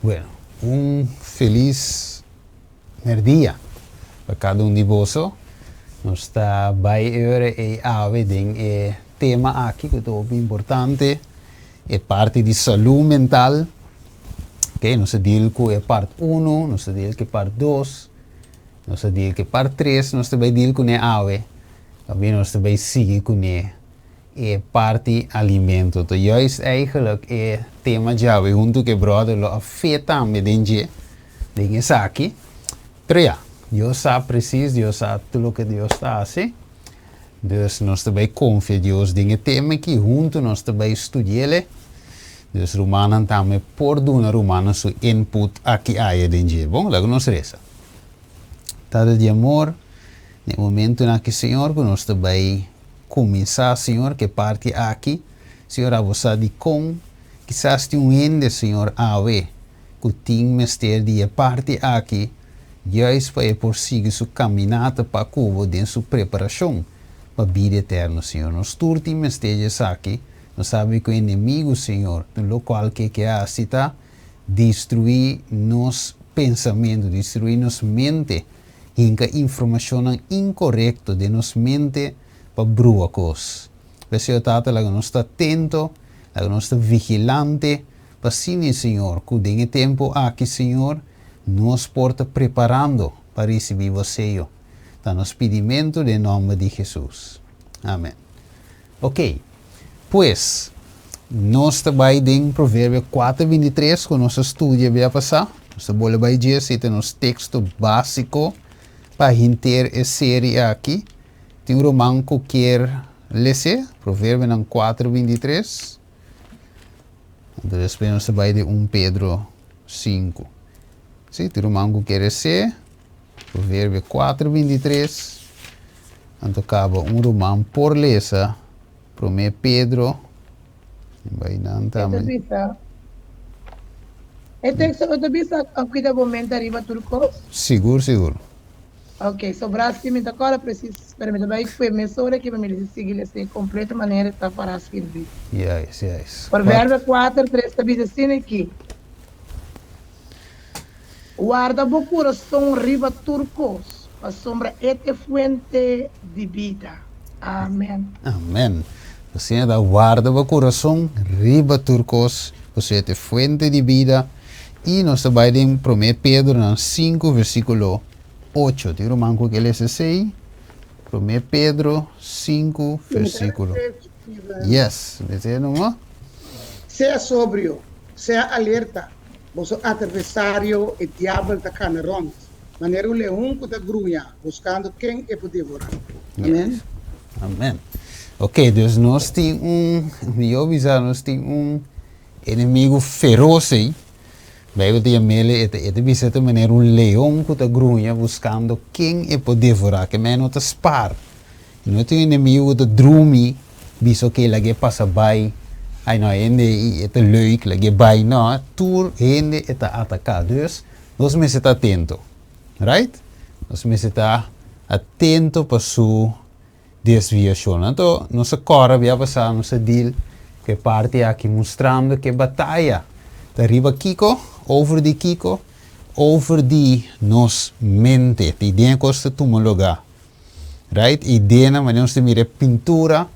Bueno, un felis merdia pa kada un di boso. Nos ta bai e ora ei awe den e tema aki ku ta hopi importante, e parti di salú mental. Ok, nos a deal ku e part uno, nos a deal ku e part dos, nos a deal ku e part tres, nos ta bai deal kuné awe. Tambe nos ta bai sigui kuné E parti alimento ta juist eigenlijk e tema djawe huntu ku e brother lo a fe tambe den dje, den esaki. Pero ya, Dios sa precies, Dios sa tur loke Dios ta hasi. Dus nos ta bai konfia Dios den e tema aki, huntu nos ta bai studi'el. Dus rumannan tambe por duna rumannan su input aki aya den dje. Bon, laga nos resa. Tata di amor, na e momentunan aki Señor ku nos ta bai Kuminsá, Señor, ku e parti aki. Señor, abo sa dikon kisas tin un hende, Señor, awe ku tin mester di e parti aki, juist pa e por sigui su kaminata pa ku bo den su preparashon pa bida eterno, Señor. Nos tur tin mester di esaki. Nos sabi ku e enemigu, Señor, tin lokual ke ke hasi ta destruí nos pensamentu, destruí nos mente. Hinka informashonnan inkorekto den nos mente pa brua kos. P'esei, o Tata, laga nos ta atento, laga nos ta vigilante pa asina, Señor, ku den e tempu aki, Señor, nos por ta preparando pa risibí Bo seyo. Ta nos pidimentu den nòmber di Hesus. Amèn. Oké, pues, nos ta bai den Proverbio 4, 23, ku nos a studia bia pasá. Nos ta bolbe bai dje, esei ta nos teksto básiko pa henter e seri aki. Tin un ruman ku kier les'é? Proverbionan 4, 23. Anto despues nos ta bai den 1 Pedro 5. Sí, tin ruman ku kier les'é? Proverbio 4, 23. Anto kaba un ruman por lesa Promé Pedro, bai nan E ta tambe. bisa, E teksto no ta bisa a kuida bo mente ariba tur kos? Sigur, sigur. Ok, sobrá si mi ta kòrda presis, pero mi ta bai kue mesora ki pa mi lesa sigui lesa e kompleto manera e ta pará skirbí. Juist, juist. Proverbio 4, 3 ta bisa asina aki. Warda bo kurason riba tur kos, pasobra e ta e fuente di bida. Amen. Amen. Asina ta, warda bo kurason riba tur kos, pasobra e ta e fuente di bida. I nos ta bai den Promé Pedronan 5 versíkulo 8. Tin ruman ku ke lesa esei? Promé Pedro 5 versíkulo. Yes, lesa numa. Sea sobrio, sea alerta. Boso atversario, e diabel, ta kana rònt manera un leon ku ta gruña, buskando ken e por devorá. Amen. Amen. Ok, dus nos tin un, mihó bisa, nos tin un enemigu feros ei. Bijbel ta yam'el, e ta, e ta bisa ta manera un leon ku ta gruña buskando ken e por devorá. Ke men no ta spar. No tin un enemigu ku ta drumi bisa ok lag'é pasa bai, ai no hende ei e ta leuk lag'é bai, no, tur hende e ta ataká. Dus nos mester ta atento, right? Nos mester ta atento pa su desviashon. Anto nos a kòrda bia pasá nos a deal ku e parti aki mustrando ku e bataya ta riba kiko, over di kiko, over di nos mente. Ta idea ku ta tuma lugá. Right? E ideanan wanneer nos ta mira e pintura,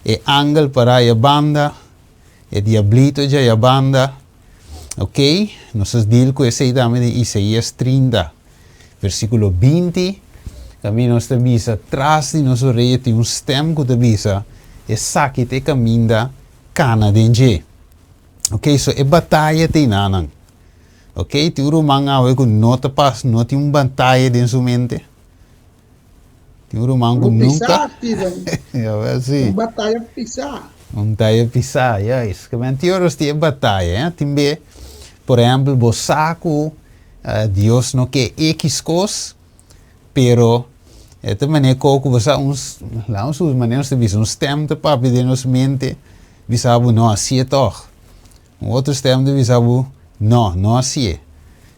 e angel pará e banda, e diablito dja e banda. Ok? Nos a deal ku esei tambe den Isaías 30, versíkulo 20. Kaminda nos ta bisa tras di nos orea tin un stem ku ta bisa, Esaki ta e kaminda, kana den dje. Ok, so e bataya ta enanan. Ok, tin un ruman awe ku no ta pas, no tin un bataya den su mente. Tin un ruman ku Un nunka. pisá, Steven. Jawel, sí. Un bataya pisá. Un bataya pisá, juist. Ke men tin ora tin e bataya, eh. Tin be, por ehempel, bo sa ku Dios no ke ekis kos, pero e ta manera ku bo sa un, laga nos usa manera nos ta bisa, un stem ta papia den nos mente, bisa bo no hasié tòg. Un otro stem ta bisa bo, No, no hasié.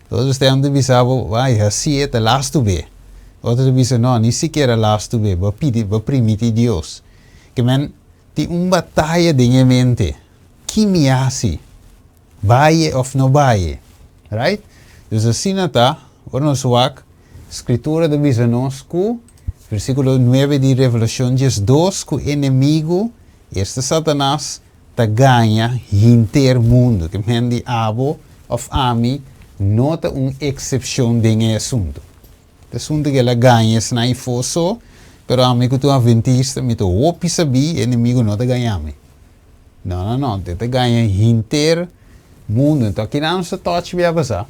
Otro stem ta bisa bo, Ai, hasié, ta lastu be. Otro ta bisa, No, ni sikiera lastu be, bo a pidi, bo a primiti Dios. Ke men, tin un bataya den e mente, Ki mi hasi? Baye òf no baye? Right? Dus asina ta, ora nos wak, Skritura ta bisa nos ku, versíkulo nuebe di Revelashon 12, ku enemigu, esta Satanas, ta gaña hinter mundu. Ke men di abo òf ami no ta un eksepshon den e asuntu. E asuntu ku el a gaña esnan ifó so, pero ami ku ta un atventista mi ta hopi sabí e enemigu no ta gaña mi. No, no, no, e ta gaña hinter mundu. Enton akinan nos ta tòch bia pasá,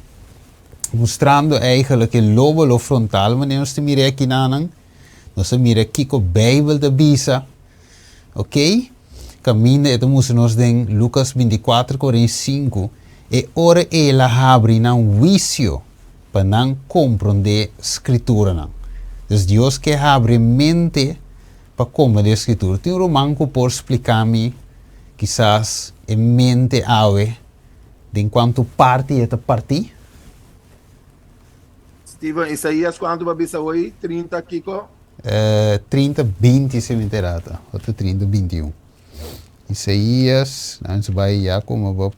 mustrando eigenlijk e lóbulo frontal manera nos ta mira e akinanan. Nos ta mira kiko Beibel ta bisa, ok? Kaminda e ta mustra nos den Lukas 24, 45, e ora el a habri nan huisio pa nan komprondé Skrituranan. Dus Dios ke habri mente pa komprondé Skritura. Tin un ruman ku por splika mi kisas e mente awe den kuantu parti e ta partí? Steven, Isaías kuantu bo a bisa hoy? 30 kiko? 30, 20 si mi ta erata. Otro 30, 21. Isaías, nan su bai ya como bo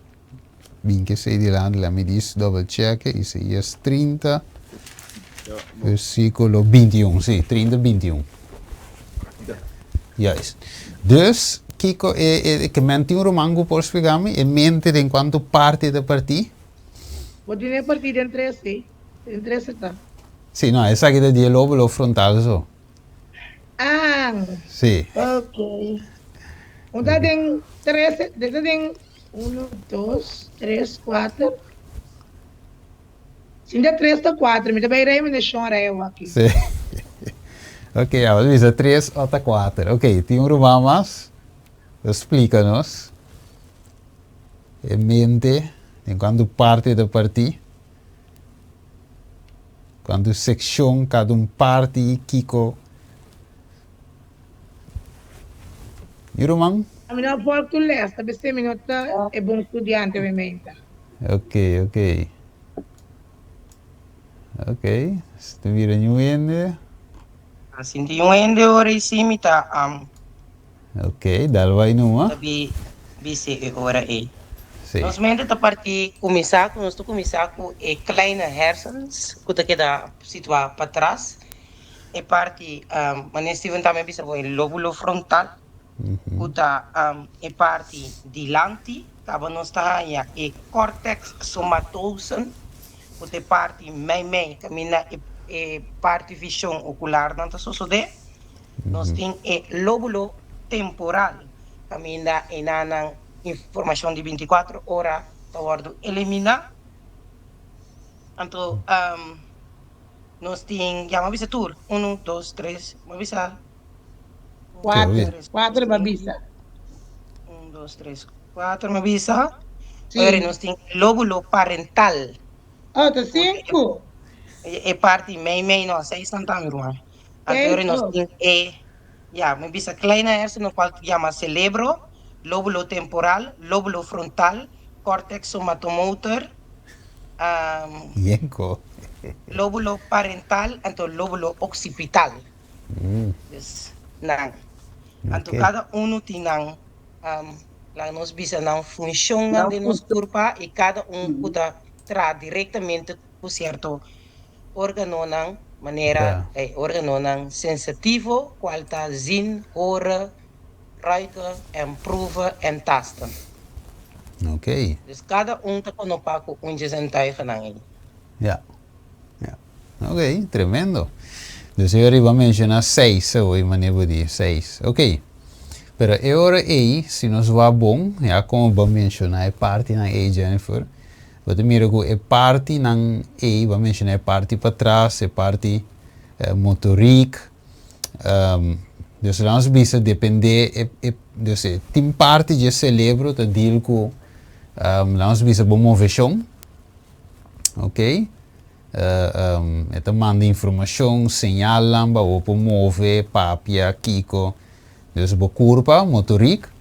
bin ke sei dilanti, la mi dis double check, Isaías 30, versículo 21, sí, 30, 21. Juist. Dus, kiko e, e, ke men tin un ruman ku por splika mi, e mente den kuantu parti ta partí? Bo tin e partí den tres, sí. Den tres e ta. Sí, no, esaki ta di e lóbulo frontal so. Ah. Sí. Ok. Un ta den tres, de ta den uno, dos, tres, kuater. Si ta tres ta kuater, mi ta bai rei mi ta shon rei awaki. Sí. Ok, a bisa tres o ta kuater. Ok, tin un ruman mas? Splika nos. E mente, den kuantu parti ta partí, kuantu sekshon kada un parti i kiko. Mi ruman? Mi no a volg tur les, ta bis'é mi no ta e bon studiante mi menta. Ok, ok. Ok, si ta bira niun hende. Sinti un hende ora i si mi ta. Ok, dal bai numa. Ta bi bis'é e ora ei. Sí. Nos mente ta partí kuminsá ku nos ta kuminsá ku e kleine hersens ku ta keda situá patras. E parti, manera Steven tambe a bisa bo, e lóbulo frontal ku ta e parti dilanti. Kaba nos ta haña e kòrtèks somatosen ku ta e parti meimei kaminda e parti vishon okularnan ta sosodé. Nos tin e lóbulo temporal, kaminda enanan informashon di 24 ora ta wòrdu eliminá. Anto nos tin, ya mi a bisa tur, unu, dos, tres, mi a bisa Kuater, kuater mi a bisa. Un, dos, tres, kuater mi a bisa. Ora nos tin e lóbulo parental. Oh, ta sinku. E parti meimei, no, seis nan tambe, ruman. Anto nos tin e, ya, mi bisa kleine hersenen cual ta yama celebro, lobulo temporal, lobulo frontal, cortex somatomotor, Yenko. lobulo parental, anto lobulo occipital. Dus nan. Anto kada uno tin nan, laga nos bisa nan funcionnan den nos curpa y kada un cu ta traha directamente ku sierto órganonan manera e órganonan sensitivo kual ta zien, horen, ruiken en proeven en tasten. Oké. Dus kada un ta konopá ku un dje zintuigennan ei. Ja. Ja. Oké, tremendo. Dus e ora ei bo a menshoná seis awo, e manera bo di seis. Oké. Pero e ora ei, si nos wak bon, ya komo bo a menshoná e partinan ei, Jennifer, Bo ta mira ku e partinan ei, bo a menshoná e parti patras, e parti motorik, dus laat nos bisa dependé e e dus e tin parti dje selebro ta deal ku laat nos bisa bo moveshon, ok, e ta manda informashon, señalnan pa bo por move, papia, kiko. Dus bo kurpa, motorik.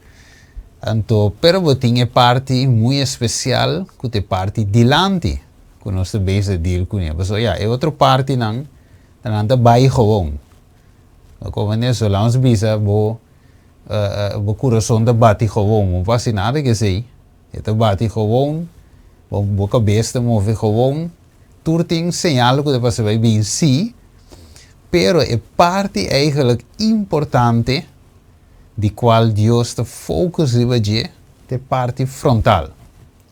Anto, pero bo tin e parti muy espesial ku ta e parti dilanti ku nos ta bezig deal kuné. Pasobra ya, e otro partinan ta nan ta bai gewoon. Bo komprende? So laat ons bisa bo bo kurason ta bati gewoon, bo no por hasi nada ku esei. E ta bati gewoon. Bo kabes ta move gewoon. Tur tin señal ku ta pasa bai bin sí, pero e parti eigenlijk importante di kual Dios ta focus riba dje ta e parti frontal.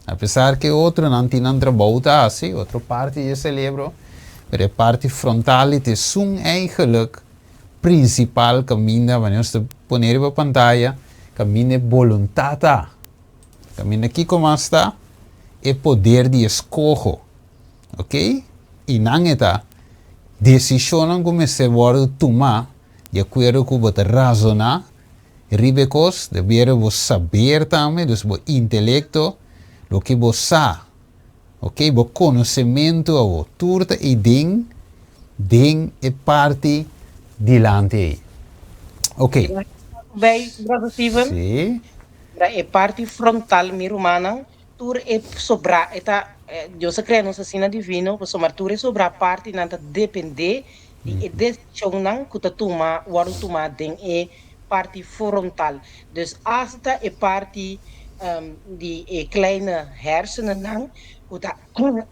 Apesar ku e otronan tin nan trabou ta hasi, otro parti di e selebro, pero e parti frontal ta esun eigenlijk principal kaminda, wanneer nos ta pone riba pantaya, kaminda e boluntat ta. Kaminda kiko mas ta? E poder di eskoho. Ok? I nan e ta desishonnan ku mester wòrdu tumá di akuerdo ku bo ta razoná riba e kos, di akuerdo bo saber tambe, dus bo intelekto, loke bo sa, ok, bo konosementu awo, tur ta ei den den e parti dilanti ei. Ok. Bay, Brother Steven. Sí. Mira e parti frontal mi rumannan, tur e sobrá e ta Dios a krea nos asina divino pasobra tur e sobrá partinan ta dependé di e desishonnan ku ta tuma wòrdu tumá den e parti frontal. Dus asta e parti di e kleine hersenennan ku ta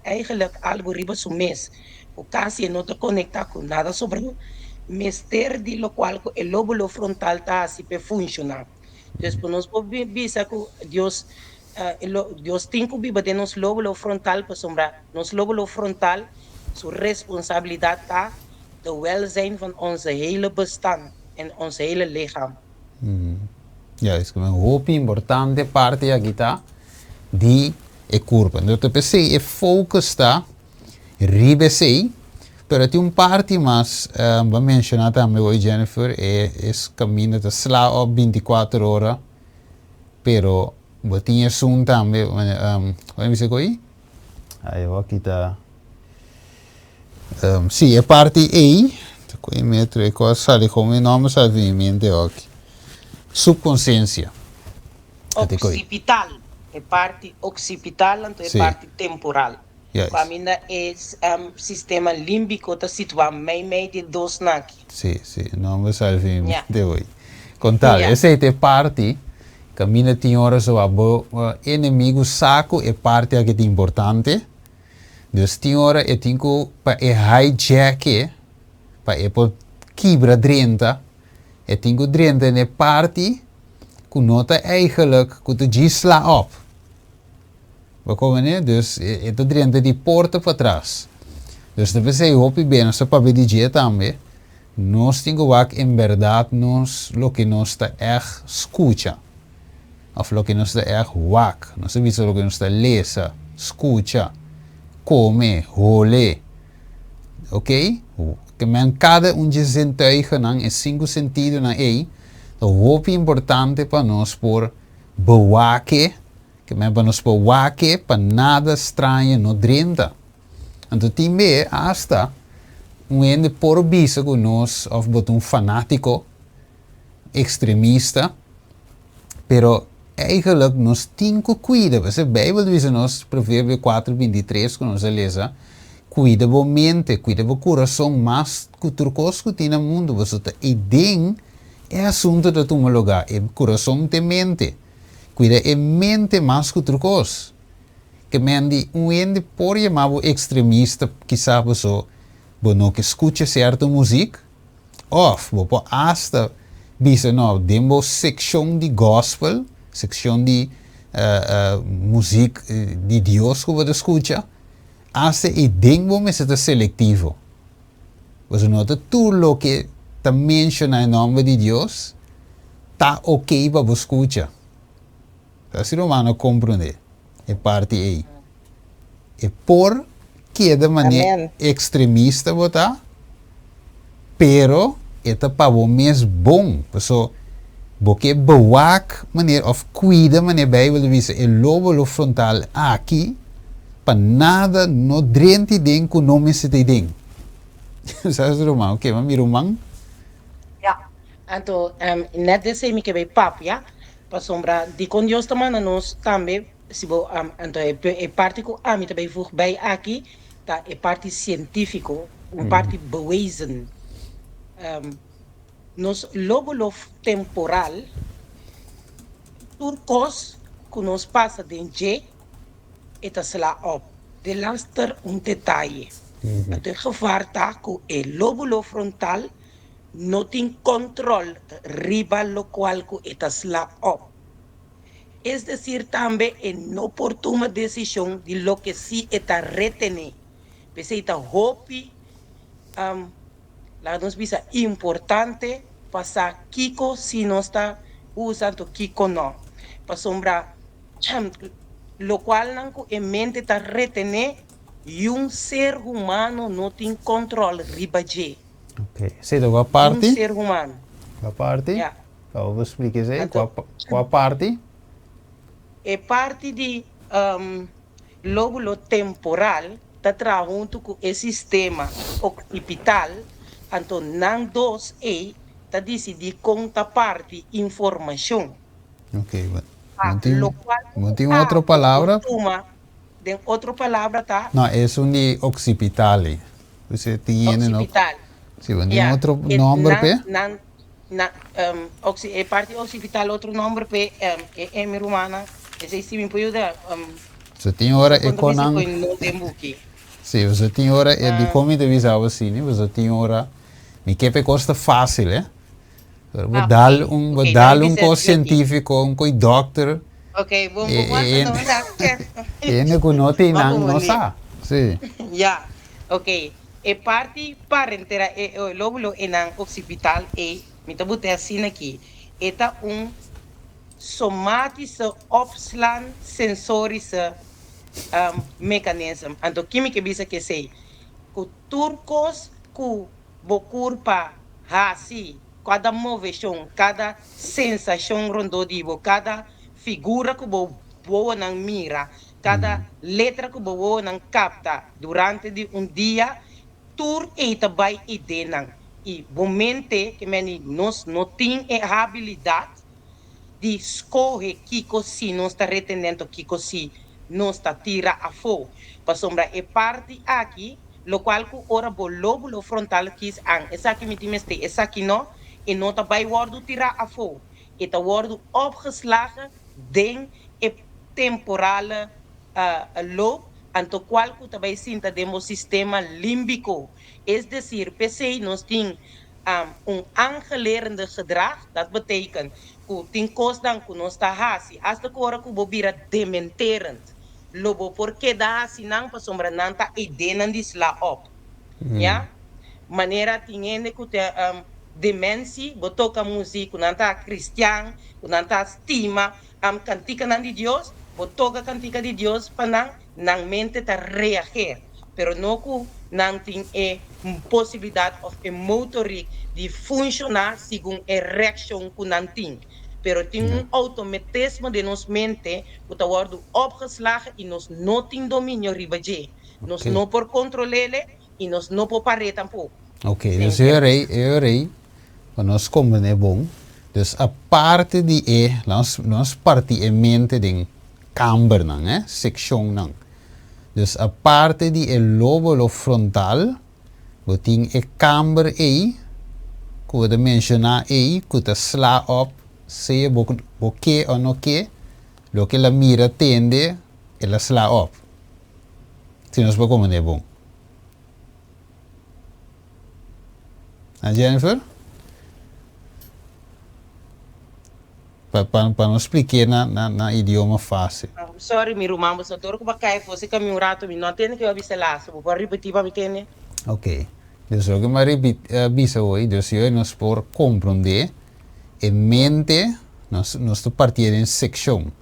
eigenlijk algu riba su mes ku kasi e no ta konektá ku nada sobrá mester di lokual ku e lóbulo frontal ta hasi p'e funshoná. Dus por nos por bisa ku Dios Dios tin ku biba den nos lóbulo frontal pasobra nos lóbulo frontal su responsabilidat ta de welzijn van onze hele bestaan en ons hele lichaam. Ja, es ku hopi importante parti aki ta di e kurpa. Entonces ta p'esei e focus ta riba esei, pero tin un parti mas, bo a menciona tambe hoy Jennifer, e es caminda ta sla op binticuater ora, pero bo tin esun tambe, bo a bisa cu ai, bo a kita, si e parti ei, ta cu e metro e cos sali como e nomber sali den mi mente aki, subconsciencia. Occipital, e parti occipital anto e parti temporal. Juist. Caminda e sistema limbico ta situa mei mei di e dos naki. Sí, sí, nomber sali den mi mente hoy. Con tal, esey ta e parti caminda tin ora so bo enemigo sa cu e parti aki ta importante, dus tin ora e tin cu pa e hijack e, pa e por kibra drenta, e tin cu drenta na e parti ku no ta eigenlijk ku ta djis sla op. Bo komprende? Dus e ta drenta di porta patras. Dus ta p'esei hopi be nos ta papia di dje tambe, nos tin ku wak en bèrdat nos loke nos ta ègt skucha òf loke nos ta ègt wak. Nos ta bisa loke nos ta lesa, skucha, kome, hole. Ok? Ke men kada un dje zintuigennan, e sinku sentidonan ei, ta hopi importante pa nos por bewake, ke men pa nos por wake pa nada straño no drenta. Anto tin be asta un hende por bisa ku nos òf bo ta un fanátiko, ekstremista, pero eigenlijk nos tin ku kuida, pasobra Beibel ta bisa nos, Proverbio kuater bintitres ku nos a lesa, kuida bo mente, kuida bo kurason mas ku tur kos ku tin na mundu, pasobra ta eiden e asuntu ta tuma lugá, e kurason ta e mente, kuida e mente mas ku tur kos. Ke men di un hende por yama bo ekstremista kisas pasobra bo no ke skucha sierto muzik, Of bo por asta bisa no den bo seccion di gospel, seccion di muziek di Dios cu bo ta scucha, asta ey den bo mester ta selectivo. Pasobra no ta tur loke ta menciona e nomber di Dios ta ok pa bo scucha. Ta si romano comprende e parti ey. E por keda mane extremista bo ta, pero e ta pa bo mes bon. Paso bo ke bewak manera of cuida manera Bijbel ta bisa e lóbulo frontal aki pa nada no drenti den cu no mester ta den. Sa si ruman? Ok, ma mi ruman. Ya, anto net desei mi ke bay papia, pasobra dikon Dios ta manda nos tambe Si bo anto e parti ku ami ta bai voeg bij aki ta e parti sientífiko, un parti bewezen. Nos lóbulo temporal, tur kos ku nos pasa den dje. e ta sla op. Delaster un detaye. Anto e gevaar ta ku e lóbulo frontal no tin kòntròl riba lokual ku e ta sla op. Es desir tambe e no por tuma desishon di loke si e ta retené. P'esei ta hopi, laga nos bisa, importante pa sa kiko si nos ta usa anto kiko no. Pasobra lokualnan ku e mente ta retené, yun ser humano no tin kòntròl riba dje. Ok, esei ta kua parti? Yun ser humano. Kua parti? Ya. Kaba bo splika esei, Anto, kua parti? E parti di lóbulo temporal ta traha huntu ku e sistema oksipital, anto nan dos ei ta disidí kon ta parti informashon. Ok, bo Pa tin, lokual bo ku tin otro abo por palabra? tuma den otro palabra ta. No, esun di oksipital ei. Bo tin hende no. Oksipital. Si, bo tin Ya, otro e nòmber nan p'e? nan Na oxi e parti occipital otro nomber p'e e e mi rumannan esei si mi por yuda So tin ora so e kon ta bisa konan koe no den buki. Si boso tin ora e dikon mi ta bisa bo asina boso tin ora mi ke p'e kos ta fasil eh pero bo Ah dal ok un bo ok nan dal mi un bisa kos asina aki. sientifiko un koi dokter Ok bon e bon e no sa e hende ku no tin Bo a nan no konfundí. sa si. Ya ok E parti parentera e lóbulo enan occipital ei, mi ta bute asina aki, e ta un somatische opslaan sensorische mechanism. Anto ki mi ke bisa ku esei? Ku tur kos ku bo kurpa hasi, kada moveshon, kada sensashon rondó di bo, kada figura ku bo wowonan mira, Kada letra ku bo wowonan kapta durante di un dia, tur ei ta bai idenan. I bo mente, ke meni nos no tin e habilidat di skohe kiko si nos ta retenento, kiko si nos ta tira afó. Pasobra e parti aki, lokual ku ora bo lóbulo frontal kis an esaki mi tin mester, esaki no, e no ta bai wòrdu tirá afó. E ta wòrdu opgeslagen den e temporale loop, anto cual cu ta bay sinta den bo sistema limbico. Es decir, p'esey nos tin un aangelerende gedrag, dat betekent cu tin cosnan cu nos ta haci, hasta cu ora cu bo bira dementerend, lo bo por keda haci nan pasobra nan ta idenan di sla op. Ya? Manera tin hende cu ta dementie, bo toca muziek cu nan ta cristian, cu nan ta stima, Am kantikanan di Dios, bo toka kantika di Dios pa nan, nan mente ta reageer, pero no ku nan tin e posibilidat òf e motorik di funshoná segun e reakshon ku nan tin. Pero tin un outometismo den nos mente ku ta wòrdu opgeslagen i nos no tin dominio riba dje. Nos no por kontrol'é i nos no por par'é tampoko. Ok, dus e rei, e rei, pa nos comprende bon, dus aparte di e, nos, nos parti e mente den kambernan, eh, seccionnan. Dus aparte di e lóbulo frontal, bo tin e kamber ei, ku bo ta menciona ei, ku ta sla op, sea bo, bo ke o no ke, loke el a mira, tende, el a sla op. Si nos por comprende bon. A Jennifer? Pa, pa, pa no spliké na, na, na idioma fácil. Sorry mi ruman, bo sa dor ku bo a kai for si kami un rato mi no a tende ke bo a bisa laatste. Bo por ripití pa mi tende? Ok. Dus loke mi a ripit, a bisa hoy, dus si hoy nos por komprondé e mente, nos, nos ta partié den sekshon.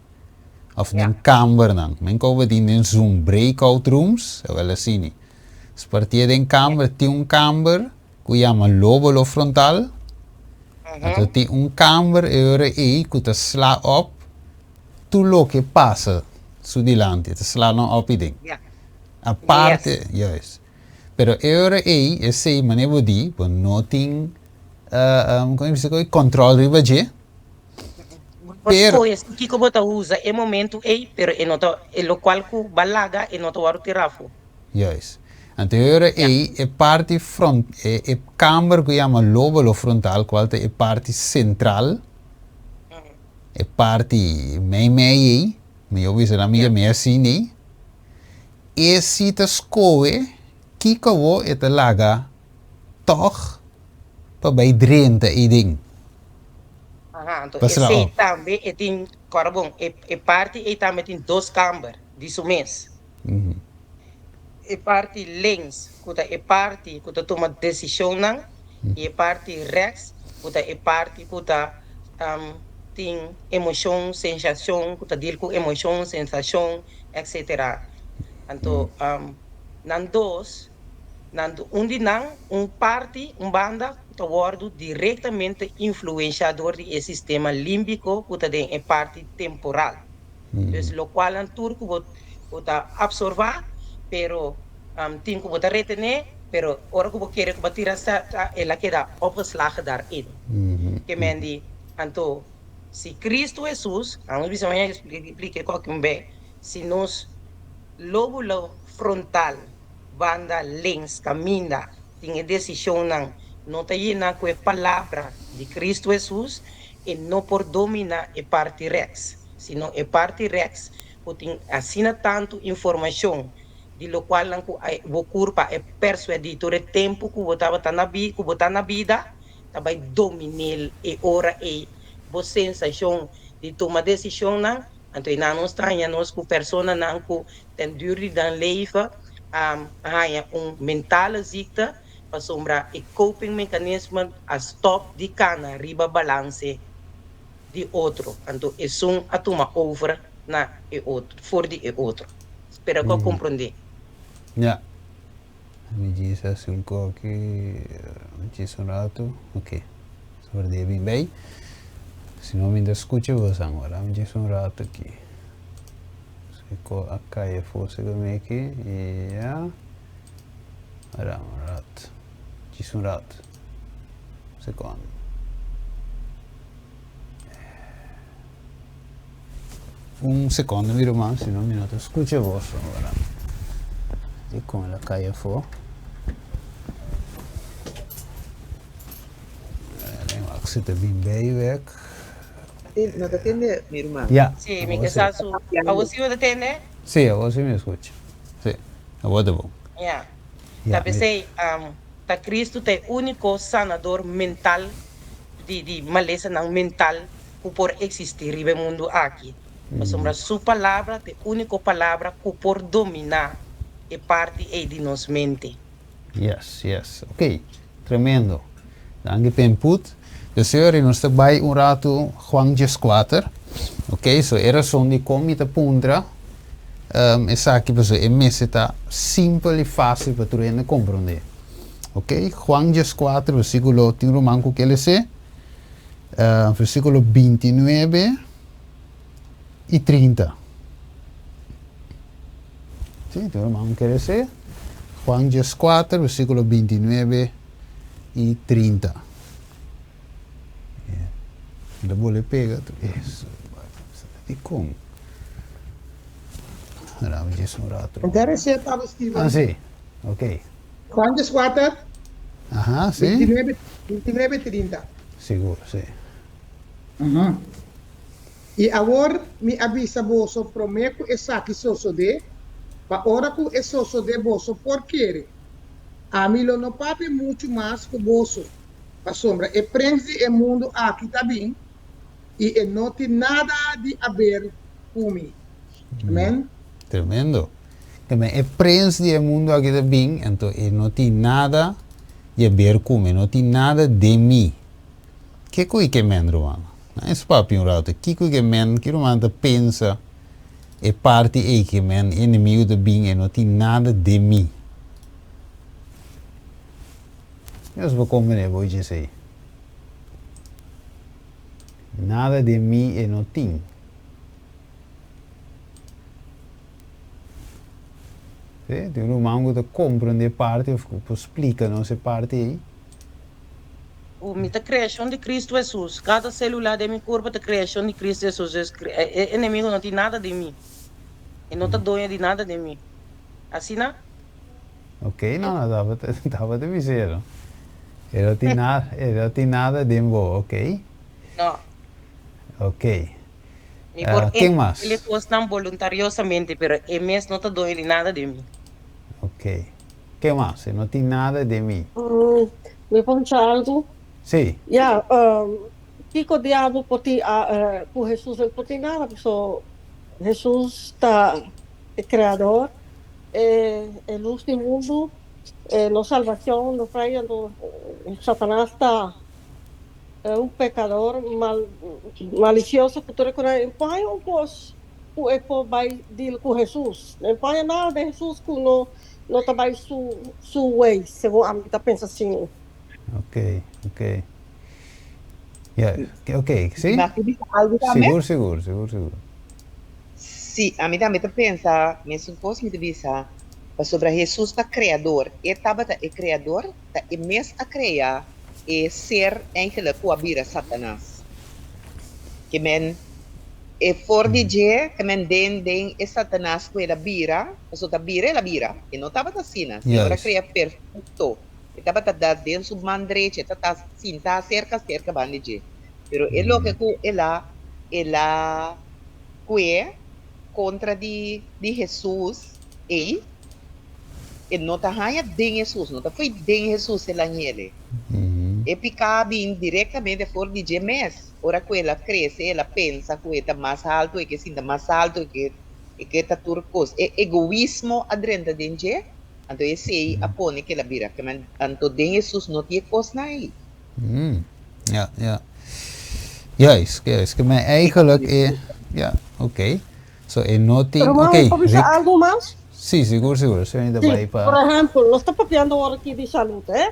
Of den kambernan. Men kou bo tin den Zoom breakout rooms, awel asini. Spartié den kamber, tin un kamber ku yama lóbulo frontal. Anto tin un kamber e ora ei ku ta sla op tur loke pasa su dilanti, ta sla nan op ei den. Aparte, juist. Pero e ora ei, esei manera bo di, bo no tin, komo bisa, kòntròl riba dje. Bo Pero. skohe si kiko bo ta usa e momentu ei, pero e no ta, e lokual ku ba laga e no ta wòrdu tirá afó. Juist. Anto e ora ei e parti front, e e kamber ku yama lóbulo frontal, kual ta e parti sentral, e parti mei mei ei, mi yo bisa nan mi yam'é asina ei. E si ta skohe kiko awor e ta laga tòg pa bai drenta eiden. Aha, anto Pasra esei òf. tambe e tin, kòrda bon, e e parti ei tambe tin dos kamber di su mes. E parti links ku ta e parti ku ta tuma desishonnan i e parti rèks ku ta e parti ku ta tin emoshon, sensashon, ku ta dil ku emoshon, sensashon, etcetera. Anto nan dos, nan un di nan, un parti, un banda ku ta wòrdu direktamente influenshá dor di e sistema límbiko ku ta den e parti temporal. Dus lokual nan tur ku bo bo ta absorba pero tin ku bo ta retene pero ora ku bo kere ku bo tira sa el a keda opgeslagen daarin. Ke men di anto si Cristo Hesus, amo bisa mañana explica e koki un be, si nos lobulo frontal banda links kaminda tin e desishonnan no ta yena ku e palabra di Cristo Hesus e no por domina e parti reks. sino e parti reks ku tin asina tantu informashon di lokualnan ku a bo kurpa a persuadí tur e tempu ku bo tabata na bi ku bo ta na bida ta bai dominel e ora ei bo sensashon di tuma desishonnan. Anto einan nos ta haña nos ku personanan ku ten duur di nan leven a haña un mentale ziekte pasobra e copingmechanisme a stòp di kana riba balanse. Di otro, anto esun a tuma over na e otro, for di e otro. Spera ku a komprondé. Ja. Mi djis hasi un koki, mi djis un ratu. Ok. Sobre di e bin bei. Si no mi ta skucha boso angora. Mi djis un ratu aki. Si ko a kai afó segun mi aki. Ja. Ora un ratu. Djis un ratu. Sekondo. Un secondo mi ruman, si no mi no ta scucha boso ora. Di con el a cay afo. Wak si ta bin bij wek. No ta tende mi ruman? Ja. Sí, mi ke sa su. Awor sí bo ta tende? Sí, awor sí mi scucha. Sí, awor ta bon. Ja. Ta p'esei ta Cristo ta e único sanador mental di di malesanan mental ku por eksistí riba e mundu aki, pasobra Su Palabra ta e úniko palabra ku por dominá e parti ei di nos mente. Yes, yes. Ok, tremendo. Danki p'e input. Deseo ri nos ta bai un ratu Juan dieskuater. Ok, so e rason di kon mi ta puntra esaki pasobra e mester ta simpel i fásil pa tur hende komprondé. Ok, Juan dieskuater versíkulo, tin ruman ku ke les'é? Versíkulo bintinuebe i trinta. Sí, tin ruman ku ke les'é? Juan dieskuater, versíkulo bintinuebe i trinta. Mi ta bole pega tur eso. Dikon? Dame djis un rato. Anto recién Pablo Steven. Ah, sí. Ok. Juan dieskuater. Aha, sí. Bintinuebe, bintinuebe trinta. Sigur, sí. Aha. I awor mi a bisa boso promé ku esaki sosodé, pa ora ku e sosodé boso por kere. Ami lo no papia muchu mas ku boso, pasobra e prens di e mundu aki ta bin, i e no tin nada di aber ku mi. Amen. Tremendo. Tambe e prens di e mundu aki ta bin, anto e no tin nada di aber ku mi, e no tin nada den mi. Ke ku i ke men, ruman? Nan es papia un rato. Kiko i ke men? Ki ruman ta pensa e parti ei ke men, e enemigu ta bin, e no tin nada den mi? Dios bo komprende bo dje esei. Nada den mi e no tin. Sí, tin un ruman ku ta komprende parti of ku por splika nos e parti ei. Ku mi ta kreashon di Kristu Hesus. Kada selula den mi kurpa ta kreashon di Kristu Hesus. Dus e enemigu no tin nada den mi. E no ta doño di nada den mi. Asina? Ok, no, no, tabata, tabata bisero. E no tin nada, e no tin nada den bo, ok. No. Ok. Mi por Ken mas? entreg'é kosnan boluntariosamente, pero e mes no ta doño di nada den mi. Ok. Ken mas? E no tin nada den mi. Mi por bisa algu? Sí. Ya, kiko diabel por tin ku Hesus? El por tin nada, pasobra Hesus ta e Kreador, e lus di mundu, nos salbashon, nos Rei, anto Satanas ta un pekador mal malisioso ku tur e kos e paña un kos ku e por bai deal ku Hesus e paña nada den Hesus ku no no ta bai su su way segun ami ta pensa asina. Ok ok ya ok si Mag mi bisa algu tambe? sigur sigur sigur sigur. Si, ami tambe ta pensa mesun kos mi ta bisa pasobra Hesus ta kreador e tabata e kreador Ta e mes a krea e ser eigenlijk ku a bira Satanas. Ke men e for di dje, ke men den den e Satanas ku el a bira, pasobra ta bira el a bira, e no tabata asina. Señor a krea perfekto, e tabata da den su man drechi, e tabata sinta serka serka banda di dje. Pero e loke ku el a el a kue kontra di di Hesus ei, E no ta haña den Hesus, no ta fo'i den Hesus el a ñele. E piká a bin direktamente for di dje mes. Ora ku el a krese, el a pensa ku e ta mas haltu, e ke sinta mas haltu, e ke e ke ta tur kos. E egoismo a drenta den dje, anto esei a pone ku el a bira. Anto den Hesus no tin e kosnan ei. Ja, ja. Juist, juist. Ke men eigenlijk e, ja, oké. So e no tin, Ruman, oké, mi por bisa Rick. algu mas? Sí, sigur, sigur. Esei ta Sí, bai por pa. ehempel, nos ta papiando awor aki di salud, eh?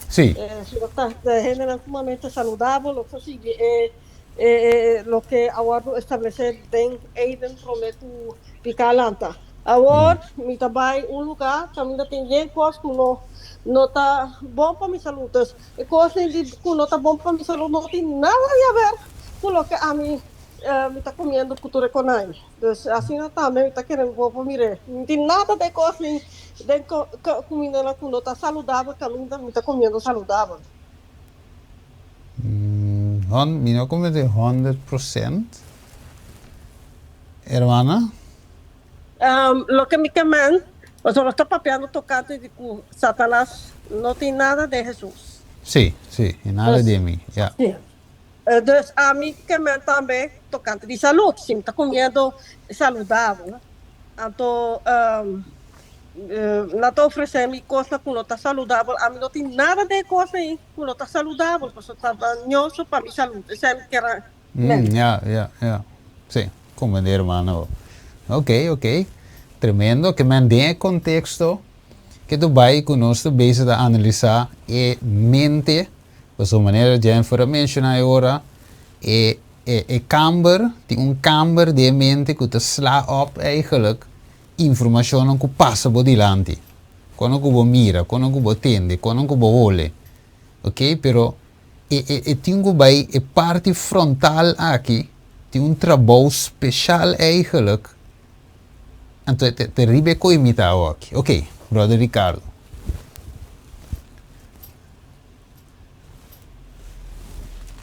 Sí. Si nos ta de hendenan sumamente saludabel, nos ta sigui e e loke a wòrdu establesé den Eden promé ku piká lanta. Awor mi ta bai un lugá kaminda tin yen kos ku no no ta bon pa mi salud. Dus e kosnan di ku no ta bon pa mi salud no tin nada di haber ku loke ami Mi ta comiendo cu tur e konai. Dus asina tambe mi ta kere mi por por mir'é. Mi tin nada den cos ni den cumindanan cu no ta saludabel caminda mi ta comiendo saludabel. Mi no come di 100%, hermana. Loke mi ke men, pasobra nos ta papiando tocante di cu Satanas no tin nada den Jesus. Sí, sí, y nada den mi, ya. Sí. Dus ami ke men tambe tokante di salud, si mi ta komiendo saludabel, anto nan ta ofresé mi kosnan ku no ta saludabel, ami no tin nada den e kosnan ei ku no ta saludabel, pasobra ta dañoso pa mi salud, esei mi kier a men. Ya, ya, ya. Sí, komprendé hermano. Ok, ok. Tremendo. Ke men den e konteksto ke ta bai ku nos ta bezig ta analisá e mente. Pasobra manera Jennifer a menciona e ora, e e e kamber, tin un kamber den e mente ku ta sla op eigenlijk informashonnan ku pasa bo dilanti. Kono ku bo mira, kono ku bo tende, kono ku bo hole. Ok, pero e e e tin ku bai e parti frontal aki tin un trabou special eigenlijk. Anto e ta riba e koe mi ta awoki. Ok, brother Ricardo.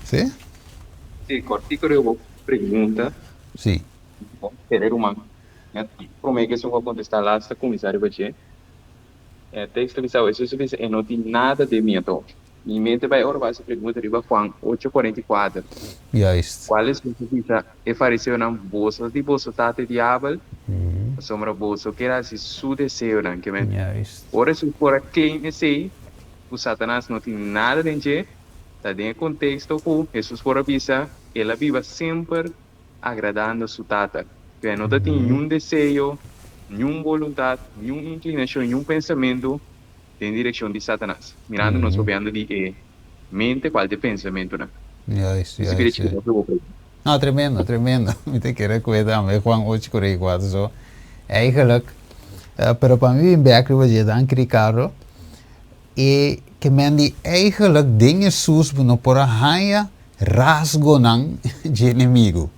Sí? Sí, cortico riba bo pregunta. Sí. Bon, kere ruman. Mi prome ke esun ku a kontestá laatst ta kuminsá riba dje. E teksto bisa, Hesus a bisa, E no tin nada den mi ato. Mi mente bai ora bo hasi pregunta riba Juan ocho kuarenta i kuater. Juist. Kual Hesus a bisa e fariseonan, Boso di boso tata e diabel, pasobra boso kier hasi su deseonan. Ke men, Juist. ora Hesus por a claim esei, ku Satanas no tin nada den dje, ta den e konteksto ku Hesus por a bisa el a biba semper agradando su Tata. P'e no ta tin niun deseo, niun boluntat, niun inklinashon, niun pensamentu den direkshon di Satanas. Mirando nos papiando di e mente kual ta e pensamentunan. Juist, Mi si juist, pidi chikito juist. pa bo pregunta. No, tremendo, tremendo. Mi ta kere kue tambe Juan ocho kuarenta i kuater. So, eigenlijk, pero pa mi bin bek riba dje, danki Ricardo. E ke men di eigenlijk den Hesus bo no por a haña rasgonan dje enemigu.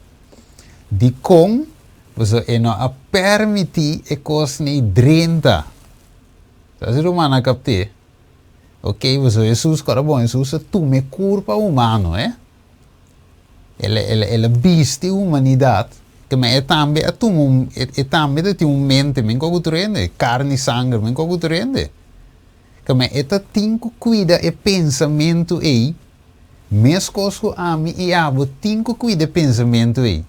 Dikon? Pasobra e no a permití e kosnan ei drenta. Sa si rumannan a kapt'é? Oke, pasobra Hesus, kòrda bon, Hesus a tuma e kurpa humano, eh. El, el, el a bisti humanidat. Ke men e tambe a tuma un, e, e tambe ta tin un mente men ku tur hende, karni i sanger men ku tur hende. Ke men e ta tin ku kuida e pensamentu ei, meskos ku ami i abo tin ku kuida e pensamentu ei.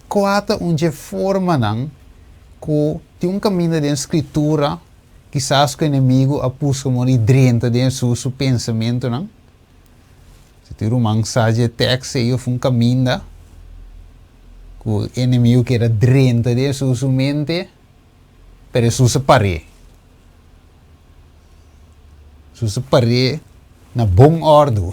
Kua ta un dje formanan ku tin un kaminda den Skritura kisas ku enemigu a puska mori drenta den Hesus su pensamentunan? Si tin ruman sa dje tekst ei of un kaminda ku enemigu kier a drenta den Hesus su mente, pero Hesus a par'é. Hesus a par'é na bon òrdu.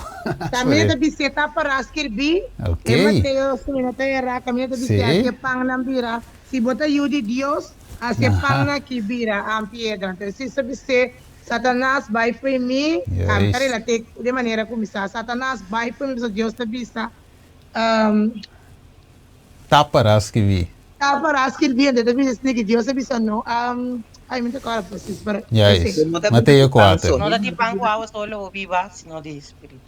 Kaminda ta bis'é ta pará skirbí, Ok. e Mateo si mi no ta erá, kaminda ta bis'é Sí. hasi e pannan bira, si bo ta yu di Dios, hasi e Aha. pannan aki bira piedra. Entonces Hesus a bis'é, Satanas, bai fo'i mi. Ami ta Juist. relat'é den manera ku mi sa. Satanas, bai fo'i mi, pasobra Dios ta bisa, Ta pará skibí. Ta pará skirbí, anto e ta bisa esei ku Dios a bisa no. Ai, mi no ta kòrda presis, pero Juist. esei. No ta biba Mateo di pan kuater. so, No ta hende di ta pan biba ku awa solo bo biba, sino di spiritu.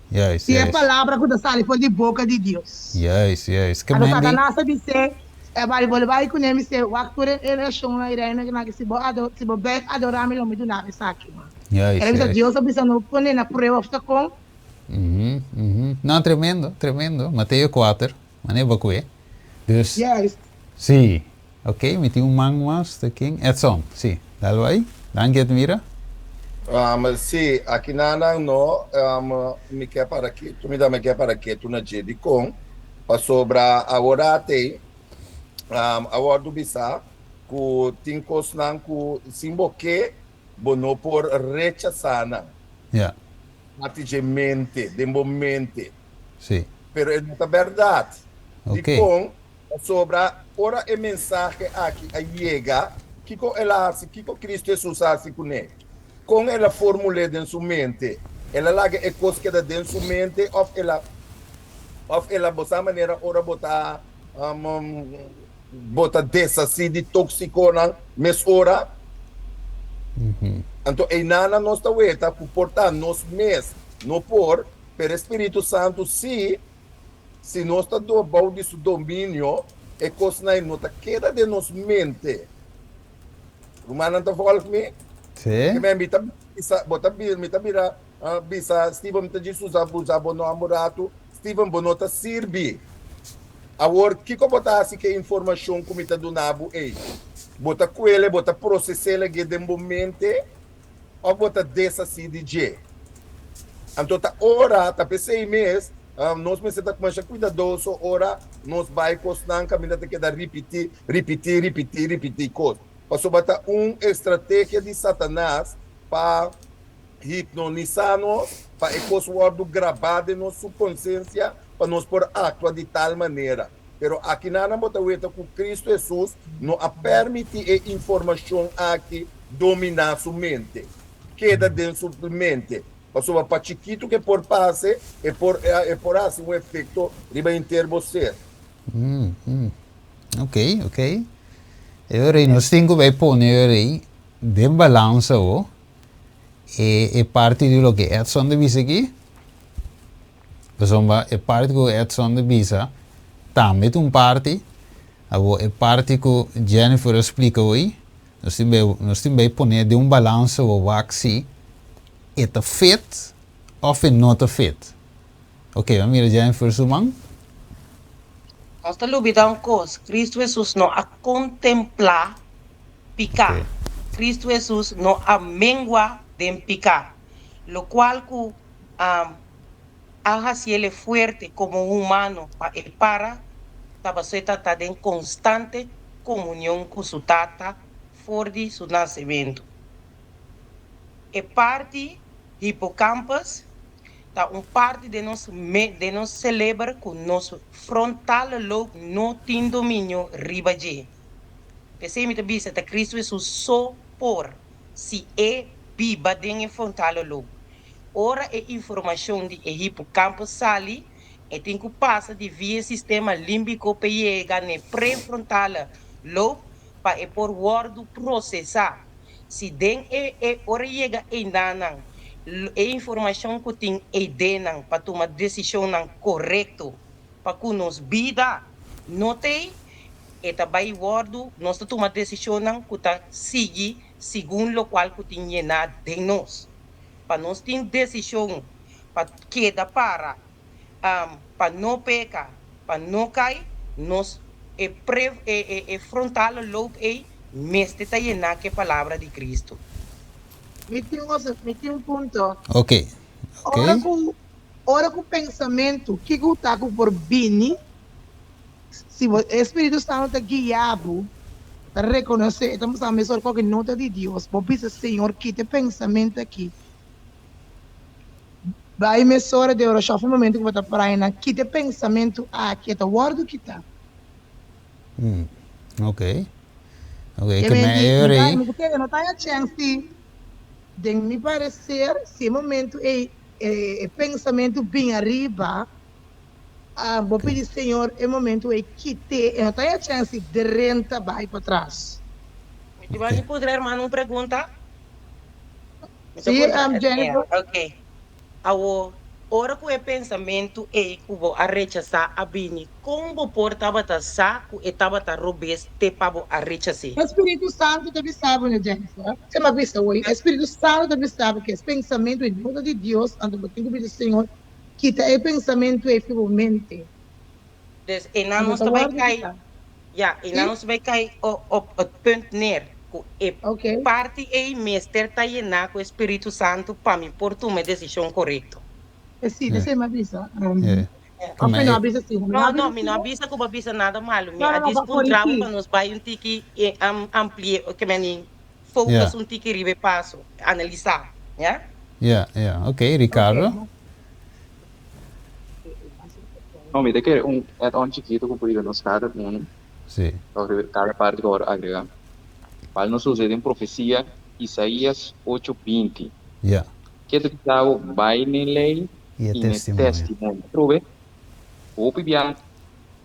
Juist, Di e juist. palabra ku ta sali for di boka di Dios. Juist, juist. Ke Anto men di. Satanas a bis'é, E bai bolbe bai kuné, mi se, Wak tur e nashonnan i reinonan aki, si bo ado, si bo bèk adorá mi, lo mi duna bo esakinan. Juist, El a bisa, juist. Dios a bisa no pone na prueba òf ta kon. Mhm, mhm. No, tremendo, tremendo. Mateo kuater, manera bo kue. Dus, Juist. sí. Ok, mi tin un man mas, ta ken? Edson, sí. Dal bai. Danki, Edmira. Um, sí, aki nanan no, um, mi ke para ketu, mi tambe ke para ketu na dje. Dikon? Pasobra aworate, um, a wòrdu bisá ku tin kosnan ku sin bo ke, bo no por rechasá nan. Ja. Parti dje mente, den bo mente. Sí. Pero e no ta bèrdat. Ok. Dikon? Pasobra ora e mensahe aki a yega, kiko el a hasi? Kiko Kristu Hesus a hasi kuné? Kon el a formul'é den su mente? El a laga e kos keda den su mente òf el a òf el a bo sa manera ora bo ta bo ta deshasí di tóksikonan mesora? Anto einanan nos ta weta ku por ta nos mes no por, pero e Spiritu Santu sí. Si nos ta dor bou di su dominio, e kosnan ei no ta keda den nos mente. Rumannan ta volg mi? Sí. Ke men mi ta bisa, bo ta bi, mi ta bira bisa Steven, mi ta djis usa usa bo nòmber ratu, Steven bo no ta sirbi. Awor kiko bo ta hasi ku e informashon ku mi ta duna bo ei? Bo ta kuele, bo ta proses'é lag'é den bo mente òf bo ta deshasí di dje? Anto ta ora, ta p'esei mes, nos mester ta masha kuidadoso ora nos bai kosnan kaminda ta keda ripití, ripití, ripití, ripití kos. Pasobra ta un estrategia di Satanas pa hipnonisá nos, pa e kos wòrdu grabá den nos supkonsiensia pa nos por aktua di tal manera. Pero akinan bo ta weta ku Kristu Hesus no a pèrmití e informashon aki dominá su mente. Keda den su mente, pasobra pa chikitu ke por pase, e por e por hasi un efekto riba henter bo ser. Ok, ok. E ora ei nos tin ku bai pone e ora ei den balansa awo e e parti di loke Edson ta bisa aki, pasobra e parti ku Edson ta bisa tambe ta un parti, awo e parti ku Jennifer a splika awor Nos tin bay, nos tin bay pone den un balansa bo wak si e ta fit of e no ta fit. Ok, bo a mira Jennifer su man? Nos ta lubida un kos, Kristu Hesus no a kontemplá piká. Kristu Hesus no a mengua den piká, lokual ku a hasiel e fuerte komo humano pa e para tabaseta ta den konstante komunion ku su Tata for di su nasementu. E parti hipocampus ta un parti den nos den nos seleber ku nos frontale lobe no tin dominio riba dje. P'esei mi ta bisa ta Kristu Hesus so por si e biba den e frontale lobe. Ora e informashon di e hipocampus sali, E tin ku pasa di via e sistema límbiko p'e yega n'e prefrontale lobe pa e por wòrdu prosesá. Si den e e ora yega eindanan, e informashon ku tin eidenan pa tuma desishonnan korekto pa ku nos bida no t'ei, E ta bai wòrdu, nos ta tuma desishonnan ku ta sigui segun lokual ku tin yená den nos. Pa nos tin desishon pa keda para, pa no peka, pa no kai, nos e pre e e frontale lobe ei mester ta yená ku e palabra di Kristu. Mi tin un mi tin un punto. Ok, ok. Ora ku ora ku pensamentu kiko ta ku por bini Si bo e Spiritu Santu ta guia bo, ta rekonosé, e ta mustra mesora ku no ta di Dios, bo bisa, Señor, kita e pensamentu aki. Bai mesora den orashon òf e momentu ku bo ta para einan, kita e pensamentu aki, e ta wòrdu kitá. Ok. Ok, ke men e ora ei. Mi ta kere no ta haña chèns di, den mi pareser, si e momentu ei e pensamentu bin ariba, Ah, bo pidi Señor e momento ei kite, e no ta e chens di drenta bai patras. Mi ta mandi puntra hermano un pregunta? Mi ta Sí, puntra, Jennifer. Ok. Awo, ora ku e pensamentu ei ku bo a rechasá a bini, kon bo por tabata sa ku e tabata robes te pa bo a rechas'é? E Spiritu Santu ta bisa bo, Jennifer. Se mi a bisa hoy, e Spiritu Santu ta bisa bo ku es pensamentu ei no ta di Dios, anto bo tin ku bisa Señor, Kita e pensamentu ei fi bo mente. Dus einan Anto nos ta ta bai wòrdu kai, kitá. ja, einan Sí? nos ta bai kai op het punt neer, ku e Ok. parti ei mester ta yená ku e Spiritu Santu pa mi por tuma e desishon korekto. E sí, Yeah. esei mi a bisa. Yeah. Of Kuma mi no a e bisa sí, mi no No, a no, bisa mi sí. no a bisa ku bo a bisa nada malu. Mi No, a no, no, djis pa puntra bo korigí. pa nos bai un tiki amplie, ke meni focus Yeah. un tiki riba e paso, analisá, ya? Yeah, yeah. Ok, Ok. Ricardo. No, mi ta kere un add-on chikito ku por yuda nos kada unu Sí. òf kada parti ku ora agregá. Cual nos usa den profesia Isaías ocho 20. Yeah. Ke ta bisa bo bai n'e lei I e i n'e testimonio. testimonio. Atrobe, hopi bia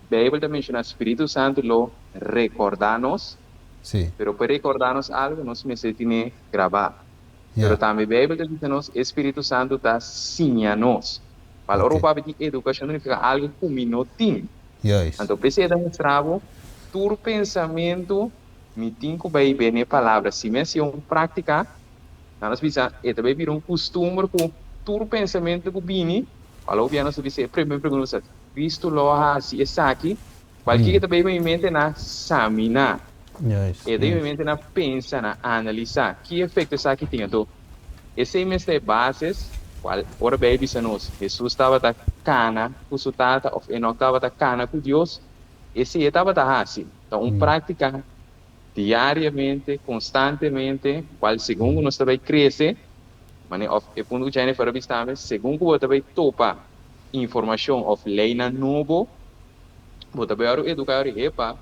Beibel ta menshoná Spiritu Santu lo rekordá nos, Sí. pero pa e rekordá nos algu nos mester tine grabá. Pero Yeah. tambe Beibel ta bisa nos e Spiritu Santu ta siña nos. Pal ora Ok. bo papia di edukashon ta nifiká algu ku mi no tin. Juist. Anto p'esei e ta mustra bo tur pensamentu mi tin ku bai bene e palabra. Si mi hasié un práktika, nan nos bisa e ta bai bira un kustumber ku tur pensamentu ku bini, pal ora bo nos ta bisa e primer pregunta ta, Cristo lo a hasi esaki? Cualkier ke ta bay mi mente na samina. E ta bay mi mente na pensa, na analisa ki efecto esaki tin. Anto esey mes ta e bases cual ora bay bisa nos Jesus tabata cana cu su Tata of Enoch tabata cana cu Dios, esey e tabata hasi. Ta un practica diariamente, constantemente, cual segun cu nos ta bay crece, mane of e punto cu Jennifer a bisa tambe, segun cu bo ta bay topa informacion of leynan nobo, bo ta bay ora educa ora hepa,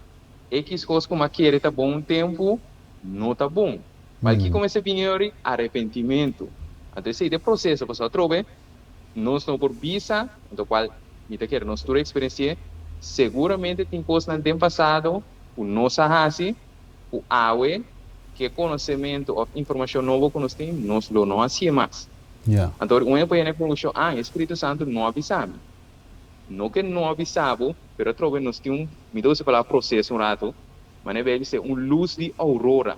X cos cu m'a kere ta bon un tempo, no ta bon. Mal kico mester bini ora? Arrepentimento. Anto esey ta e proceso, pasobra atrobe nos no por bisa, anto cual mi ta kere nos tur a experienci'e, seguramente tin cosnan den pasado cu nos a haci, cu awe, cu e conocemento of informacion nobo cu nos tin, nos lo no haci'e mas. Anto un hende por yega na e conclusion, ah, e Spiritu Santu no a bisa mi. No ke no a bisa bo, pero atrobe nos tin un, mi ta usa e palabra proceso un rato, manera e Bijbel bisa, un lus di aurora,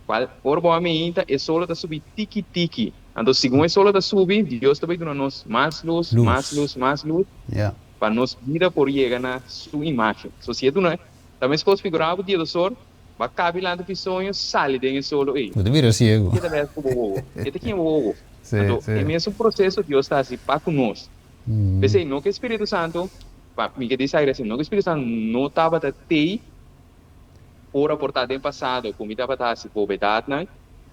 cual ora bo a meinta e solo ta subi tiki tiki. Anto segun e solo ta subi, Dios ta bay duna nos mas lus, mas Lus. lus, mas lus, pa nos bida por yega na su imagen. So si e duna, ta meskos figurá bo dia dosor, Ba kabi lanta fi soño sali den e solo ei. Bo ta bira ciego. Ke ta bes ku bo wowo? E ta kima bo wowo. Sí, Anto sí. e mesun proseso Dios ta hasi pa ku nos. P'esei no ku e Spiritu Santu, pa mi ke disa ahi no ku e Spiritu Santu no tabata tei ora por ta den pasado ku mi tabata hasi bobedatnan,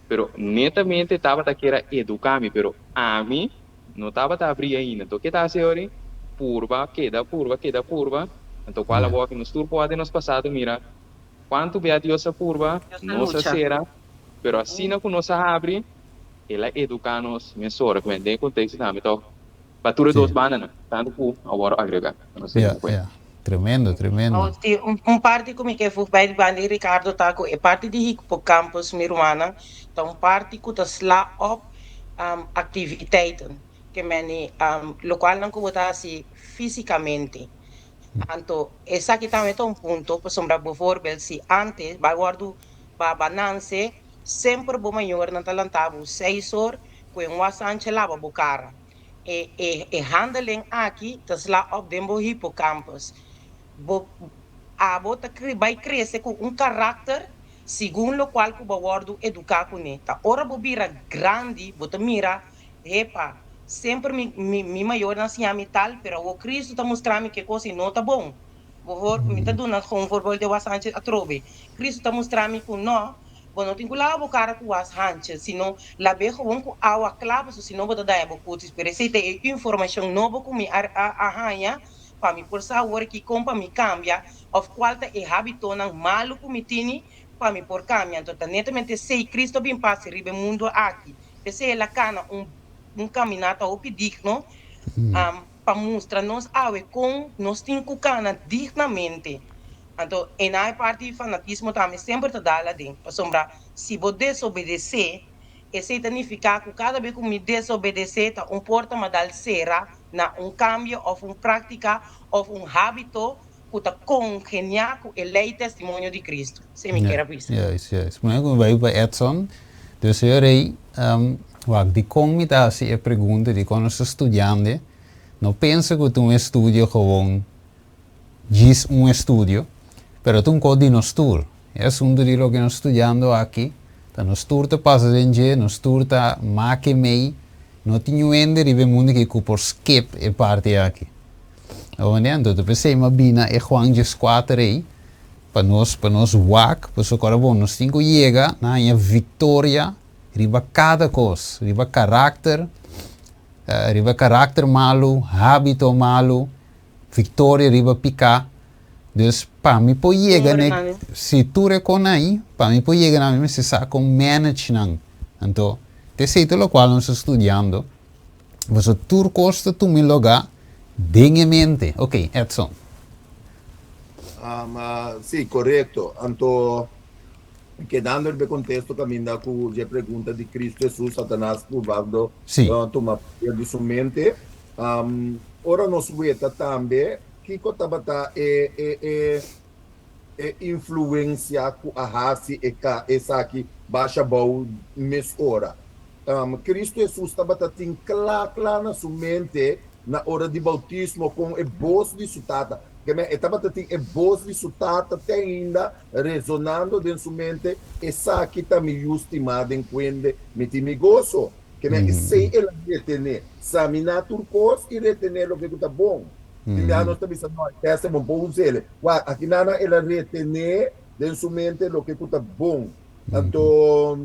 pero netamente tabata kier a eduká mi, pero ami no tabata abrí ainda. Anto ke ta hasi ora ei? Purba, keda purba, keda purba. Anto kual a wòrdu nos tur por a den nos pasado mira Cuantu bia Dios a purba, Dios a nos a lucha. cera, pero asina cu nos a habri, El a educa nos mesora. Cu den e contexto tambe toch pa tur e dos bandanan, tanto cu a worde agrega. No sé Ya, como fue. ya. Tremendo, tremendo. Oh, sí, un parti cu mi ke voeg bij di banda di Ricardo ta cu e parti di hippocampus, mi rumannan, ta un parti cu ta sla op activiteiten, ke meni, locualnan cu bo ta haci fisicamente. Anto esaki tambe ta un punto pasobra bijvoorbeeld si antes bai wordo ba ba nanse semper bo mayornan ta lanta bo seis or cu e un wasantje laba bo cara. E e e handeling aki ta sla op den bo hippocampus. Bo abo ta bai crece cu un karakter segun locual cu bo a wordo educa cune. Ta ora bo bira grandi bo ta mira Epa, semper mi, mi, mi mayornan a siña mi tal, pero awor Cristo ta mustra mi ke kos i no ta bon. Bo hor, mi ta duna gewoon voorbeeld di was hanchi atrobe. Cristo ta mustra mi ku no, bo no tin ku laba bo kara ku was hanchi, sino lab'é gewoon ku awa kla, pasobra si no bo ta daña bo kutis. Pero esei ta e informashon nobo ku mi a, a, a haña pa mi por sa awor kikon pa mi kambia òf kual ta e hábitonan malu ku mi tini pa mi por kambia. Anto ta netamente esei Cristo a bin pasa riba e mundu aki. P'esei el a kana un un kaminata hopi digno pa mustra nos awe kon nos tin ku kana dignamente. Anto e na e parti di fanatismo tambe semper ta dal aden, pasobra si bo desobedesé, esei ta nifiká ku kada bes ku mi desobedesé ta un porta ma dal sera na un kambio òf un práktika òf un hábito ku ta kongeniá ku e lei testimonio di Kristu. Esei mi kier a bisa. Juist, juist. Promé ku mi bai pa Edson, dus señor Rey, wak, dikon mi ta hasi e pregunta, dikon nos ta studiando, no pensa ku ta un estudio gewoon djis un estudio, pero ta un kos di nos tur. E asuntu di loke nos studiando aki, ta nos tur ta pasa den dje, nos tur ta make mei, no tin niun hende riba e mundu aki ku por skip e parti aki. Awor anto ta p'esei m'a bina e Juan dieskuater ei pa nos pa nos wak, pasobra ora bon nos tin ku yega na haña viktoria riba kada kos, riba karakter, riba karakter malu, hábito malu, viktoria riba piká. Dus pa mi por yega na e, si tur e kon ei, pa mi por yega na mi mester sa kon manage nan. Anto, ta esei ta lokual nos ta studiando. Pasobra tur kos ta tuma e lugá den e mente. Ok, Edson. Sí, korekto. Anto, kedando riba e kontesto kaminda ku dje pregunta di Kristu Hesus, Satanas purbando tuma poder di su mente. Ora nos weta tambe kiko tabata e e e e influensia ku a hasi e ka esaki basha abou mes ora. Kristu Hesus tabata tin kla kla na su mente na ora di boutismo kon e bos di su Tata, keme e tabata tin e bos di su Tata te ainda rezonando den su mente, Esaki ta mi Yu stimá den kuende mi tin mi goso. Keme esei el a retené, saminá tur kos i retené loke ku ta bon. Tin bia nos ta bisa, No, e tèst e bon, por us'el. Wak, akinana el a retené den su mente loke ku ta bon. Anto,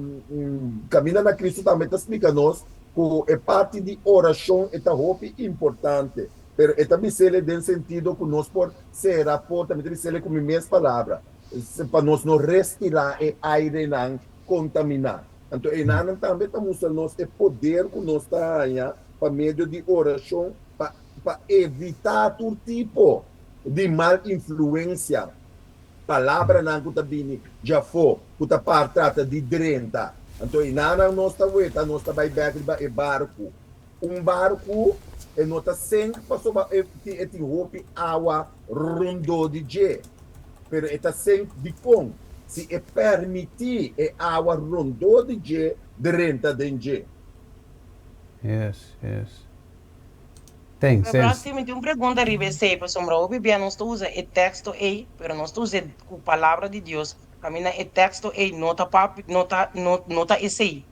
Kaminda na Kristu tambe ta splika nos ku e parti di orashon e ta hopi importante, pero e ta bis'el den sentido ku nos por sera porta, mi ta bis'el ku mi mes palabra, pa nos no respirá e airenan kontaminá. Anto enanan tambe ta mustra nos e poder ku nos ta haña pa medio di orashon pa pa evitá tur tipo di mal influensia. Palabranan ku ta bini djafó, ku ta par trata di drenta. Anto enanan nos ta weta, nos ta bai bèk riba e barku. Un barku e no ta senk pasobra e e tin hopi awa rondó di dje, pero e ta senk dikon? Si e pèrmití e awa rondó di dje drenta den dje. Yes, yes. Thanks, Pero thanks. Brasty, mi tin un pregunta riba esei, pasobra hopi bia nos ta usa e teksto ei, pero nos ta us'é ku Palabra di Dios, kaminda e teksto ei no ta papi, no ta, no, no ta esei.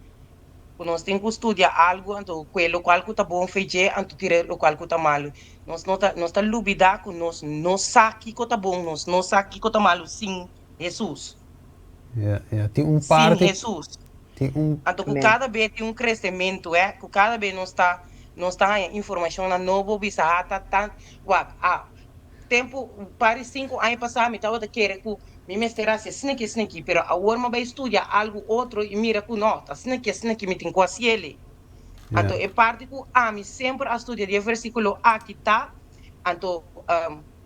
Ku nos tin ku studia algu, anto kue lokual ku ta bon fe dje, anto tira lokual ku ta malu. Nos no ta, nos ta lubidá ku nos no sa kiko ta bon, nos no sa kiko ta malu sin Hesus. Ya, ya, tin un Sin parti, Hesus. tin un. Anto ku Amen. kada be tin un kresementu, eh, ku kada be nos ta nos ta haña informashonnan nobo, bisa ha ta tan, wak, a tempu par di sinku aña pasá mi tabata kere ku mi mester hasi esneki esneki, pero awor mi a bai studia algu otro i mira ku no, ta esneki esneki mi tin ku hasi elei. Anto Ya. e parti ku ami semper a studia di e versíkulo aki ta, anto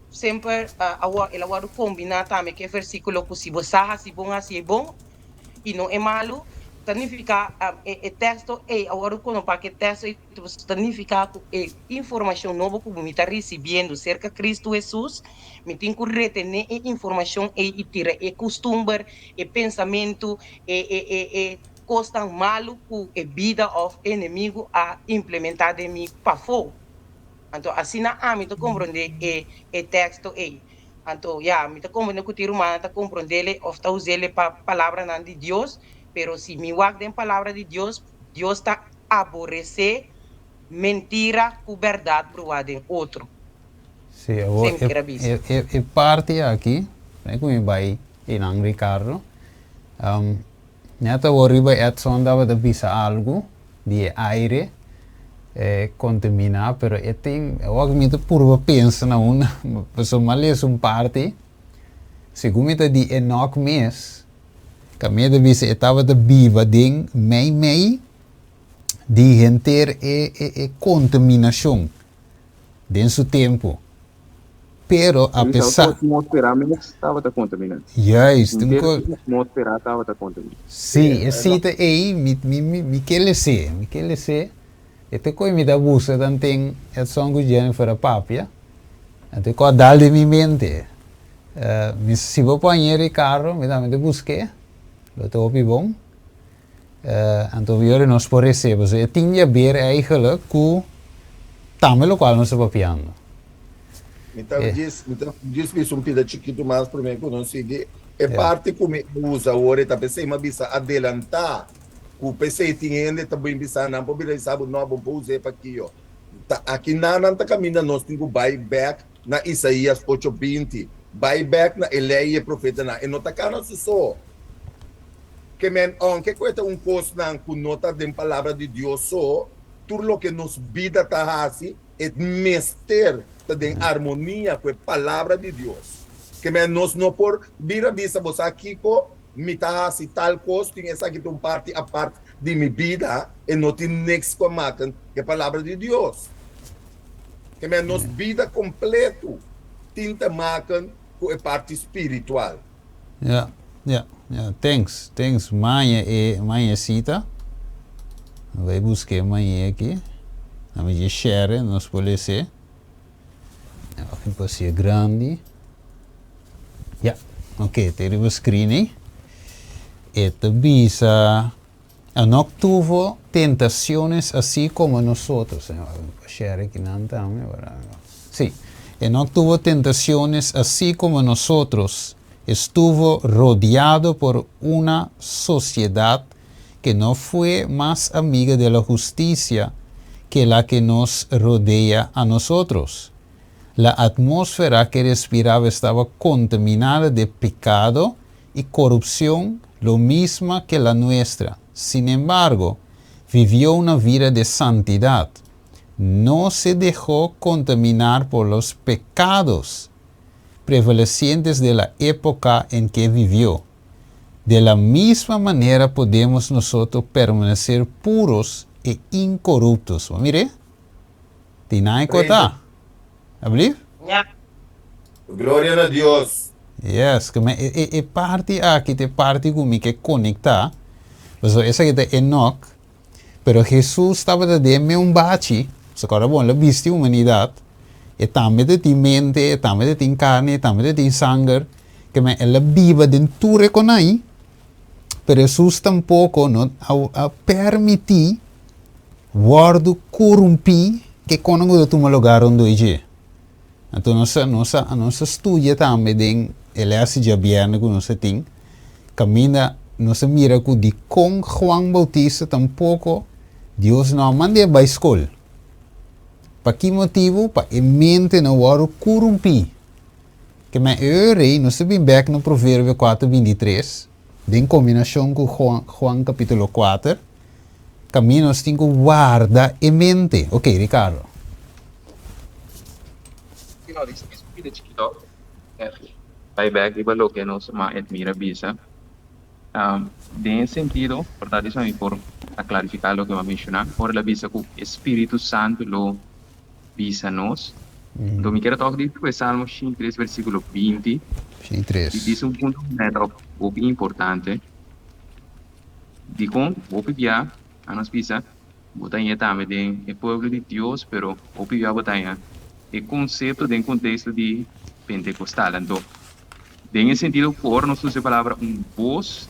semper awor el a wòrdu kombiná tambe ku e versíkulo ku si bo sa hasi bon hasi e bon, i no e malu. Ta nifiká e teksto ei, awor ku no pa ku e teksto ei ta nifiká ku e informashon nobo ku mi ta risibiendo serka Kristu Hesus, mi tin ku retené e informashon ei i tira e kustumber, e pensamentu, e e e e kosnan malu ku e bida òf enemigu a implementá den mi pafó. Anto asina ami ta komprondé e e teksto ei. Anto, ya, mi ta komprendé ku tin rumannan ta komprondé òf ta us'é pa palabranan di Dios, pero si mi wak den Palabra di Dios, Dios ta aboresé mentira ku bèrdat bruá den otro. Sí, awor Esei mi kier a bisa. e parti aki, promé ku mi bai einan Ricardo, net awor riba Edson tabata bisa algu di e aire kontaminá, pero e tin, awor mi ta purba pensa na un, pasobra mi a lesa un parti, segun mi ta di Enoch mes, Kaminda ta bisa e tabata biba den meimei di henter e e kontaminashon den su tempu. Pero A apesar. atmósfera mes tabata kontaminá. Juist, un Henter ko. e atmósfera tabata kontaminá. Sí, e sita ei mi mi mi ke les'é, mi ke les'é. E te koe mi ta buska tanten Edson ku Jennifer a papia, anto e kò dal den mi mente. Mi si bo por hañ'é Ricardo, mi tambe ta busk'é, lo ta hopi bon. Anto yori nos por resé, pasobra e tin di haber eigenlijk ku tambe lokual nos ta papiando. Mi ta djis, mi ta djis bisa un pida chikitu mas promé ku nos sigui. E parti ku mi a usa awor e ta p'esei mi a bisa adelantá ku p'esei tin hende ta bin bisa nan por bira bisa bo no bo por us'é pa kio. Ta aki nan nan ta kaminda nos tin ku bai bèk na Isaías ocho 20, bai bèk na e lei i e profetanan. E no ta kana su so. Ke men, ounke ku e ta un kosnan ku no ta den Palabra di Dios so, tur loke nos bida ta hasi, e mester ta den armonia ku e Palabra di Dios. Ke men, nos no por bira bisa, Bo sa kiko? Mi ta hasi tal kos, tin esaki ta un parti apart di mi bida, e no tin niks ku a maken ku e Palabra di Dios. Ke men, nos bida kompletu tin te maken ku e parti spiritual. Ja, ja, ja. Thanks, thanks. Maña e, maña e cita. Bai busqué maña aki. A mi dje share, nos por lese. Aki por hacié grandi. Ja, ok, te riba screen ei. E ta bisa, Enoc tuvo tentaciones así como nosotros. Share aki nan tambe. Sí. Enoc tuvo tentaciones así como nosotros. Estuvo rodeado por una sociedad que no fue más amiga de la justicia que la que nos rodea a nosotros. La atmósfera que respiraba estaba contaminada de pecado y corupción, lo misma que la nuestra. Sin embargo, vivió una vida de santidad. No se dejó contaminar por los pecados prevalecientes de la época en que vivió. De la misma manera podemos nosotros permanecer puros e incorruptos. Mire, tin nan e kota. Ablief? Ja. Gloria na Dios. Yes, ke men e, e, e parti aki ta e parti ku mi ke konektá. Pasobra esaki ta Enoch, pero Hesus tabata den meun bachi, so kòrda bon, el a bisti humanidat, e tambe ta tin mente, e tambe ta tin karni, e tambe ta tin sanger, ke men el a biba den tur e konai, pero Hesus tampoko no a, a permití wòrdu korumpí ke konan ku ta tuma lugá rondó di dje. Anto nos a nos a nos a studia tambe den e lès di djabièrnè ku nos a tin, kaminda nos a mira ku dikon Juan Boutista tampoko Dios no a mand'é bai skol. Pa ki motibu? Pa e mente no wòrdu kurumpí. Ke men e ora ei nos ta bin bèk na Proverbio kuater 23, den kombinashon ku Juan Juan kapítulo kuater, Kaminda nos tin ku warda e mente. Ok, Ricardo. Si no, dice mes pida chikito. Bai bek riba loke nos ma Edmira bisa. Den e sentido, por ta disa mi por a clarifica loke mi a menciona, ora el a bisa cu e Spiritu Santo lo bisa nos. Enton mi kier a tok di e Salmo 103 versiculo 20. 103. Y dice un punto hopi importante. Dikon hopi bia a nos bisa bo ta haña tambe den e pueblo di Dios, pero hopi bia bo ta haña e konsepto den konteksto di Pentekostal. Anto, den e sentido ku ora nos usa e palabra un bos,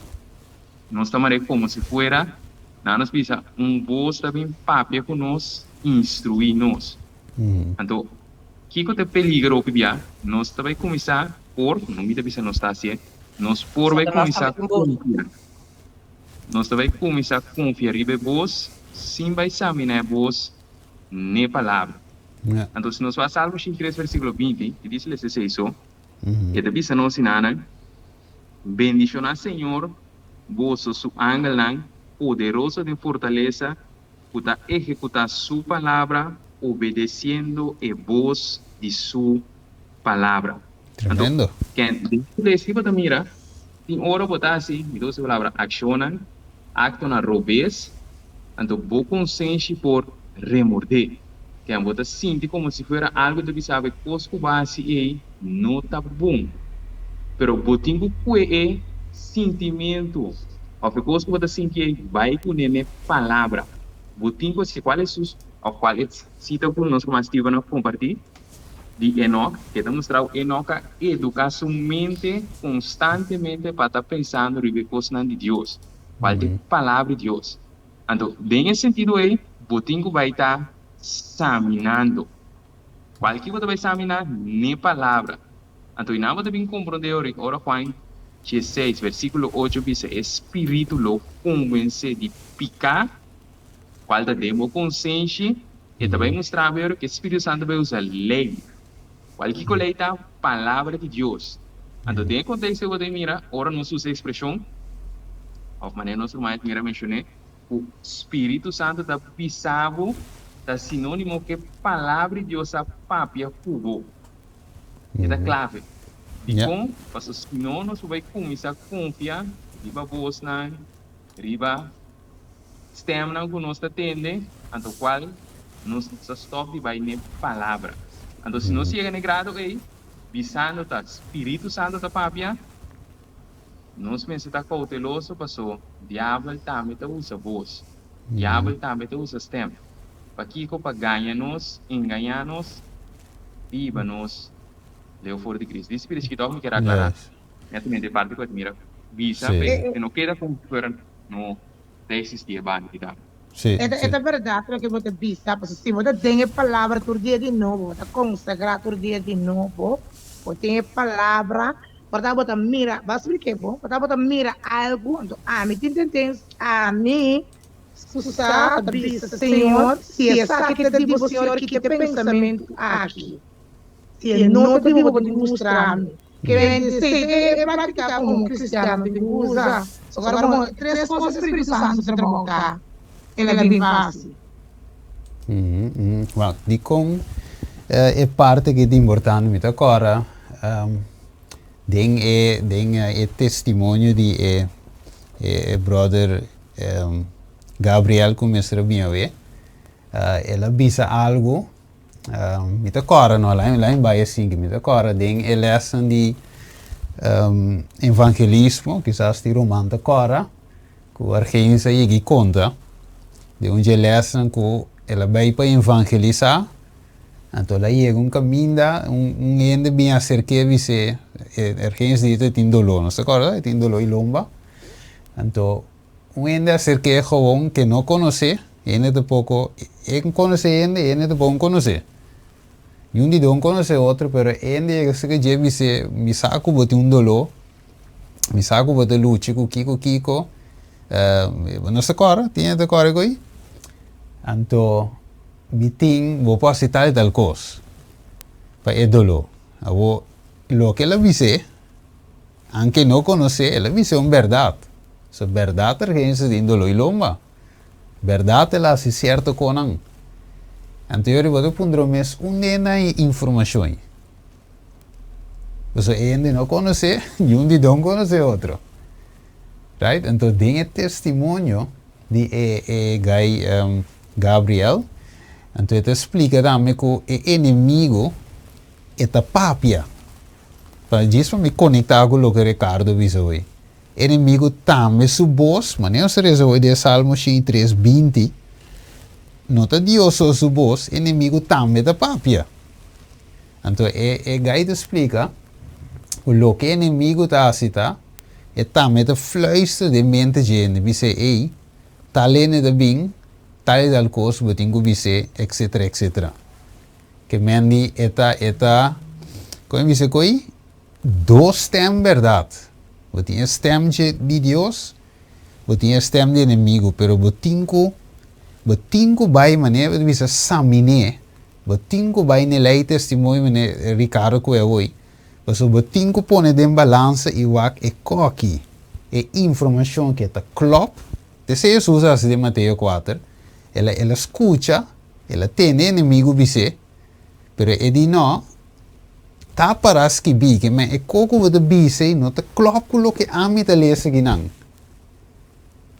nos ta manera komo si fuera nan nos bisa un bos ta bin papia ku nos, instruí nos. Anto, kiko ta e peligro hopi bia? Nos ta bai kuminsá por, no mi ta bisa nos ta hasié, nos por bai Satanas kuminsá tambe tin bos. konfia. Nos ta bai kuminsá konfia riba e bos sin bai saminá e bos n'e palabra. Anto, si nos wak Salmo 103 versíkulo 20, e dice lesa esei so, e ta bisa nos sinanan, Bendishoná Señor, boso su angelnan poderoso den fortalesa, ku ta ehekutá su palabra obedesiendo e bos di su palabra. Anto, Tremendo. ken den su lesti bo ta mira, tin ora bo ta hasi, mi ta usa e palabra akshonnan, aktonan robes, anto bo konsenshi por remordé. Ken bo ta sinti komo si fuera algu ta bisa bo e kos ku bo a hasi ei no ta bon. Pero bo tin ku kue e sintimentu òf e kos ku bo ta sinti ei bai kuné n'e palabra. Bo tin ku hasi kual Hesus òf kual e sita ku nos ruman Steven a kompartí di Enoc, ke ta mustra ku Enoc a eduká su mente konstantemente pa ta pensando riba e kosnan di Dios, kual ta e Palabra di Dios. Anto, den e sentido ei, bo tin ku bai ta saminando. Kualke bo ta bai saminá? N'e Palabra. Anto, i nan bo ta bin komprondé ora ora Juan diesseis, versíkulo ocho bisa, E spiritu lo konvensé di piká, kual ta den bo konsenshi, E ta bai mustra bo ora ku e Spiritu Santu bai usa lei. Kual kiko lei ta? Palabra di Dios. Anto den e konteksto bo ta mira ora nos usa e ekspreshon, òf manera nos ruman Edmira menshoné, ku Spiritu Santu ta bisa bo ta sinónimo ku e Palabra di Dios a papia ku bo. E ta klave. Dikon? Pasobra si no nos por bai kuminsá konfia riba bosnan, riba Stemnan ku nos ta tende, anto kual nos sa stòp di bai n'e Palabra. Anto si nos yega n'e grado ei, bisando ta Spiritu Santu ta papia, nos mester ta kouteloso paso Diabel tambe ta usa bos, Diabel tambe ta usa stem. Pakiko? Pa gaña nos, engañá nos, i hiba nos leu for di Cristo. Di Spiritu Chikito mi kier aklará netamente e parti ku Admira bisa, pe no keda komo si fuera no. ta existi e banda di dam. Sí, E ta, e sí. ta berdad loke bo ta bisa, pasobra si bo ta den e palabra tur dia di nobo, bo ta konsagrá tur dia di nobo, bo tin e palabra, por ta bo ta mira, bo a spliké bo, por ta bo ta mira algu, anto ami tin tendens, ami su sa ta bisa, Señor, si esaki ta di bo, Señor, kita e pensamentu aki, si e no ta di bo, bo tin ku mustra mi. Ke esei ta e práktika komo kristiano tin ku usa. So ora bo tres kos e spiritu santu ta trabou ta el a bin fásil. Well, dikon e parti aki ta importante? Mi ta kòrda den e den e testimonio di e e brother Gabriel ku mester a bin awe, el a bisa algu. Mi ta kòrda no, lain lain bai asin, mi ta kòrda den e lèsnan di evangelismo, kisas tin ruman ta kòrda, ku Argenis a yega i konta di un dje lèsnan ku el a bai pa evangelisá, anto el a yega un kaminda, un un hende bin aserk'é bis'é, Argenis di e tin doló, nos ta kòrda? E tin doló i lomba, anto Un hende aserk'é gewoon ke no konosé, hende tampoko, e konosé hende, hende tampoko konosé. Niun di don konosé otro, pero e hende yega serka dje bis'é, mi sa ku bo tin un doló, mi sa ku bo ta lucha ku kiko kiko, bo no sa kòrda, tin hende ta kòrda ku ei? Anto mi tin, bo por hasi tal i tal kos pa e doló. Awor, loke el a bis'é, Anke no konosé, el a bisa un bèrdat. So bèrdat ta regense den doló i lomba. Bèrdat el a hasi sierto konan. Anto yo riba ta puntra bo mes, unda e na e informashon ei? Pasobra e hende no konosé, niun di don konosé otro. Right? Anto den e testimonio di e e guy Gabriel, anto e ta splika tambe ku e enemigo e ta papia. Pa djis pa mi konektá ku loke Ricardo bisa hoy. Enemigu tambe su bos, manera nos ta reza hoy den Salmo 103, 20, no ta Dios so su bos, enemigu tambe ta papia. Anto e e gai ta splika ku loke enemigu ta hasi ta, e tambe ta fluister den mente dje hende, bis'é, ey, tal hende ta bin, tal i tal kos bo tin ku bis'é, etcetera, etcetera. Ke men di e ta, e ta, kon e bisa ko'i? Dos stem bèrdat. Bo tin e stem dje di Dios, bo tin e stem di enemigu, pero bo tin ku, bo tin ku bai manera bo ta bisa saminé, bo tin ku bai n'e lei testimonio manera Ricardo ku e awoi, pasobra bo tin ku pone den balansa i wak e koki, e informashon ke ta klòp, T'esei Hesus a hasi den Mateo kuater, el a el a skucha, el a tende e enemigu bis'é, Pero e di no, Ta para skibí ke men e ko ku bo ta bisa ei no ta klòp ku loke ami ta lesa akinan.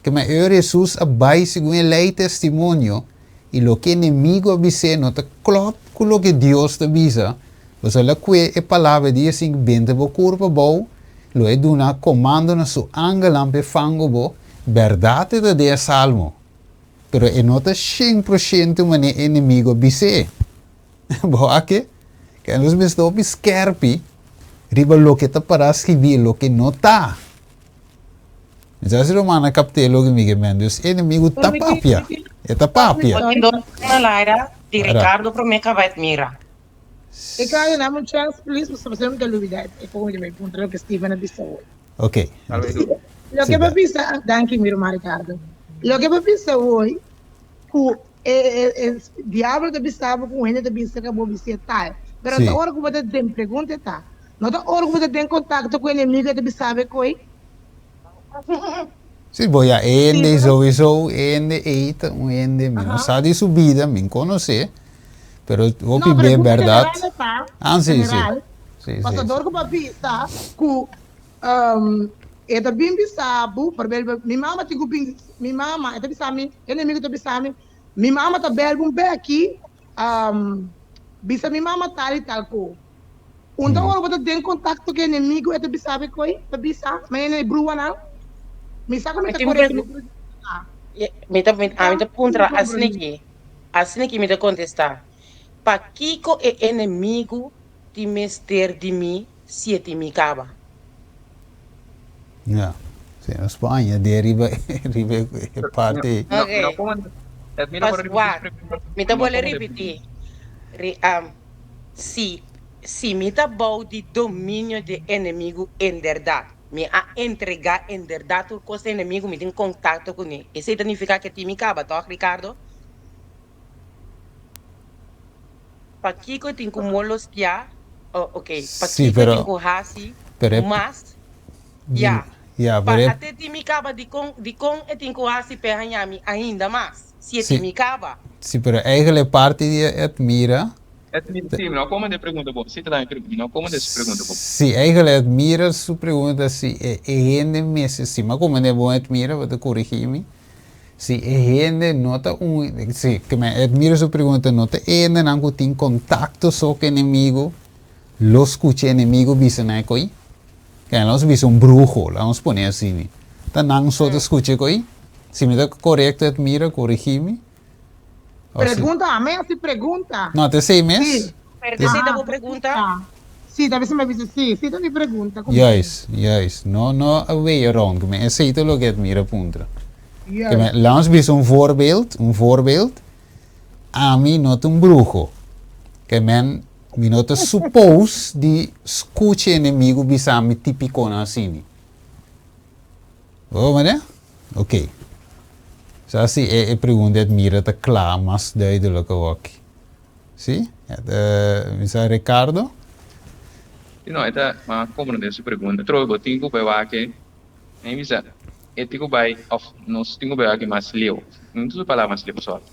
Ke men ora Hesus a bai segun e lei testimonio i loke enemigu a bis'é no ta klòp ku loke Dios ta bisa, pasobra el a kue e palabra di asin ku benta bo kurpa abou, lo e duna komando na su angelnan pa e fango bo, bèrdat e ta den e salmo. Pero e no ta shen por shento manera e enemigo a bis'é. Bo a ke? Ke nos mester hopi skerpi riba loke ta pará skibí i loke no ta. Mi sa si rumannan a kapt'é loke mi ke men. Dus e enemigo ta papia. E ta papia. Bo tin dos na laira di Ricardo promé kaba et mira. Ricardo, dame un chance please, pasobra si no mi ta lubida e poco mi ta bai puntra loke Steven a bisa hoy. Ok. Loke bo bisa, danki mi ruman Ricardo. Loke bo bisa hoy ku e e diablo ta bisa bo ku un hende ta bisa ka bo bisa e tal. Pero ta ora ku bo ta den pregunta e ta, no ta ora ku bo ta den kontakto ku enemigo e ta bisa bo e koe? Si, bo ya e hende souiso, e hende ei ta un hende mi no sa di su bida, mi konosé, pero hopi No, be pregunta bèrdat. general e ta, Ah, si, si. general. Si, si, Pasobra si. dor ku bo a bisa ku e ta bin bisa bo, por ejemplo, mi mama tin ku bin, mi mama e ta bisa mi, e enemigo ta bisa mi, mi mama ta bèl bo un bèki, bisa mi mama tal i tal ko. Un ta ora bo ta den kontakto ku e enemigo e ta bisa bo koi, ta bisa, manera e bruanan, mi sa ku mi Mi ta tin un korekto mi pregunta. Mi ta, mi, ami ta puntra asina ki, asina ki mi ta kontestá, Pakiko e enemigo tin mester di mi si e tin mi kaba? Ja, si nos por añadí riba riba e parte ei. No, Ok, no como Edmina pas por repetir su wak, pregunta. mi ta No bolbe como ripití. Ri, am, si, si mi ta bou di dominio di enemigu inderdat, mi a entregá inderdat tur kos na enemigu, mi tin kontakto kuné, esei ta nifiká ke tin mi kaba, tòg, Ricardo? Pakiko tin ku molostiá? Oh, ok. Sí, Pakiko tin pero ku hasi pero e mas? Ya. Ya, Pa pero e ate tin mi kaba, dikon dikon e tin ku hasi p'e haña mi ainda mas, si e tin Sí, mi kaba? sí, pero eigenlijk e parti di Edmira Edmira, sí, mi no a komende e pregunta bo. Sí, ta dami mi no a komende su pregunta bo. Sí, eigenlijk Edmira su pregunta si e e hende mester, si mi a komende bon Edmira, bo ta korigí mi. Si e hende no ta un, si, ke men Edmiro su pregunta, no ta e hendenan ku tin kontakto so ku enemigo lo skucha enemigo bisa nan e koi? Ke nos bisa un bruho, laga nos pone asini. Ta nan so ta skucha e koi? Si mi ta korekto Edmiro, korigí mi. O si. Pregunta, ami a hasi pregunta. No, ta esei mes? Si. Pero ta esei ta bo pregunta? Si, ta bisa mi a bisa si. Si ta mi pregunta. Juist, juist. No, no a way around. Ke men esei ta loke Edmira puntra. Ke men, laat ons bisa un voorbeeld, un voorbeeld. Ami no ta un bruho. Ke men, mi no ta suppose di skucha enemigo bisa mi tipikonan asini. Bo mane? Ok. Sa si e, e pregunta Edmira ta kla mas duidelijk awor. Sí? Mi sa Ricardo? Sí, no, e ta, ma comprende su pregunta. Trobe bo tin cu bai wak e, mi bisa, e tin cu bai, of nos tin cu bai wak e mas leu. No ta usa palabra mas leu, sorry.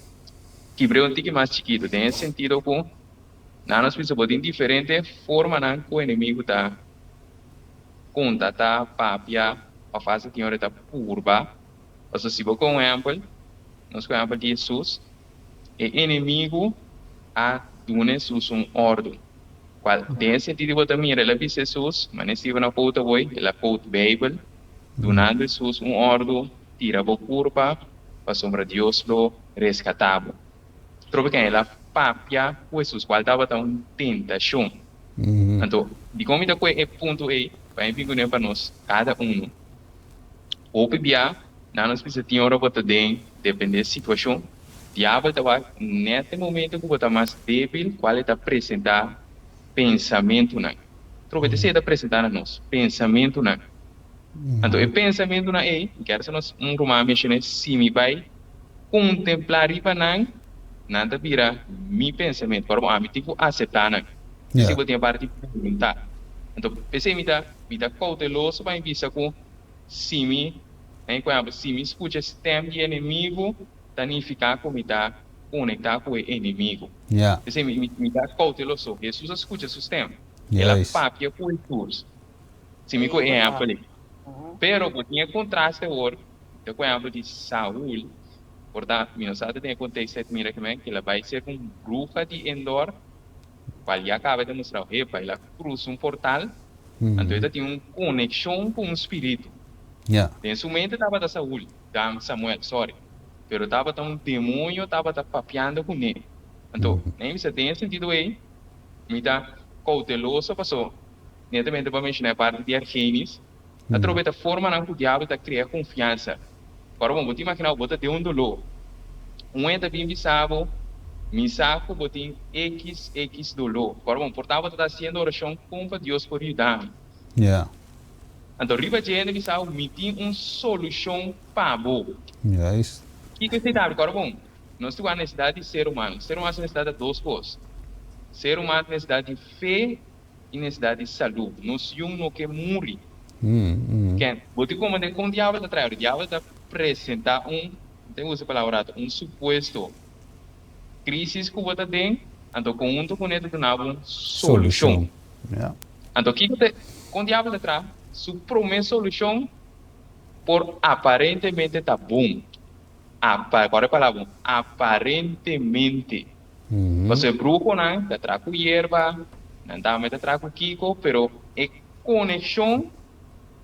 Kibr'é un tiki mas chikito, den e sentido cu nan nos bisa bo tin diferente formanan cu enemigo ta conta, ta papia, of hasta tin ora e ta purba. Pasobra si bo con un ehempel, nos con ehempel di Jesus, E enemigu a duna Hesus un ordu, cual den e sentido bo ta mira el a bisa Hesus, manera Steven a quote awor, el a quote Bijbel. Dunando Hesus un òrdu, Tira bo kurpa, pasobra Dios lo reskatá bo. Trobe ken el a papia ku Hesus, kual tabata un tentashon. Anto, dikon mi ta kue e punto ei? Pa e bin kuné pa nos kada unu. Hopi bia, nan nos bisa tin ora bo ta den, dependé situashon, diabel ta wak nèt e momento ku bo ta mas débil, kual e ta presentá pensamentunan. Trobe ta esei e ta presentá na nos, pensamentunan. Anto e pensamentunan ei, mi kier sa nos un ruman a menshoné, si mi bai kontemplá riba nan, nan ta bira mi pensamentu. Ora bo ami tin ku aseptá nan. Esei bo tin e parti boluntat. Anto p'esei mi ta mi ta kouteloso pa mi bisa ku si mi, por ehèmpel, si mi skucha stèm di enemigu, ta nifiká ku mi ta konektá ku e enemigu. P'esei mi mi ta kouteloso. Hesus a skucha su stèm. El a papia ku Hesus. Si mi ku ehèmpel ei. Pero bo tin e kontraste awor, ta ku ehèmpel di Saul, por ta mi no sa ta den e konteksto ei mira kimen ku el a bai ser un bruha di Endor, kual ya kaba e demostrá, hepa, el a krusa un portal, anto e ta tin un konekshon ku un spiritu. Den su mente tabata Saul, Samuel, sorry, pero tabata un demoño tabata papiando kuné. Anto, nan bisa den e sentido ei, mi ta kouteloso paso Netamente pa menshoná e parti di Argenis, atrobe ta formanan ku diabel ta krea konfiansa. Ora bon, bo ta imaginá bo ta den un doló. Un hende ta bin bisa bo, Mi sa ku bo tin ekis ekis doló. Ora bon, por ta bo ta ta hasiendo orashon kon pa Dios por yuda mi. Anto riba dje hende bisa bo, Mi tin un solushon pa bo. Kiko esei ta habri? Ora bon, nos tin wak nesesidat di ser humano. Ser humano su nesesidat ta dos kos. Ser humano ta nesesidat di fe i nesesidat di salú. Nos yun no ke muri. Ken? Bo tin komprendé kon diabel ta traha. Ora diabel ta presentá un, mi ta usa e palabra rato, un supuesto krísis ku bo ta den, anto konhunto kuné ta duna bo un solushon. Anto kiko ta, kon diabel ta traha? Su promé solushon por aparentemente ta bon. Apa, kòrda e palabra bon, aparentemente. Pasobra e bruhonan ta traha ku yerba, nan tambe ta traha ku kiko, pero e konekshon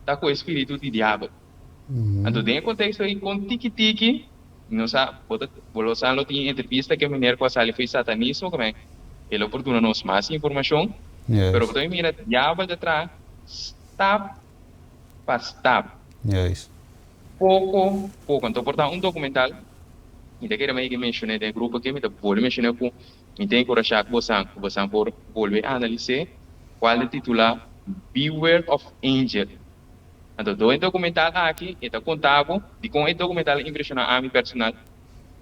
ta ku e spiritu di diabel. Anto den e konteksto ei kon tiki tiki, mi no sa, bo ta, bo lo sa lo tin entrevista ku e meneer ku a sali fo'i satanismo, ku e lo por duna nos mas informashon, pero bo ta mira diabel ta traha stap pa stap. Poko poko. Anto por ta un dokumental, mi ta kere mei ke menshoné den e grupo aki, mi ta bolbe menshoné ku mi ta enkurashá ku bosan, ku bosan por bolbe analis'é, kual ta titulá Beware of Angel. Anto den e dokumental aki e ta konta bo dikon e dokumental a impreshoná ami personal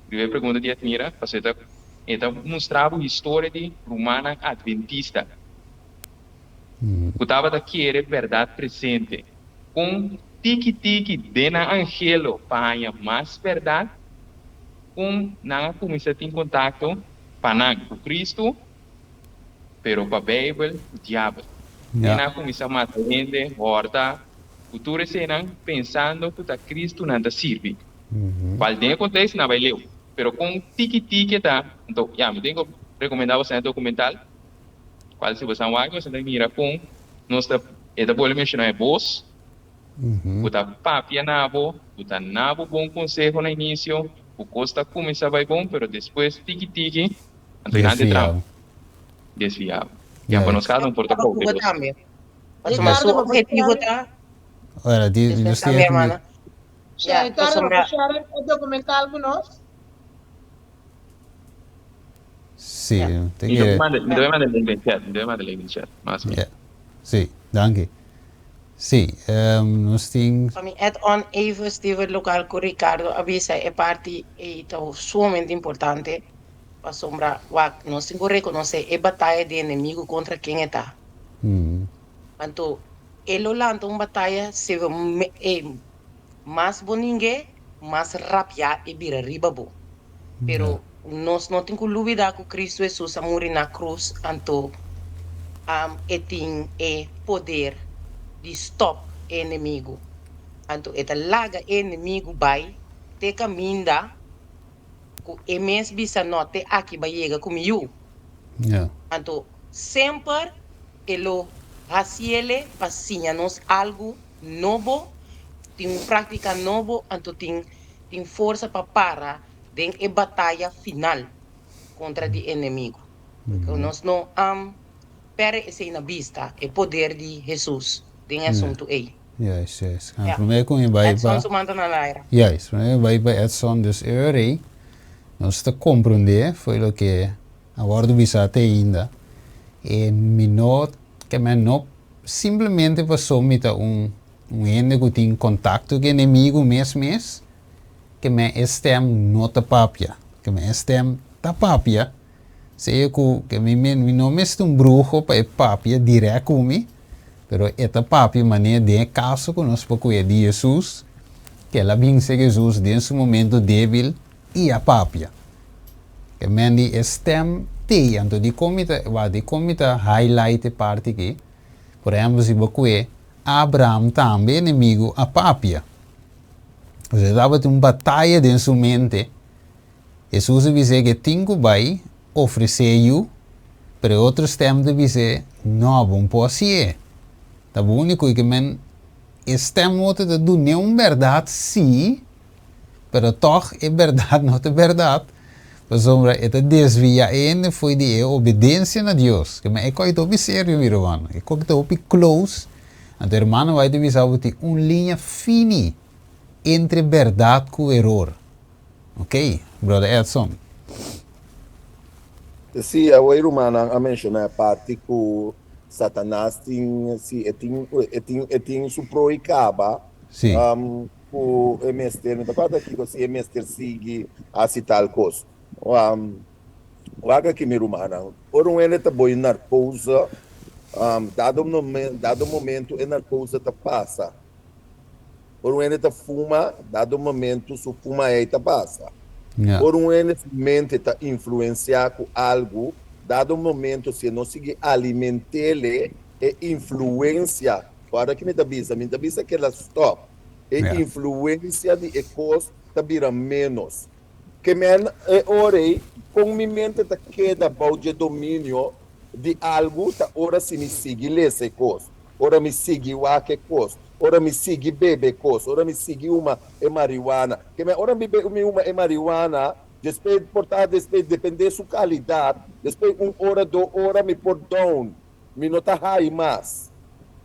riba e pregunta di Admira, pasobra e ta e ta mustra bo historia di rumannan adventista ku tabata kere bèrdat presente. Kon tiki tiki den nan angelo pa haña mas bèrdat, kon nan a kuminsá tin kontakto pa nan ku Kristu, pero pa Beibel ku diabel. Den nan a kuminsá mata hende, hòrta, ku tur eseinan pensando ku ta Kristu nan ta sirbi. Kual den e konteksto nan a bai leu, pero kon tiki tiki ta, anto ya mi tin ku rekomendá boso e dokumental, kual si boso a wak boso ta mira kon nos ta E ta bolbe menshoná e bos ku ta papia na bo, ku ta na bo bon konseho na inisio, ku kos ta kuminsá bai bon, pero despues tiki tiki anto i nan ta entra desviá bo. Ya pa nos kada un por ta kouteloso. Pasobra su objetivo ta Despues tambe hermana. Ya, Ricardo, bo por share e documental ku nos? Sí, te Mi kere. manda, mi debe manda link den chat, mi debe manda link den chat, mas mi. Yeah. Sí, danki. Sí, nos tin. Pa mi add on even Steven local cu Ricardo a bisa e parti ey ta sumamente importante pasobra wak nos tin cu reconoce e bataya di enemigo contra ken e ta. Anto e lo lanta un bataya si e mas bo ningue mas rabia e bira riba bo. Pero nos no tin ku lubidá ku Kristu Hesus a muri na krus, anto e tin e poder di stòp e enemigu. Anto e ta laga e enemigu bai te kaminda ku e mes bisa, No, te aki bai yega ku mi yu. Anto semper e lo hasiele pa siña nos algu nobo. Tin un práktika nobo anto tin tin forsa pa para den e bataya final kontra di enemigu. Ku nos no pèrdè esei na bista, e poder di Hesus den e asuntu ei. Juist, juist. Ja. Promé ku mi bai pa. Edson su man ta na laira. Juist, promé ku mi bai pa Edson, dus e ora ei nos ta komprondé fo'i loke a wòrdu bisá te ainda e mi no ke men no simplemente paso mi ta un Un hende ku tin kontakto ku enemigu mes mes, ke men e stèm no ta papia. Ke men e stèm ta papia, sea ku ke mi mi no mester un bruho pa e papia dirèk ku mi, pero e ta papia manera den e kaso ku nos por kuia di Hesus, ke el a bin serka Hesus den su momento débil i a papia. Ke men di e stèm t'ei, anto dikon mi ta wak dikon mi ta highlight e parti aki? Por ehèmpel si bo kue Abraham tambe enemigu a papia. Osea tabatin un bataya den su mente. Hesus a bis'é ke tin ku bai ofresé yu, pero e otro stèm ta bis'é, No, bo no por hasié. Ta bo úniko i ke men e stèm otro ta dun'é un bèrdat sí, pero tòg e bèrdat no ta bèrdat, pasobra e ta desviá e hende fo'i di e obedensia na Dios. Ke men e kos ta hopi serio mi ruman, e kos ta hopi close. Anto hermano bai ta bisa bo tin un liña fini entre bèrdat ku eror. Ok, brother Edson. Sí, awor e rumannan a menshoná e parti ku Satanas tin, sí, e tin, e tin, e tin su pro i kaba. Sí. Ku e mester, mi ta kòrda kiko si e mester sigui hasi tal kos. Wak aki mi rumannan, ora un hende ta boi narkosa, dado dado momento e narkosa ta pasa. Ora un hende ta fuma, dado momento su fuma ei ta pasa. Ora un hende su mente ta influensiá ku algu, dado momento si e no sigui aliment'ele, e influensia Ora ki mi ta bisa? Mi ta bisa keda stop. E influencia di e cos ta bira menos. Ke men e ora ei, con mi mente ta keda bou dje dominio di algu ta ora si mi sigui lesa e cos, ora mi sigui wak e cos, ora mi sigui bebe e cos, ora mi sigui huma e marihuana. Ke men ora mi mi huma e marihuana, despues por ta despues depende su calidad, despues un ora, do ora mi por down. Mi no ta hai mas.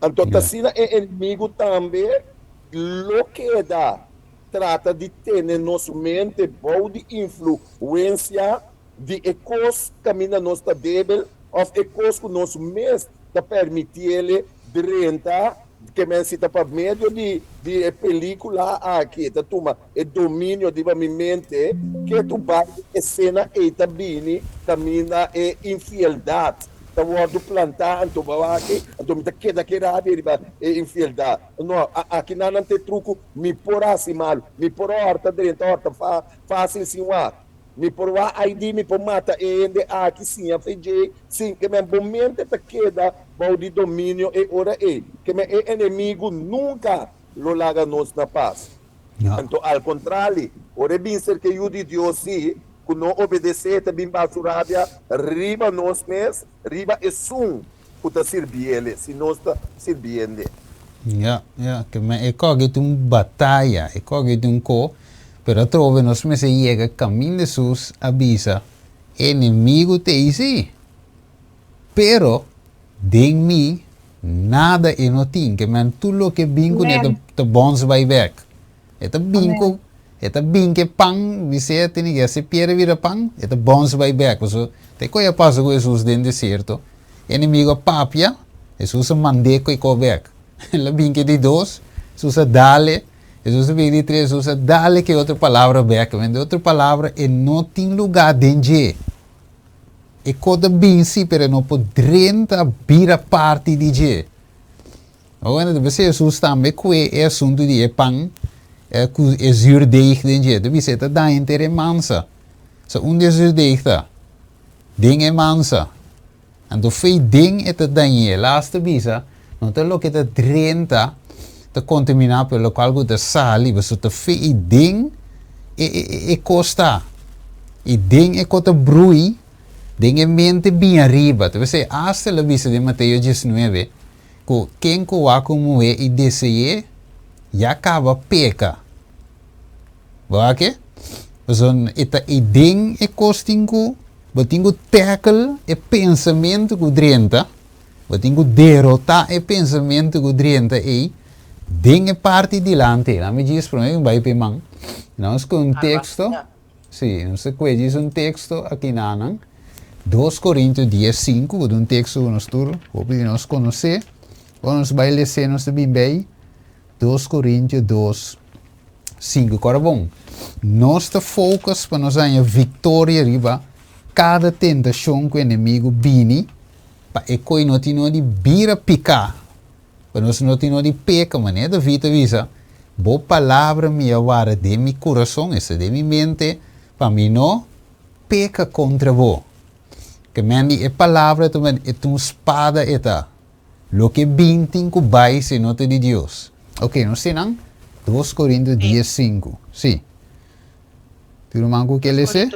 Anto ta asina e enemigu tambe lo keda trata di tene nos mente bou di influensia di e kos kaminda nos ta debel òf e kos ku nos mes ta permitiele drenta, ke men si ta pa medio di di e pelikula aki e ta tuma e dominio riba mi mente, ke tu bai e esena ei ta bini kaminda e infieldat ta wòrdu plantá, anto bo aki, anto mi ta keda ke rabia riba e infieldat. No, aki nan nan ta e truko, mi por hasi malu, mi por hòrta drenta hòrta fásil sin wak, mi por wak ID, mi por mata e hende aki sin a f'e sin ke men bo mente ta keda bou di dominio e ora ei, ke men e enemigu nunka lo laga nos na pas. Anto al kontrali, ora e bin serka e Yu di Dios, sí, ku no obedesé ta bin baha su rabia riba nos mes, riba esun ku ta sirbiele, si nos ta sirbiende. Ya, ya, ke men e koge tin un bataya, e koge tin un ko, pero atrobe nos mester yega kaminda Hesus a bisa, Enemigu ta ei sí, pero den mi nada e no tin, ke men tur loke bin kuné ta bons bai bek. E ta bin ku e ta bin ku e pan, bis'é tene ke hasi piedra bira pan, e ta bons bai bek. Pasobra te ku a pasa ku Hesus den desierto, enemigu a papia, Hesus a mand'é ku e ko bek. El a bin ku e di dos, Hesus a dal-e, Hesus a bin ku e di tres, Hesus a dal-e ku e otro palabra bek. Men di otro palabra e no tin lugá den dje. E ko ta bin si, pero e no por drenta bira parti di dje. Awor, ta bisa Hesus tambe kue e asuntu di e pan ku e zuurdeeg den dje. Ta bisa e ta daña henter e mansa. Sa unda e zuurdeeg ta? Den e mansa. Anto fei den e ta dañ'é. Las ta bisa, no ta loke ta drenta ta kontaminá, pero lokual ku ta sali, pasobra ta fei den e e e kos ta. I den e kos ta brui, den e mente bin ariba. Ta p'esei asta el a bisa den Mateo diesnuebe, Ku ken ku wak un muhé i dese'é, Ya kaba peka. Bo wak e? Pasobra e ta e den e kos tin ku bo tin ku tackle e pensamentu ku drenta, bo tin ku derotá e pensamentu ku drenta ei den e parti dilanti. Lami djis promé mi bai pa e man. Nos ku un teksto, si, nos ta kue djis un teksto aki nanan, Dos Korintio 10:5, ku ta un teksto ku nos tur hopi di nos konosé. Ora nos bai les'é nos ta bin bei Dos Korintio 2, 5. Kòrda bon, nos ta focus pa nos haña viktoria riba kada tentashon ku enemigu bini pa e koi no tin no di bira piká, pa nos no tin no di peka. Manera David a bisa, Bo palabra mi a warda den mi kurason, esta den mi mente, pa mi no peka kontra bo. Ke men di e palabra ta e ta un spada e ta. Loke bin tin ku bai si no ta di Dios. Ok, nos tin nan? Dos Korinto dies sinku. Si. Tin ruman ku ke lese?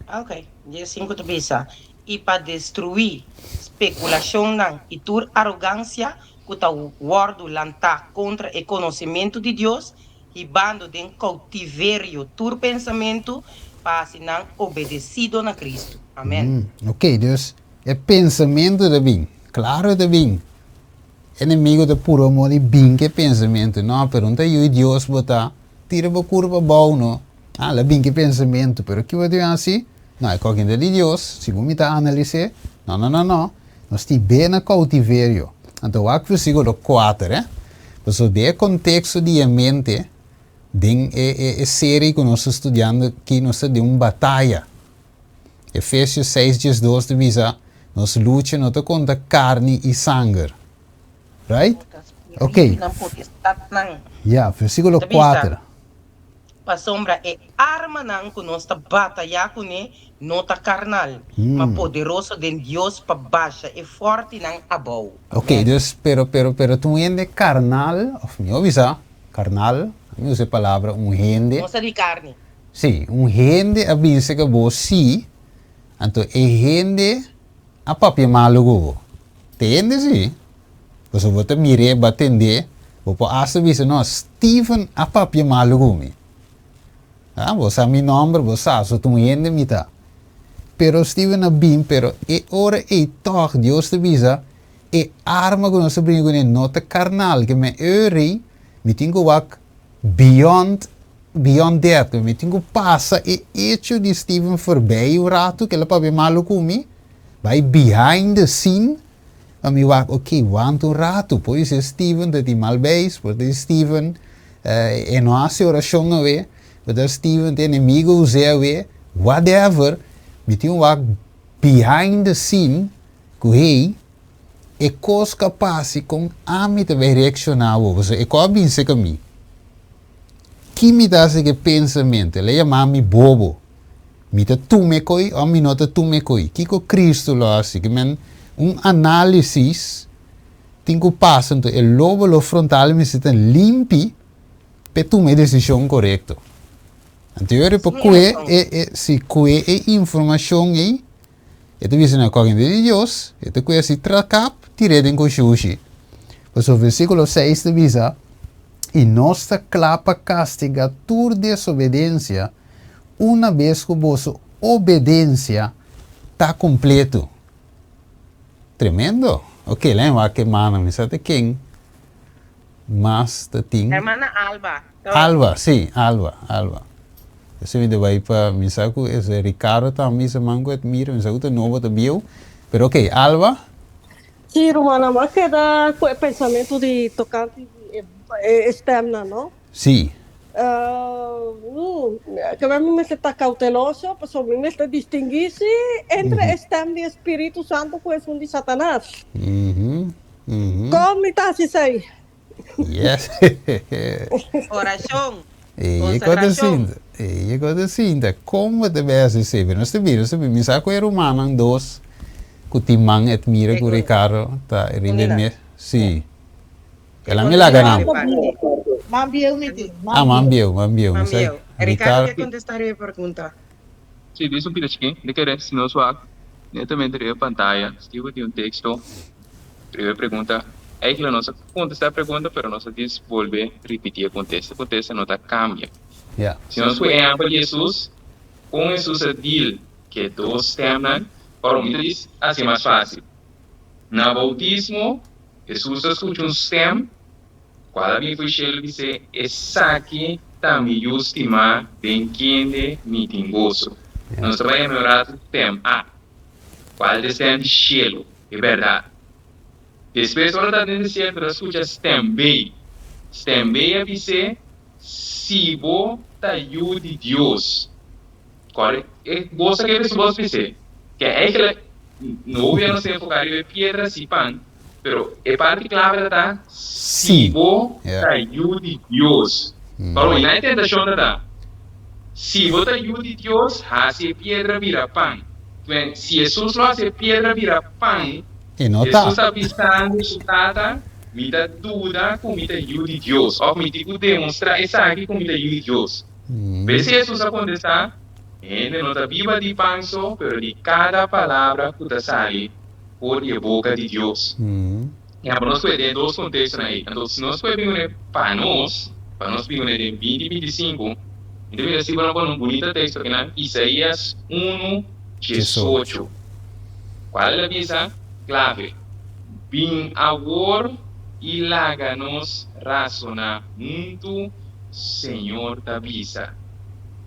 Ok, dies sinku ta bisa, I pa destruí spekulashonnan i tur arogansia ku ta wòrdu lantá kontra e konosementu di Dios, hibando den koutiverio tur pensamentu pa hasi nan obedesido na Kristu. Amèn. Ok, dus E pensamentu ta bin, klaro e ta bin. Enemigo ta purba moda di bin ku e pensamentu. No, pero un ta yu di Dios bo ta tira bo kurpa abou no. Ah, el a bin ku e pensamentu, pero ki bo ta bin hasi? No, e koki no ta di Dios, segun mi ta analis'é. No, no, no, no. Nos tin be na koutiverio. Anto wak versíkulo kuater, eh. Pasobra den e konteksto di e mente, den e serie ku nos ta studiando aki, nos ta den un bataya. Efesios seis 12 ta bisa, Nos lucha no ta kontra karni i sanger. Right? Ok. Ya, versíkulo kuater. Pasobra e armanan ku nos ta batayá kuné no ta karnal, ma poderoso den Dios pa basha e fòrtinan abou. Ok, dus, pero, pero, pero ta un hende karnal, òf mihó bisa, karnal, mi usa e palabra un hende. Nos ta di karni. Sí, un hende a bisa ku bo sí, anto e hende a papia malu ku bo. Tende sí, pasobra bo ta mir'é, bo a tend'é, bo por asta bisa, no, Steven a papia malu ku mi. Ah, bo sa mi nòmber, bo sa, so ta un hende mi ta. Pero Steven a bin, pero e ora ei tòg Dios ta bisa, e arma ku nos ta bringa kuné no ta karnal, ke men e rei, mi tin ku wak beyond Beyond that, mi tin ku pasa e echo di Steven forbij un ratu, ku el a papia malu ku mi, bai behind the scene, pa mi wak, ok, wanta un ratu, por ser Steven ta tin mal beis, por ta Steven e no hasi orashon awe, por ta Steven ta enemigo us'é awe, whatever, mi tin wak behind the scene ku hey, e kos ku a pasa i kon ami ta bai reakshoná awor, pasobra e kos a bin serka mi. Ki mi ta hasi ku e pensamentu? El a yama mi bobo. Mi ta tuma e koi òf mi no ta tuma e koi? Kiko Kristu lo hasi? Ke men un análisis tin ku pasa. Anto e lóbulo frontal mester ta limpi pa e tuma e desishon korekto. Anto yo riba kue e e si kue e informashon ei, e ta bisa na kòrente di Dios, e ta kue si trakap tir'é den koshushi. Pasobra versíkulo seis ta bisa. I nos ta kla pa kastigá tur desobedensia una bes ku boso obedensia ta kompletu. Tremendo! Ok, lei wak e mana, mi sa ta ken mas ta tin. Hermana Alba. Alba, si, Alba, Alba. Ese mi ta bai pa, mi sa ku ese Ricardo tambe mi sa man ku admira, mi sa ku ta nobo ta bieu, pero ok, Alba. Sí, rumannan, bo a keda ku e pensamentu di tokante di e stemnan, no? Sí. Kaba mi mester ta kauteloso, pasobra mi mester distinguí sí entre e stem di e Spiritu Santu ku esun di Satanas. Kon mi ta hasi esei? Yes. Orashon. E kos ta sinta, e kos ta sinta. Kon bo ta bai hasi esei? Pero nos ta bira, nos ta bira. Mi sa ku e rumannan dos ku tin man Edmira ku Ricardo ta riba e mes. Si. El a mi laga nan. Man bieu mi tin. Ah, man bieu, man bieu. Man bieu. Ricardo ke kontestá riba e pregunta. Si, dies un pida chikí. Mi kere si nos wak netamente riba e pantaya, Steven tin un teksto riba e pregunta. Eigenlijk nos a kontestá e pregunta, pero nos a dis bolbe ripití e kontesta. E kontesta no ta kambia. Si nos ku ehèmpel di Hesus, kon Hesus a deal ku e dos stèmnan? Ora, mi ta dis hasi mas fásil. Na boutismo, Hesus a skucha un stèm kual a bin for shelu bis'é, Esaki ta mi Yu stimá, den kende mi tin goso. Nos ta bai yama e un ratu stèm A, kual ta e stèm di shelu, e bèrdat. Despues ora ta den desierto ta skucha stèm B. Stèm B a bis'é, Si bo ta Yu di Dios. Kòrda e gosa ke si bos bis'é, ke eigenlijk no hopi a nos enfoká riba e piedra si pan, pero e parti klave ta ta si bo ta Yu di Dios. Pasobra na e tentashon ta ta, Si bo ta Yu di Dios, hasi e piedra bira pan. Si Hesus lo hasi e piedra bira pan, E no ta. Hesus ta bisando su Tata, Mi ta duda ku mi ta Yu di Dios, òf mi tin ku demostrá esaki ku mi ta Yu di Dios. P'esei Hesus a kontestá, Hende no ta biba di pan so, pero di kada palabra ku ta sali for di e boka di Dios. Ya, pa nos pue den e dos kontekstonan ei. Anto, si nos pue bin une pa nos, pa nos bin une den binti 25, mi ta mira si bo nan pone un bunita teksto akinan, Isaías unu, 18. Cual el a bisa? Clave, Bin awor y laga nos razona huntu, Señor ta bisa.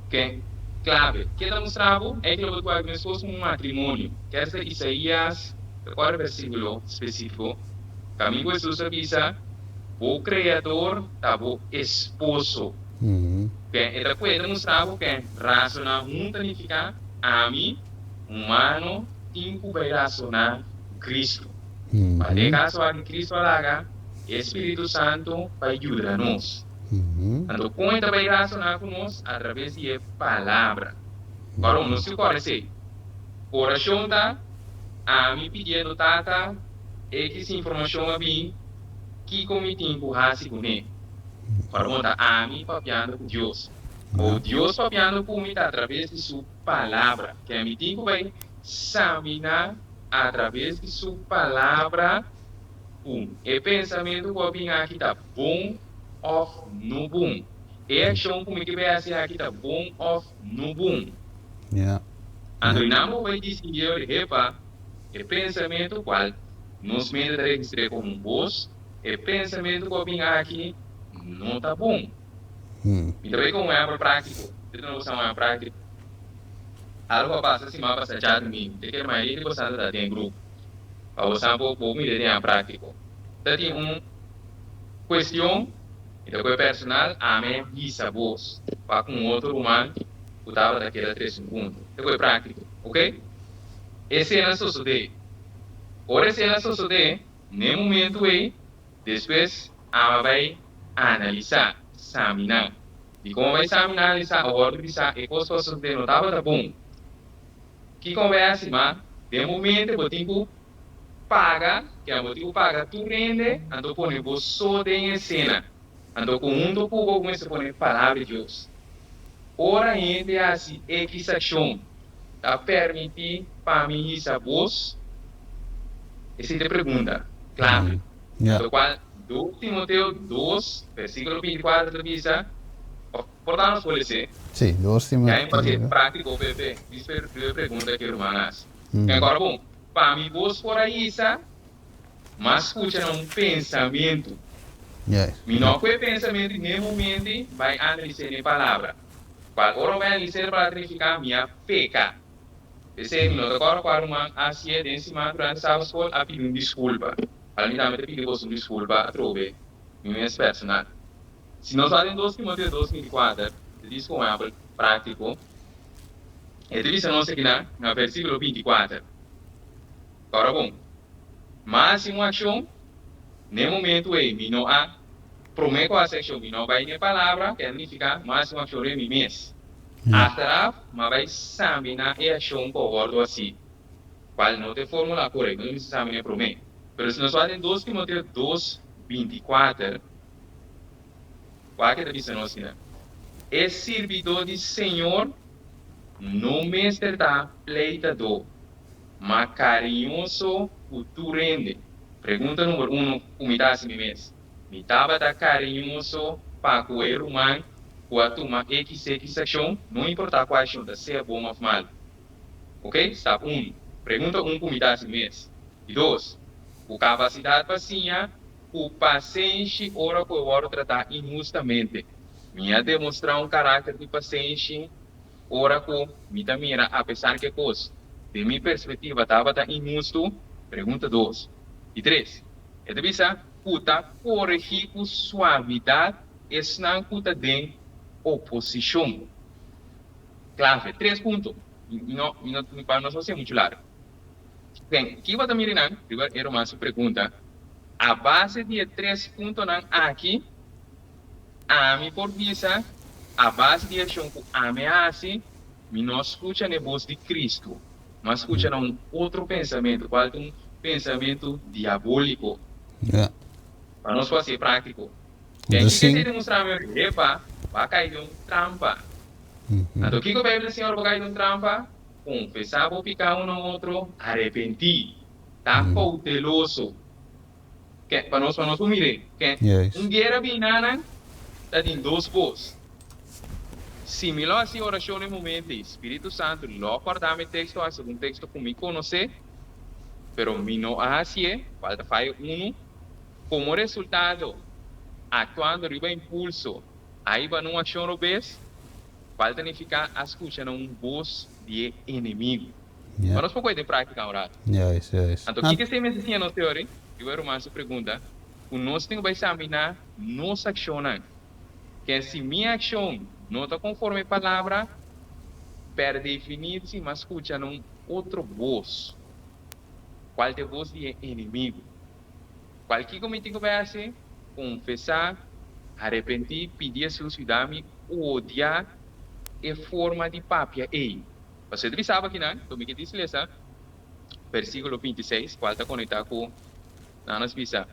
Ke? Clave, Ke ta mustra bo? Ey lo bo tuak mescos cu un matrimonio. Kesta Isaías, ta cual versiculo specifico? Camin cu Jesus a bisa, Bo Creador ta bo esposo. Ke? E ta cuenta mustra bo ke razona huntu ta nifica ami, Humano tin ku bai rasoná ku Kristu. Pa den e kaso aki Kristu a laga e Spiritu Santu pa yuda nos. Anto kon e ta bai rasoná ku nos? Atraves di e Palabra. Baron, nos tin ku kòrda esei. Orashon ta ami pidiendo Tata ekis informashon a bin, kiko mi tin ku hasi kuné? Baron, ta ami papiando ku Dios. O Dios papiando ku mi ta atraves di su. Palabra. Ke mi tin ku bai saminá atraves di su Palabra ku e pensamentu ku a bin aki ta bon òf no bon. E akshon ku mi ke bai hasi aki ta bon òf no bon. Anto i nan bo bai distinguí ora hepa e pensamentu kual nos mente ta registr'é komo un bos, e pensamentu ku a bin aki no ta bon. Mi ta bay con un ehempel practico. Mi ta duna boso un ehempel practico. Algo a pasa siman pasa djadumingu. Mi ta kere mayoria di boso ta den grupo. Pa boso por por mira den ehempel practico. Ta tin un cuestion, mi ta coge personal, ami a bisa bos pa cu un otro ruman cu tabata keda trece un punto. Ta coge practico, ok? E cena sosode. Ora e cena sosode, n'e momento ey, Despues ama bai analisá, saminá. Dikon bai saminá, analisá? A wòrdu bisá e kos ku a sosodé no tabata bon. Kiko a bai hasi? Ma den momente bo tin ku paga, keda bo tin ku paga tur hende, anto pone bo so den esena. Anto konhunto ku bo mester pone Palabra di Dios. Ora hende hasi ekis akshon, ta permití pa mi hisa bos? Esei ta e pregunta klave. Lokual 2 Timoteo 2 versíkulo 24 ta bisa, òf por ta nos por les'é? Sí, 2 Timoteo. Ya pa ser práktiko, Pepe, dis e pregunta ku e ruman hasi. Agora bon, pa mi bos por a hisa, m'a skucha na un pensamentu. Mi no ku e pensamentu i n'e momento bai analis'é n'e palabra. Kual ora bo bai analis'é n'e palabra ta nifiká mi a peka. P'esei mi no ta kòrda kua ruman a hasié den siman durante Sabbatschool a pidi un diskulpa. Al mi tambe ta pidi boso un diskulpa atrobe mi mes personal. Si nos wak den 2 Timoteo 2, 24, ta dis ku un ehèmpel práktiko. E ta bisa nos akinan na versíkulo 24. Kòrda bon, M'a hasi un akshon, n'e momentu ei mi no a promé ku hasi akshon mi no a bai n'e palabra, ke a nifiká m'a hasi un akshon riba mi mes. Achteraf m'a bai saminá e akshon ku a wòrdu hasí, kual no ta e fórmula korekto, no mester saminá e promé. Pero si nos wak den 2 Timoteo 2, 24, wak e ta bisa nos kinan, E sirbidó di Señor no mester ta pleitadó, ma kariñoso ku tur hende. Pregunta number uno ku mi ta hasi mi mes, Mi tabata kariñoso pa ku e ruman ku a tuma XX akshon, no importá kua akshon ta, sea bon òf malu? Oke, stap unu. Pregunta un ku mi ta hasi mi mes. Di dos, ku kapasidat pa siña ku pasenshi ora ku e wòrdu tratá inhustamente. Mi a demostrá un karakter di pasenshi ora ku mi ta mira apesar ku e kos den mi perspektiva tabata inhustu? Pregunta dos. Di tres, e ta bisa ku ta koregí ku suavidat esnan ku ta den oposishon. Klave, tres punto. Mi no, mi no, pa nos no hasié muchu largu. Ben, ki bo ta mira nan? Riba e ruman su pregunta. A base di e tres puntonan aki, ami por bisa, a base di e akshon ku ami a hasi, mi no a skucha na e bos di Kristu, mi a skucha na un otro pensamentu, kual ta un pensamentu diabóliko. Pa nos por hasi e práktiko. Ben, kiko esei ta mustra mi? Epa, bo a kai den un trampa. Anto kiko Beibel ta siña ora bo kai den un trampa? Konfesá bo piká un na otro, arepentí, ta kouteloso. Ke, pa nos, pa nos por mir'é. Ke, un guera bin na nan, ta tin dos bos. Si mi lo hasi orashon e momento ei, Spiritu Santu lo kòrda mi teksto a segun teksto ku mi konosé, pero mi no a hasié, kual ta faya unu. Komo resultado, aktuando riba impulso, a hiba na un akshon robes, Cual ta nifica a scucha na un bos di e enemigo. Pa nos por coge den practica un rato. Juist, juist. Anto kiko esei mester siña nos teori? Riba e ruman su pregunta, cu nos tin cu bay examina nos accionnan. Ken si mi accion no ta conforme e palabra, per definitie m'a scucha na un otro bos, cual ta e bos di e enemigo. Cual kiko mi tin cu bay haci? Confesa, arepenti, pidi Hesus yuda mi odia e forma di papia ei. Pasobra e ta bisaba akinan, lo mi ke dis lesa versiculo 26, cual ta conecta cu nan nos bisa,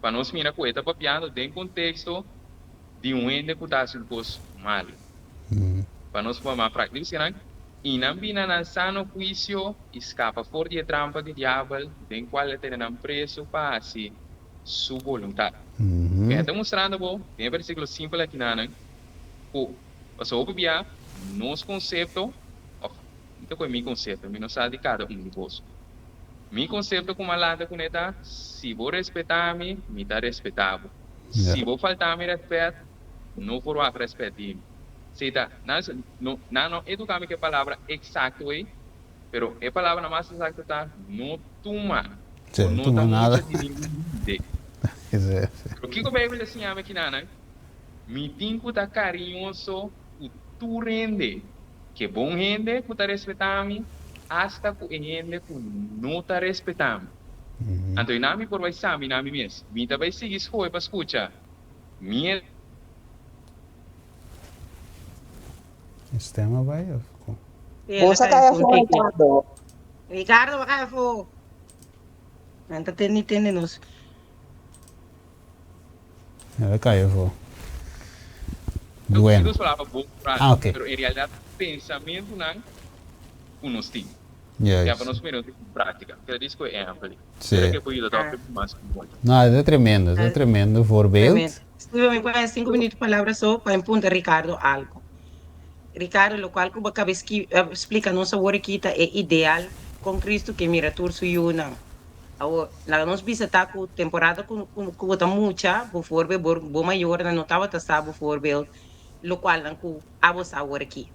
pa nos mira cu e ta papiando den contexto di un hende cu ta haci un cos malo. Pa nos por mas practica. Dice nan, I nan bini na nan sano huicio i scapa for di e trampa di diabel den cual el tene nan preso pa haci su boluntad. E ta mustrando bo den e versiculo simpel akinanan cu pasobra hopi bia nos concepto, of mi ta coge mi concepto, mi no sa di cada un di boso. Mi concepto cu mi a lanta cune ta, si bo respeta mi, mi ta respeta bo. Si bo falta mi respet, no por wak respet di mi. Si ta, nan no, nan no educa mi cu e palabra exacto ey, pero e palabra mas exacto ta no tuma. Sí, Bo no tuma ta nada. mucha di ningun hende. Sí, sí. Pero kiko Bijbel ta siña mi kinanan? Mi tin ku ta kariñoso ku tur hende, ke bon hende ku ta respetá mi, asta ku e hende ku no ta respetá mi. Anto i nan mi por bai saminá mi mes. Mi ta bai sigui skohe pa skucha mi. E stem a bai of kon? Sí, Bo el a sa kai kai afó afó, un tiki. Ricardo. Ricardo, bo a kai afó. Nan ta tende tende nos. El a kai afó. Bueno. Dos palabra bon frase, Ah, ok. pero en realidad pensamentunan ku nos tin. Ya Juist. pa nos mira nos tin práctica. Keda disco e ehempel. Sí. Espero que por yuda dòkter mas ku bon. No, e ta tremendo, e ta tremendo voorbeeld. Tremendo. Steven, mi pone 5 minuut palabra so pa mi puntra Ricardo algo. Ricardo, locual cu bo acaba splica nos awor aki ta e ideal con Cristo ke mira tur su yunan. Awor, laga nos bisa ta cu temporada cu cu bo ta mucha, bovoorbeeld, bo bo mayornan no tabata sa bovoorbeeld locualnan cu abo sa awor aki.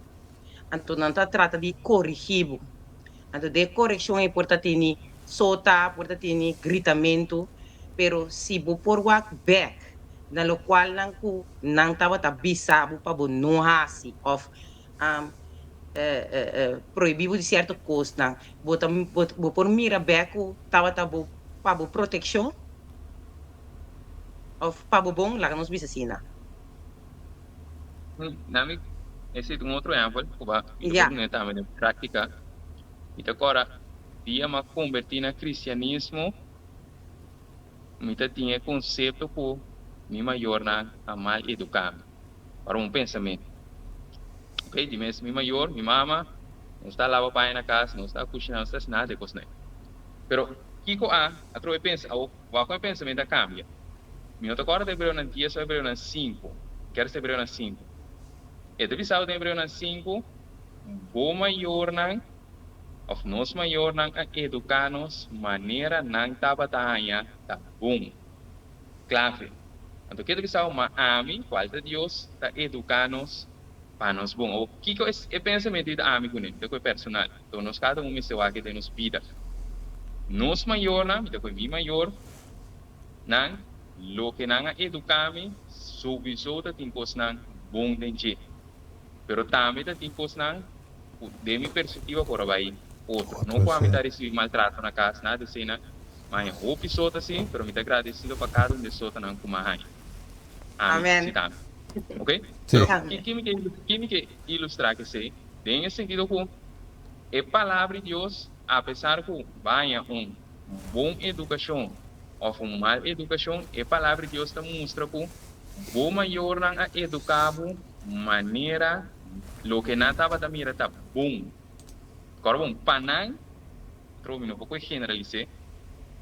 Anto nan ta trata di corigi bo. Anto den e coreccion ei por ta tini sota, por ta tini gritamento, pero si bo por wak bek na locualnan cu nan tabata bisa bo pa bo no haci of prohibi bo di cierto cosnan, bo ta bo por mira bek cu tabata bo pa bo proteccion of pa bo bon, laga nos bisa asina. Nami ese ta un otro ehempel cu ba mi ta Ya. por pone tambe den practica. Mi ta cora dia mi a converti na cristianismo, mi ta tin e concepto cu mi mayornan a mal educa mi. Ora un pensamento. Ok, di mes mi mayor, mi mama, no sta laba paña na cas, no sta cushina, no sta haci nada di e cosnan. Pero. Kiko a atrobe pensa? Awor, wak kon e pensamentu a kambia. Mi no ta kòrda ta Hebreonan dies òf Hebreonan sinku. Mi kier sa Hebreonan sinku. E ta bisa bo den Hebreonan sinku, Bo mayornan òf nos mayornan a eduká nos manera nan tabata haña ta bon. Klave. Anto ke ta bisa bo? Ma ami, kual ta Dios, ta eduká nos pa nos bon. Awor, kiko e pensamentu ei ta ami kuné? Mi ta kohe personal. Anto nos kada un mester wak den nos bida. Nos mayornan, mi ta kohe mi mayor, nan, loke nan a eduká mi, souwiso ta tin kosnan bon den dje. Pero tambe ta tin kosnan ku den mi perspektiva por a bai otro. No ku ami ta risibí maltrato na kas, nada di esei nan. Mi a haña hopi sota sí, pero mi ta agradesido pa kada un di e sotanan ku mi a haña. Ami Amen. sí tambe. Ok? Sí. Pero ki ki mi ke ki mi ke ilustrá ku esei? Den e sentido ku e Palabra di Dios, apesar ku bo a haña un bon edukashon òf un mal edukashon, e Palabra di Dios ta mustra ku bo mayornan a eduká bo manera loke nan tabata mira ta bon. Kòrda bon, pa nan, trobe mi no por koe generalis'é,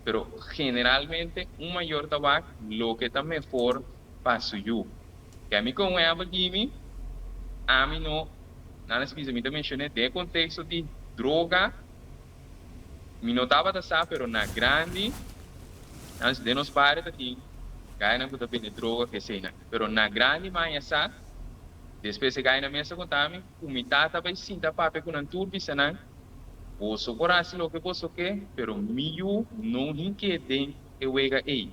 pero generalmente un mayor ta wak loke ta mehor pa su yu. Ke ami kon un ehèmpel di mi, ami no, nan a bisa mi ta menshon'é den e konteksto di droga, Mi no tabata sa pero na grandi nan den nos bario ta tin gainan ku ta bende droga ku eseinan pero na grandi maña sa despues e gainan mes a konta mi ku mi tata bai sinta papia ku nan tur bisa nan boso por hasi loke boso ke pero mi yu no hink'é den e wega ei.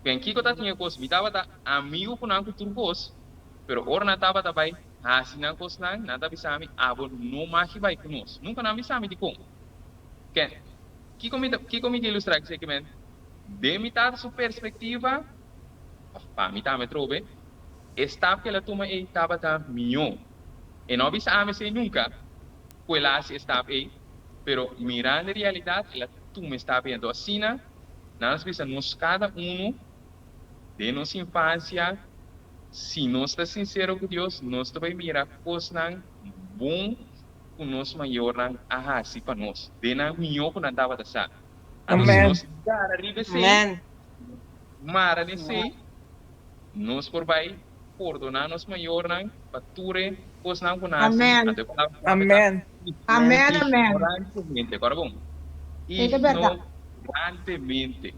Ken kiko ta tin e kos mi tabata amigu ku nan ku tur kos pero ora nan tabata bai Hasi nan kosnan, nan ta bisa mi, Abo no magi bai ku nos. Nunka nan bisa mi dikon. Ken, kiko mi ta, kiko mi ta ilustrá esei ke men? Den mi tata su perspektiva, òf pa mi tambe atrobe, e stap ku el a tuma ei tabata mihó. E no a bisa ami esei nunka, ku el a hasi e stap ei, pero mirando e realidat, el a tuma e stap ei. Anto asina, nan a bisa nos kada unu den nos infansia, Si nos ta sinsero ku Dios, nos ta bai mira kosnan bon ku nos mayornan a hasi pa nos, den nan mihó ku nan tabata sa. Anto si Amen. nos gara riba esei, Amen. mara na esei, nos por bai pordoná nos mayornan pa tur e kosnan ku nan hasi. Amen. Anto e palabra clave ta Amen. Amen, amen. ignorantemente. Kòrda bon, Ei ta bèrdat. ignorantemente.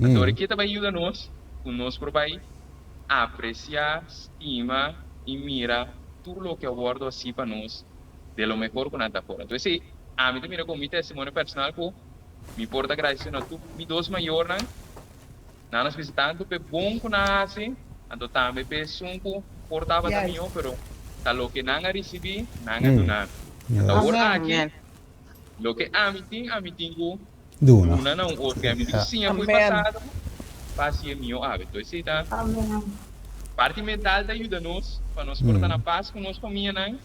Anto ora ke ta bai yuda nos ku nos por bai Aprecia, stima y mira tur loke a wordo haci pa nos de lo mehor cu nan ta por. Entonces si ami ta mira como mi testimonio personal cu mi por ta agradecido na tur mi dos mayornan, nan a bisa tanto p'e bon cu nan a haci, anto tambe p'e esun cu por tabata Yes. miho, pero ta loke nan a ricibi, nan a duna mi. Anto awor Yes. aki, Amen. loke ami tin, ami tin cu Duna. Duna na un otro. Ami di siña ku e pasado pa hasi e mihó awe. Entonces esei ta parti mental ta yuda nos pa nos por ta na pas ku nos famianan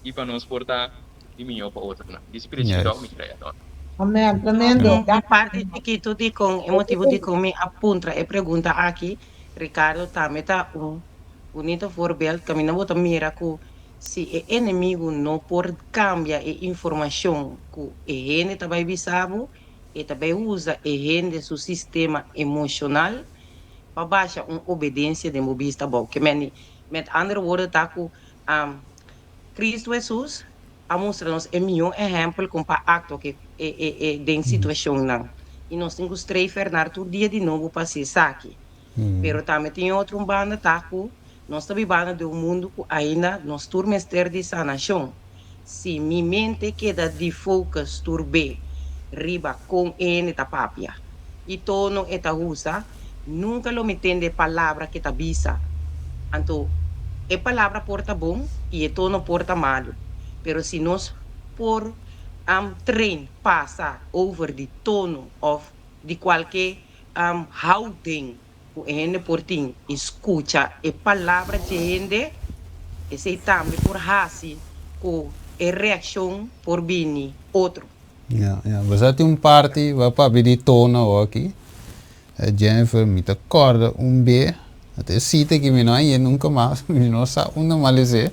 i pa nos por ta di mihó pa otronan. Di spiritu dòk mi krea dòk. Amen, tremendo. Un parti chikitu dikon e motibu dikon mi a puntra e pregunta aki, Ricardo, tambe ta un bunito voorbeeld kaminda bo ta mira ku Si e enemigu no por kambia e informashon ku e hende ta bai bisa bo, e ta bai usa e hende su sistema emoshonal pa basha un obedensia den bo bista abou. Ke men di, met andere woorden ta ku Kristu Hesus a mustra nos e mihó ehèmpel kon pa aktua ku e den situashonnan. I nos tin ku streef ernar tur dia di nobo pa hasi esaki. Pero tambe tin e otro un banda ta ku Nos ta bibando den un mundu ku ainda nos tur mester di sanashon. Si mi mente keda di focus tur be riba kon e hende ta papia i tono e ta usa, nunka lo mi tende e palabra ke ta bisa. Anto, e palabra por ta bon i e tono por ta malu, pero si nos por train pasa over di tono of di kualke houding ku e hende por tin i skucha e palabra dje hende, esei tambe por hasi ku e reakshon por bini otro. Ya, ya. Bo sa tin un parti bo a papia di tono awor aki. Jennifer, mi ta kòrda un be, ta e sita ki mi no a yei nunka mas, mi no sa unda mi a les'é,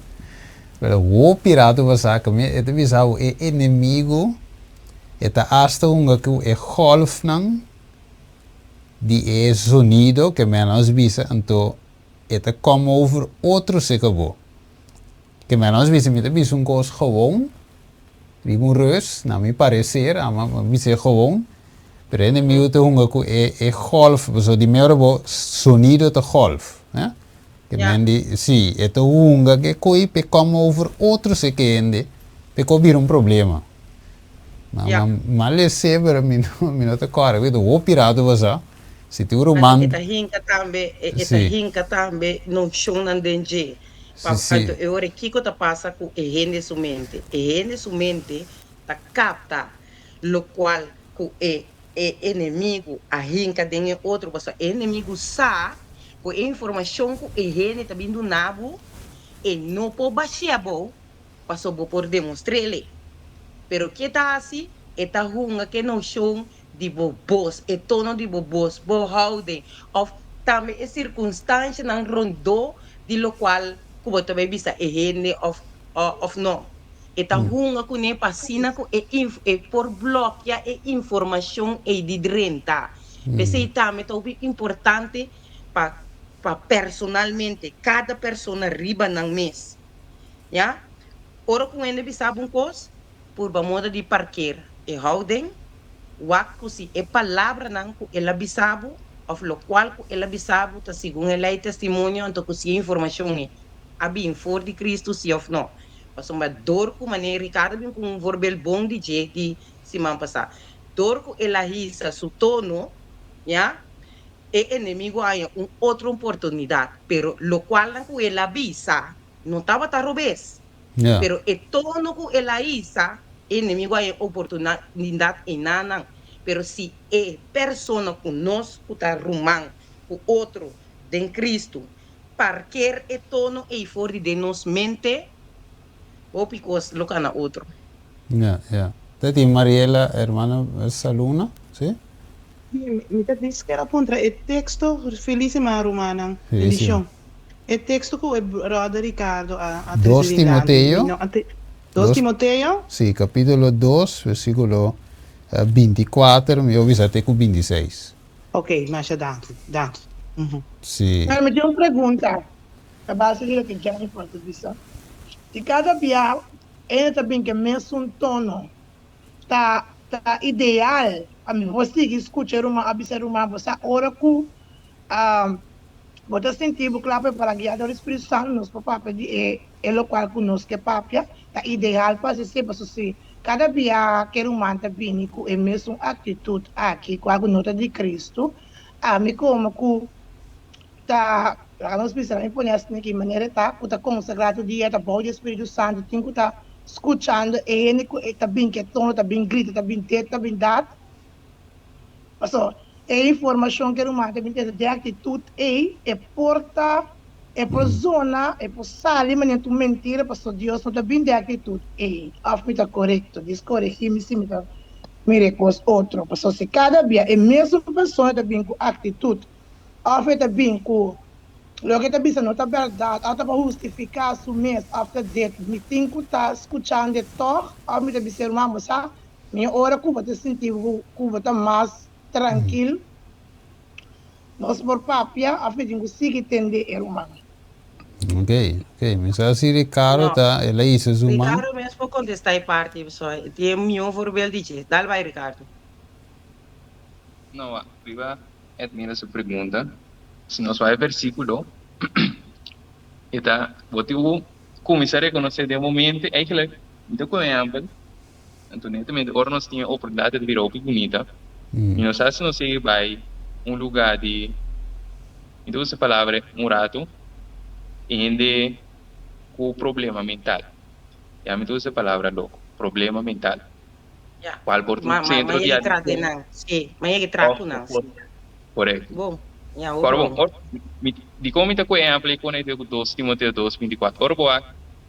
pero hopi rato pasá ku mi e ta bisa bo e enemigu. E ta asta hunga ku e golfnan di e zonido ke men nos bisa, anto e ta kom over otro seka bo. Ke men nos bisa, mi ta bisa un kos gewoon, riba un reus, na mi parecer, ama mi bis'é gewoon, pero e enemigo ta hunga ku e e golf, pasobra di mero bo sonido ta golf, hè. Ke men di, si, e ta hunga ke koi p'e kom over otro seka hende, p'e ko bira un problema. Ma ma ma les'é, pero mi no mi no ta kòrda, ku e ta hopi rato pasá. Si tin un ruman. E ta hinka tambe, e ta hinka tambe noshonnan den dje. Pa anto e ora kiko ta pasa ku e hende su mente? E hende su mente ta kapta lokual ku e e enemigu a hinka den e otro, pasobra e enemigu sa ku e informashon ku e hende ta bin duna bo, e no por bashia bo, pasobra bo por demostr'el. Pero ke ta hasi? E ta hunga ku e noshon di bo bos, e tono di bo bos, bo houding, of tambe e circunstancianan rondó di locual cu bo ta bay bisa e hende of of no. E ta hunga cune pa asina cu e e por blokia e informacion ey di drenta. P'esey tambe ta hopi importante pa pa personalmente cada persona riba nan mes, ya. Ora cu un hende bisa bo un cos, Purba moda di parker e houding, wak ku si e palabranan ku el a bisa bo òf lokual ku el a bisa bo ta segun e lei testimonio anto ku si e informashon ei a bin for di Kristu si òf no. Pasobra dor ku manera Ricardo a bin ku un voorbeeld bon di dje di siman pasá, dor ku el a hisa su tono, ya, e enemigo a haña un otro oportunidat, pero lokualnan ku el a bisa no tabata robes. Pero e tono ku el a hisa, e enemigo a e oportunidat enanan. Pero si e persona ku nos ku ta ruman ku otro den Kristu parker e tono ei for di den nos mente, hopi kos lo kana otro. Ya, ya. Ta tin Mariela, hermana Saluna, si? Mi ta kier a puntra e teksto, Felisima rumannan, bendishon. E teksto ku e bròder Ricardo a a Dos trese dilanti, Timoteo. mi no a te. Dos Dos, Timoteo? sí, kapítulo 2, versíkulo 24, mi a bisa te ku 26. Ok, masha danki, danki. Ujú. Sí. Pero mi tin un pregunta a base di loke Jennifer ta bisa. Di kada bia ene ta bin ke mesun tono, ta ta ideal pa mi por sigui skucha e ruman a bisa e ruman bo sa ora ku Bo ta sinti bo kla prepara guia dor di Spiritu Santu nos por papia di e e lokual ku nos ke papia? Ta ideal pa hasi esei pasobra si kada bia ke ruman ta bini ku e mesun aktitut aki ku algu no ta di Kristu, ami komo ku ta laga nos bisa mi pone asina ki manera e ta ku ta konsagrá tur dia ta bou di e Spiritu Santu tin ku ta skuchando e hende ku e ta bin ku e tono ta bin grita ta bin dit ta bin dat. Pasobra e informashon ku e ruman ta bin trese den aktitut ei, e por ta, e por zona, e por sali manera tur mentira, pasobra Dios no ta bin den aktitut ei. Òf mi ta korekto? Dis koregí mi si mi ta mira e kos otro. Pasobra si kada bia e mesun persona ta bin ku aktitut òf e ta bin ku loke e ta bisa no ta bèrdat òf ta pa hustifiká su mes òf ta dit, mi tin ku ta skuchando e tòg òf mi ta bisa e ruman, bo sa, Mi ora ku bo ta sinti bo ku bo ta mas trankil, nos por papia òf mi tin ku sigui tende e ruman. Ok, ok. Mi sa si Ricardo No, ta, el a hisa su man. Ricardo mes por contesta e parti, pasobra e tin e mihó voorbeeld di dje. Dal bai, Ricardo. No, riba Edmira su pregunta, si nos wak e versiculo, e ta, bo tin ku cuminsa reconoce den momento, eigenlijk, mi ta cu ehempel, Anto netamente ora nos tin e oportunidat e ta bira hopi bunita i nos sa si nos yega bai un luga di, mi ta usa e palabra un ratu, hende ku problema mental, ya mi ta usa e palabra loko, problema mental, Ya, kual por ta ma un ma ma sentro di yega tra den adikshon nan, sí, ma yega tra òf ku nan, por sí. korekto. Bon, ya, hopi Ora bon, bon. ora mi dikon mi ta ku e ehèmpel ei pone ku dos Timoteo dos 24, ora bo wak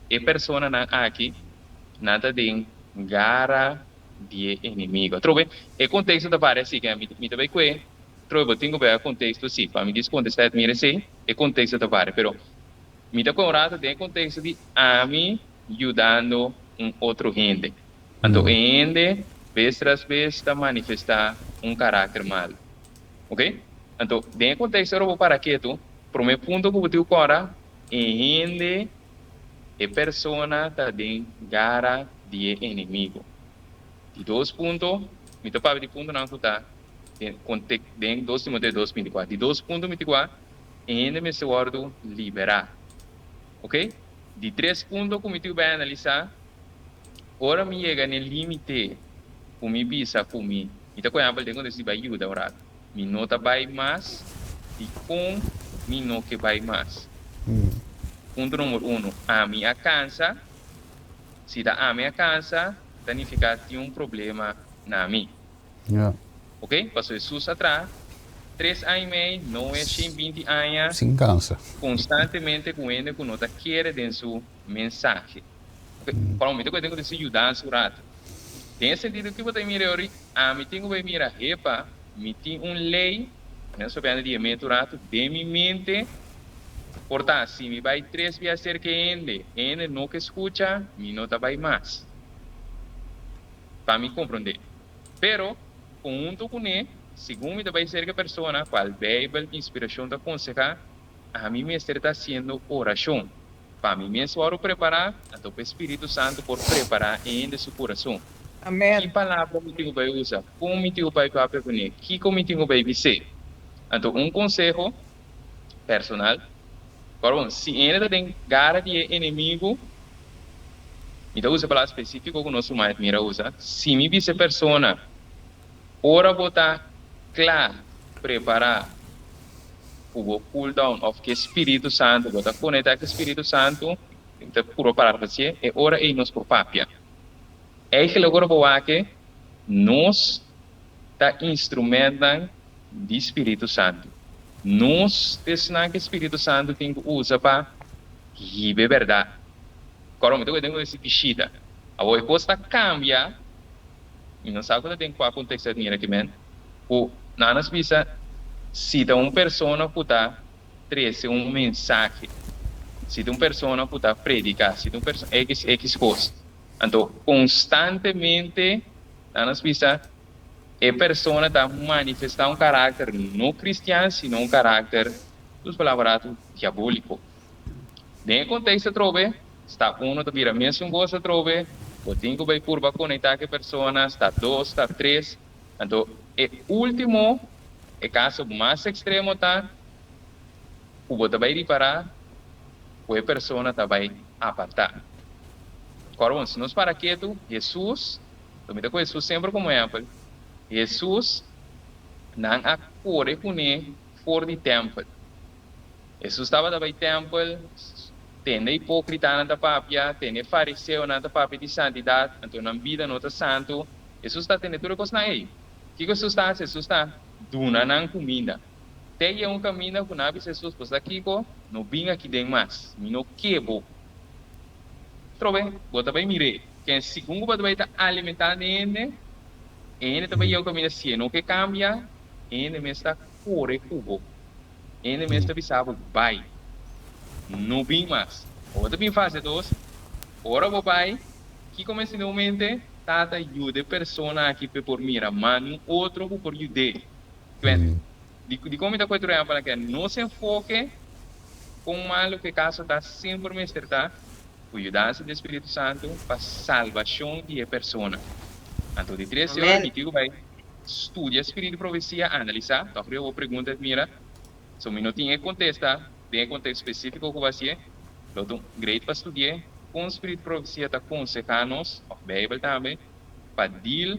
e personanan aki Nan ta den gara di e enemigo. Atrobe, e contexto ta varia así, ke mi ta bay cue, atrobe bo tin cu bay a contexto si, pa mi dis contesta et mira esey, e contexto ta varia, pero mi ta cue un rato den e contexto di ami yudando un otro hende. Anto e hende Bes tras bes ta manifestá un karakter malu. Ok? Anto, den e konteksto ora bo para ketu, promé punto ku bo tin ku kòrda, e hende, e persona ta den gara di e enemigo. Di dos punto, mi ta papia di puntonan ku ta den kontek den dos Timoteo dos binti kuater. Di dos punto mi tin ku a, e hende mester wòrdu liberá. Ok? Di tres punto ku mi tin ku bai analisá, ora mi yega n'e límite ku mi bisa ku mi, mi ta kohe ampel den konteksto di bai yuda un ratu, mi no ta bai mas, dikon mi no ke bai mas? Punto number uno, ami a kansa, si ta ami a kansa, ta nifiká tin un problema na mi. Ok, pasobra Hesus a traha tres aña i mei, noe 120 aña, Sin kansa. konstantemente ku hende ku no ta kere den su mensahe. Ok, pa un momento ku e tin ku disi yudansa un ratu. Den e sentido ki bo ta mira yori, ami tin ku bai mira, hepa, mi tin un lei, mi a sobiando di e meta un ratu, den mi mente, por ta, si mi bai tres bia serka e hende, e hende no ke skucha, mi no ta bai mas. Pa mi komprondé. Pero, konhunto kuné, segun mi ta bai serka e persona kual Beibel inspirashon ta konsehá, ami mester ta hasiendo orashon. Pa mi mes wòrdu prepará, anto pa e Spiritu Santu por prepará e hende su kurason. Ki Amèn. palabra mi tin ku bai usa? Kon mi tin ku bai papia kuné? Kiko mi tin ku bai bis'é? Anto un konseho personal, Kòrda bon, si hende ta den gara di e enemigu, mi ta usa e palabra spesífiko ku nos ruman Edmira usa, si mi bisa e persona, ora bo ta kla, prepará, ku bo cool down òf ku e Spiritu Santu, bo ta konektá ku e Spiritu Santu, mi ta purba parar pa dje, e ora ei nos por papia. Eigenlijk ora bo wak nos ta instrumentnan di Spiritu Santu. Nos ta esnan ku e Spiritu Santu tin ku usa pa hiba e bèrdat. Kòrda mi ta wak den un bishita. Awor e kos ta kambia, mi no sa ku ta den kua konteksto a mira kimen, ku nan a bisa si ta un persona ku ta trese un mensahe, si ta un persona ku ta prediká, si ta un persona x x kos. Anto konstantemente nan a bisa e persona ta manifestá un karakter no kristian sino un karakter, dus palabra ratu, diabóliko. Den e konteksto atrobe, sta uno ta bira mesun kos atrobe, bo tin ku bai purba konektá ku e persona, sta dos, sta tres. Anto e último, e kaso mas ekstremo ta ku bo ta bai ripará ku e persona ta bai apartá. Kòrda bon, si nos para ketu, Hesus, lo mi ta ku Hesus semper komo ehèmpel, Hesus, nan a kore kuné for di tèmpel. Hesus tabata bai tèmpel, tende hipókritanan ta papia, tende fariseonan ta papia di santidat, anto nan bida no ta santu. Hesus ta tende tur e kosnan ei. Kiko Hesus ta hasi? Hesus ta duna nan kuminda. Te yega un kaminda ku nan a bisa Hesus, Bo sa kiko? No bin aki den mas. Mi no ke bo. Trobe, bo ta bai mir'é. Ken segun ku bo ta bai ta alimentá den hende, e hende ta bai yega un kaminda si e no ke kambia, e hende mes ta kore ku bo. Hende mes ta bisa bo bai, no bin mas. Bo ta bin fase dos, ora bo bai, kiko mester den bo mente? Tata yuda e persona aki p'e por mira, ma no otro ku por yud'é. Kwen, di dikon mi ta kohe tur e ehèmpelnan aki? Nos enfoke kon malu ku e kaso ta semper mester ta ku yudansa di e Spiritu Santu pa salbashon di e persona. Anto di tres ora Amèn. mi tin ku bai Studia Spiritu di Profesia, analisá, tòg riba bo pregunta et mira, so mi no tin e kontesta den e konteksto spesífiko ku bo hasié, lo ta un great pa studi'é kon Spiritu di Profesia ta konsehá nos, òf Beibel tambe, pa deal,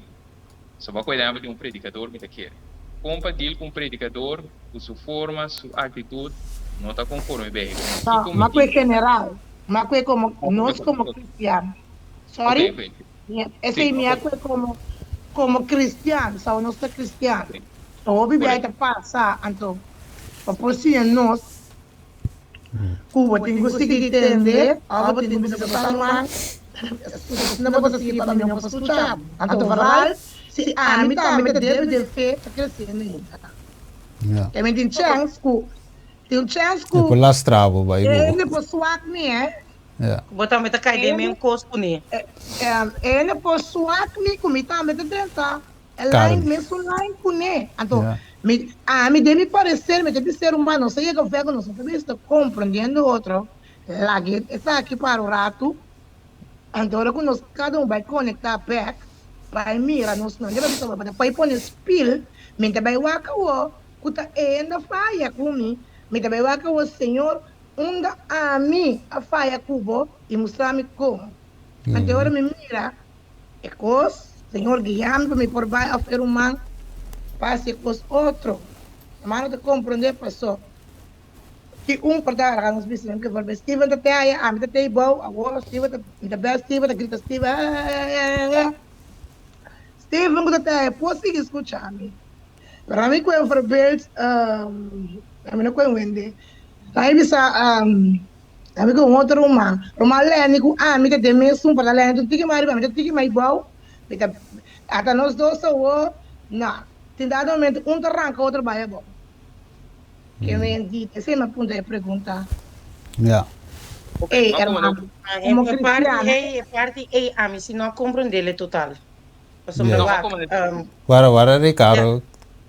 so bo a kohe ehèmpel di un predikador mi ta kere, kon pa deal ku un predikador ku su forma, su aktitut no ta konforme Beibel, No, kiko mi ma ku e tin ku. general, ma ku e komo nos komo kristian. Ok, Sorry? ok. Esei Sí, mi a kue komo komo kristian, sa nos ta kristian. So hopi biaha ta pasa, anto pa por siña nos ku bo tin ku sigui tende òf bo tin ku bisa bo sa ruman, asina bo ta sigui pa mi no por skucha bo. Anto vooral si ami tambe ta débil den fe ta kresiendo ainda. Ke mi tin chèns ku tin un chèns E ku por lastra bo bai bo. hende por swak mi, eh. Ja. Bo tambe ta kai den men kos kuné. E por swak mi ku mi tambe ta drenta e lijn, Carne. mesun lijn kuné. Anto Ja. mi ami den mi parecer mi ta bisa ser humano nos a yega ver ku nos no ta bisa ta komprendiendo otro. Laga esaki para un ratu. Anto ora ku nos kada un bai konektá bèk, bai mira nos no debe bisa bo bai pone spil, mi ta bai wak awor ku ta enda faya ku mi, mi ta bai wak awor Señor unda ami a faya ku bo i mustra mi kon. Anto ora mi mira e kos, Señor guia mi pa mi por bai òf e ruman pa hasi e kos otro. Hermano ta komprondé paso. Ki un por ta agarra nos bisa ke por Steven ta te aya, ami ta te ibou, awor Steven ta mi ta bel Steven ta grita Steven eeeeee Steven ku ta te aya por sigui skucha mi pero ami ku e voorbeeld ami no ku e wende ami bisa ami ku un otro ruman, ruman Lenny ku ami ta den mesun por ta Lenny ta un tiki mas riba ami ta tiki mas ibou mi ta ata nos dos awor no tin dado momento un ta ranka otro bai abou. Ke men di, esei mi a puntra e pregunta. Ja. Ey, hermano, como E parti cristiano. ei, e parti ei ami si no a comprendele total. Pasobra Ja. wak, Wara, wara Ricardo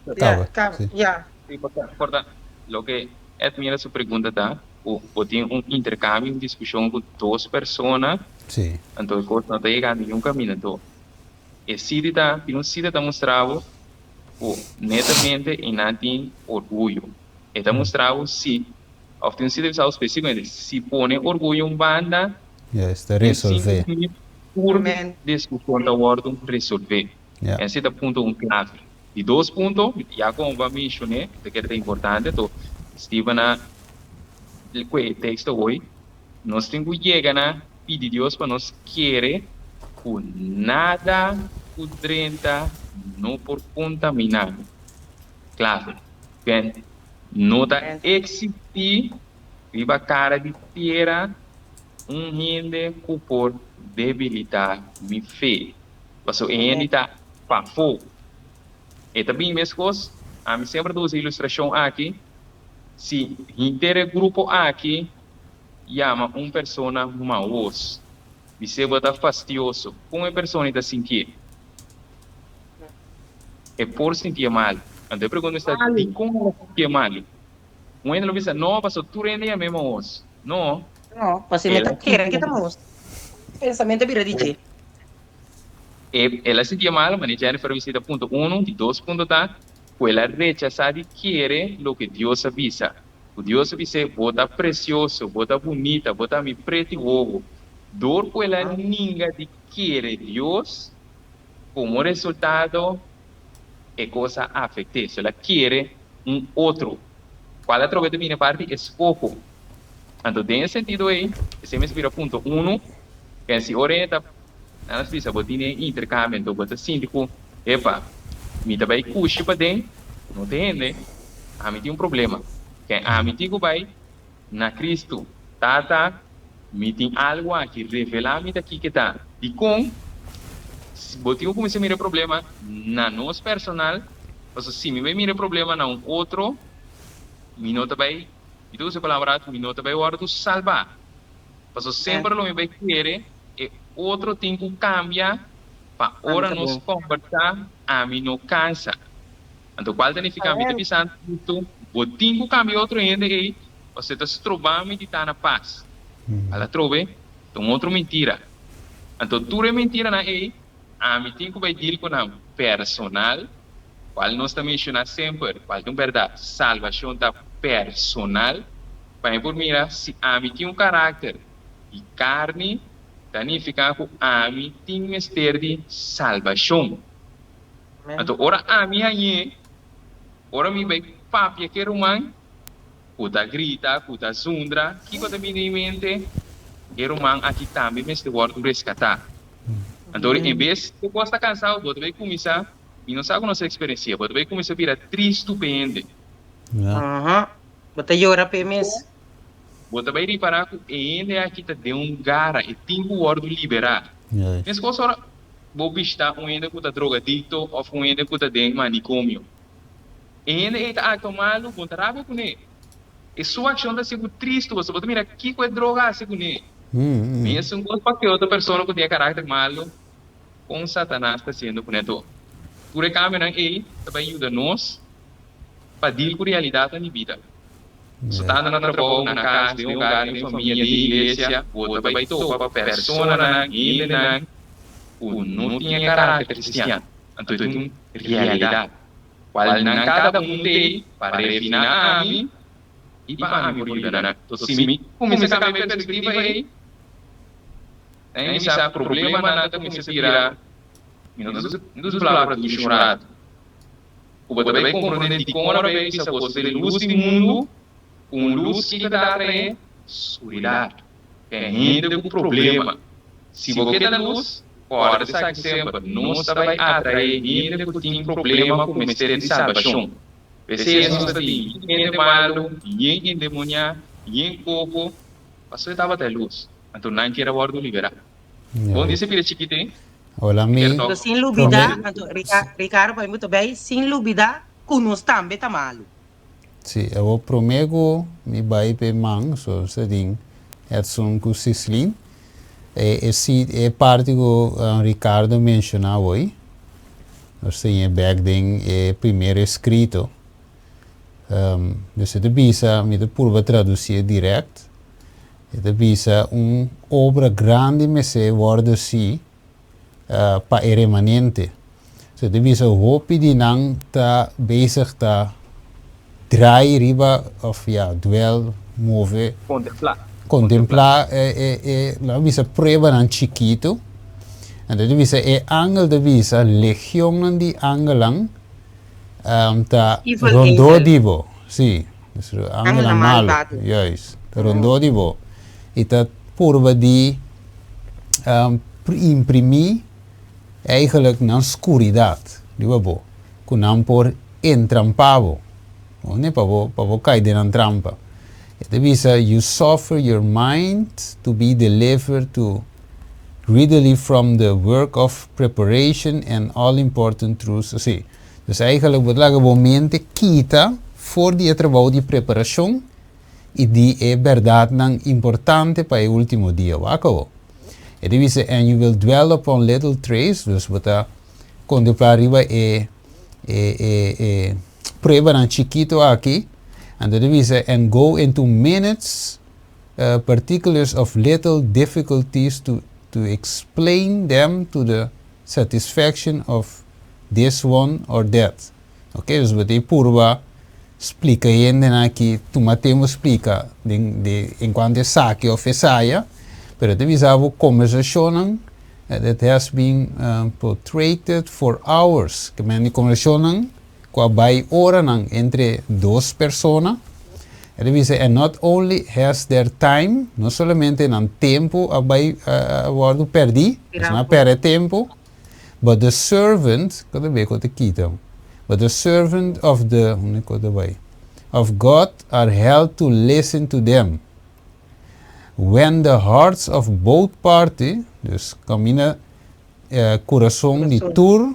ja, caba. caba, Si. ja. Sí, porta, porta. Loke Edmira su pregunta ta, ku bo tin un interkambio, un diskushon ku dos persona, Sí. anto e kos no ta yega ningun kaminda. Anto e siti ta, tin un siti ta mustra bo ku netamente e nan tin orguyo. E ta mustra bo si, òf tin un siti bisa bo spesífikamente, si pone orguyo un banda, Yes, ta den sinku resolvé. minüt tur Amen. diskushon ta wòrdu resolvé. Ja. Esei ta punto un klave. Di dos punto, ya komo bo a menshoné, mi ta kere ta importante, to Steven a kue e teksto hoy, nos tin ku yega na pidi Dios pa nos kere ku nada ku drenta no por kontaminá mi. Klave. Ken no ta eksistí riba kara di tera un hende ku por debilitá mi fe. Pasobra e hende ta pafó. E ta bin meskos, ami semper ta usa e ilustrashon aki, si henter e grupo aki yama un persona maos, bis'é bo ta fastioso, kon e persona ta sintié? E por sintié malu. Anto e pregunta mester ta, dikon el a sintié malu? Un hende lo bisa, no, pasobra tur hende yam'é maos. No. No, pasobra mi El ta a kere ke sintié ta maos. Pensamentu a bira di dje. E el a sintié malu, manera Jennifer a bisa ta punto uno. Di dos punto ta ku el a rechasá di kere loke Dios a bisa. Ku Dios a bis'é, Bo ta presioso, bo ta bunita, bo ta mi preti wowo. Dor ku el a ninga di kere Dios, komo resultado e kos a afekt'é. So el a kere un otro. Kual atrobe ta bini e parti eskoho. Anto den e sentido ei, esei mester bira punto uno, ken si ora e ta, nan a bisa bo tin e interkambio, anto bo ta sinti ku, epa, mi ta bai kushi paden, no ta hende, ami tin un problema. Ken ami tin ku bai na Kristu, Tata, mi tin algu aki, revelá mi ta kiko ta. Dikon bo tin ku kuminsá mira e problema na nos personal? Pasobra si mi bai mira e problema na un otro, mi no ta bai Mi ta usa e palabra aki, mi no ta bai wòrdu salbá. Pasobra semper lo mi bai kere e otro tin ku kambia pa ora nos kòmbersá ami no kansa. Anto kual ta nifiká? Mi ta bisa Cristo, bo tin ku kambia otro hende ei pasobra e ta stroba mi di ta na pas. Al atrobe ta un otro mentira. Anto tur e mentiranan ei ami tin ku bai deal ku nan personal. Cual nos ta menciona semper, cual ta un berdad, salbacion ta personal. Pa mi por mira si ami tin un caracter di carni, ta nifica cu ami tin mester di salbacion. Anto ora ami hañ'é, ora mi bay papia cu e ruman, cu ta grita, cu ta zundra, kico ta bini den mi mente? E ruman aki tambe mester wordo rescata. Anto en bes cu bo sta cansao, bo ta bay cuminsa Mi no sa ku nos a eksperensia. Bo ta bai kuminsá bira tristu p'e hende. Aha. Bo ta yora p'e mes. Bo ta bai ripará ku e hende aki ta den un gara, e tin ku wòrdu liberá. Meskos ora bo bishitá un hende ku ta drogadikto òf un hende ku ta den manikomio. E hende ei ta aktua malu, bo ta rabia kuné. E su akshon ta hasi bo tristu, pasobra bo ta mira kiko e droga hasi kuné. Mesun kos pa ke otro persona ku tin e karakter malu, kon Satanas ta hasiendo kuné tur. Tur e kambionan ei ta bai yuda nos pa dil ku realidatnan di bida. Sotando na trabou, na kas, den hogar, den famia, den iglesia, bo ta bai topa personanan, hendenan ku no tin e karakter kristian. Anto e ta un realidat, kual nan kada un t'ei pa refiná ami i pa ami por yuda nan. Entonces, si mi kuminsá kambia e perspektiva ei, ta inisiá problemanan ta kuminsá bira, mi no ta usa palabra dushi un ratu. Ku bo ta bai komprondé dikon ora bai bisa boso ta e lus di mundu, ku un lus kiko ta atraé skuridat. Ten hende ku problema. Si bo ke ta lus, kòrda esaki semper, nos ta bai atraé hende ku tin problema ku mester di salbashon. P'esei nos ta tin yen hende malu, yen endemoniá, yen koko, pasobra e tabata e lus, anto nan kier a wòrdu liberá. Bon di sepira chikit ei. Hola mi. Anto sin lubida, anto Ricardo pa mi bo ta bay, sin lubida cu nos tambe ta malu. Si, awor prome cu mi bay p'e man, so sa tin Edson cu Sislin, e e si e parti cu Ricardo menciona awor, nos ta yega bek den e primer escrito, dus e ta bisa, mi ta purba traduci'e direct, E ta bisa un obra grandi mester wòrdu hasi pa e remanente. So e ta bisa hopi di nan ta bezig ta draai riba òf ya dwel, move, Kontemplá. kontemplá e e e laga bisa pruebanan chikitu. Anto e ta bisa e angel ta bisa legionnan di angelnan ta Evil rondó angel. di bo. Sí. Angelnan malu, juist, ta rondó di bo i ta purba di imprimí eigenlijk nan skuridat riba bo, ku nan por entrampá bo, ne, pa bo, pa bo kai den nan trampa. E ta bisa, You suffer your mind to be delivered to readily from the work of preparation and all important truths. Sí. Dus eigenlijk bo ta laga bo mente kita for di e trabou di preparashon i di e bèrdatnan importante pa e último dia. Wak awor. E ta bisa, And you will dwell upon little trace, dus bo ta kontemplá riba e e e e pruebanan chikitu aki. Anto e ta bisa, And go into minutes particulars of little difficulties to to explain them to the satisfaction of this one or that. Ok, dus bo ta purba splika hendenan aki, tuma tempu splika den de enkuanto esaki òf esaya, pero ta bisa bo kombersashonnan that has been protracted for hours, ke men di kombersashonnan ku a bai oranan entre dos persona, e ta bisa and not only has their time, no solamente nan tempu a bai a wòrdu pèrdí, nan a pèrdè tempu, but the servant, ku ta bai ku ta kita, but the servant of the, unda ku ta bai, of God are held to listen to them. When the hearts of both party, dus kaminda kurason di tur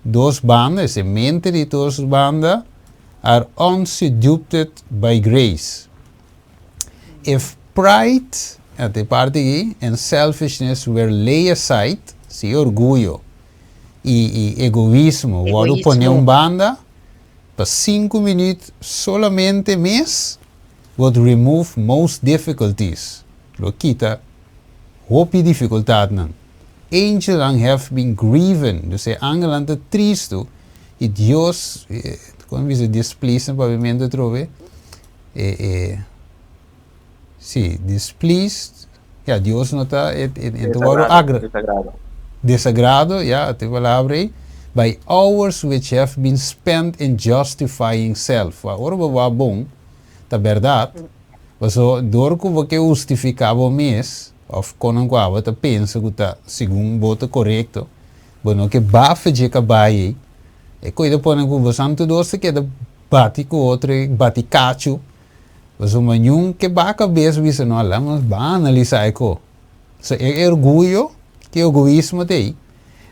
dos banda, es e mente di tur dos banda, are unseducted by grace. If pride, at e parti aki, and selfishness were lay aside, si orguyo i i egoismo wòrdu pone un banda, pa sinku minüt solamente mes would remove most difficulties, lo kita hopi difikultatnan. Angelnan have been grieven, dus e angelnan ta tristu i Dios, kon bisa displeased na papiamentu atrobe? E, e, si, displeased, ya, Dios no ta, e, e, e ta wòrdu agra, Desagrado. desagrado, ya, te palabra ei, by hours which have been spent in justifying self. Ora bo wak bon, ta bèrdat, paso dor ku bo ke hustifiká bo mes, òf konan ku abo ta pensa ku ta segun bo ta korekto, bo no ke bafe dje kabai ei, e koe ta pone ku bo santu dos ta keda bati ku otro ei, bati kachu, pasobra niun ke baha kabes bisa no, laga nos ban analisá e ko. So e orguyo, ki egoismo ta ei?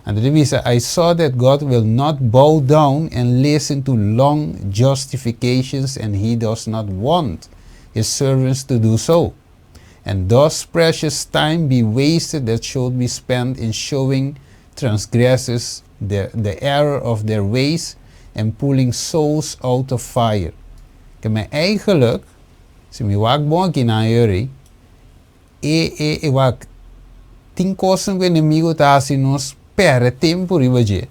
Anto ta bisa, I saw that God will not bow down and listen to long justifications and he does not want his servants to do so. And thus precious time be wasted that should be spent in showing transgressors the the error of their ways and pulling souls out of fire. Ke men eigenlijk, si mi wak bon aki nan yori, e e e wak tin kosnan ku enemigo ta hasi nos pèrdè tempu riba dje.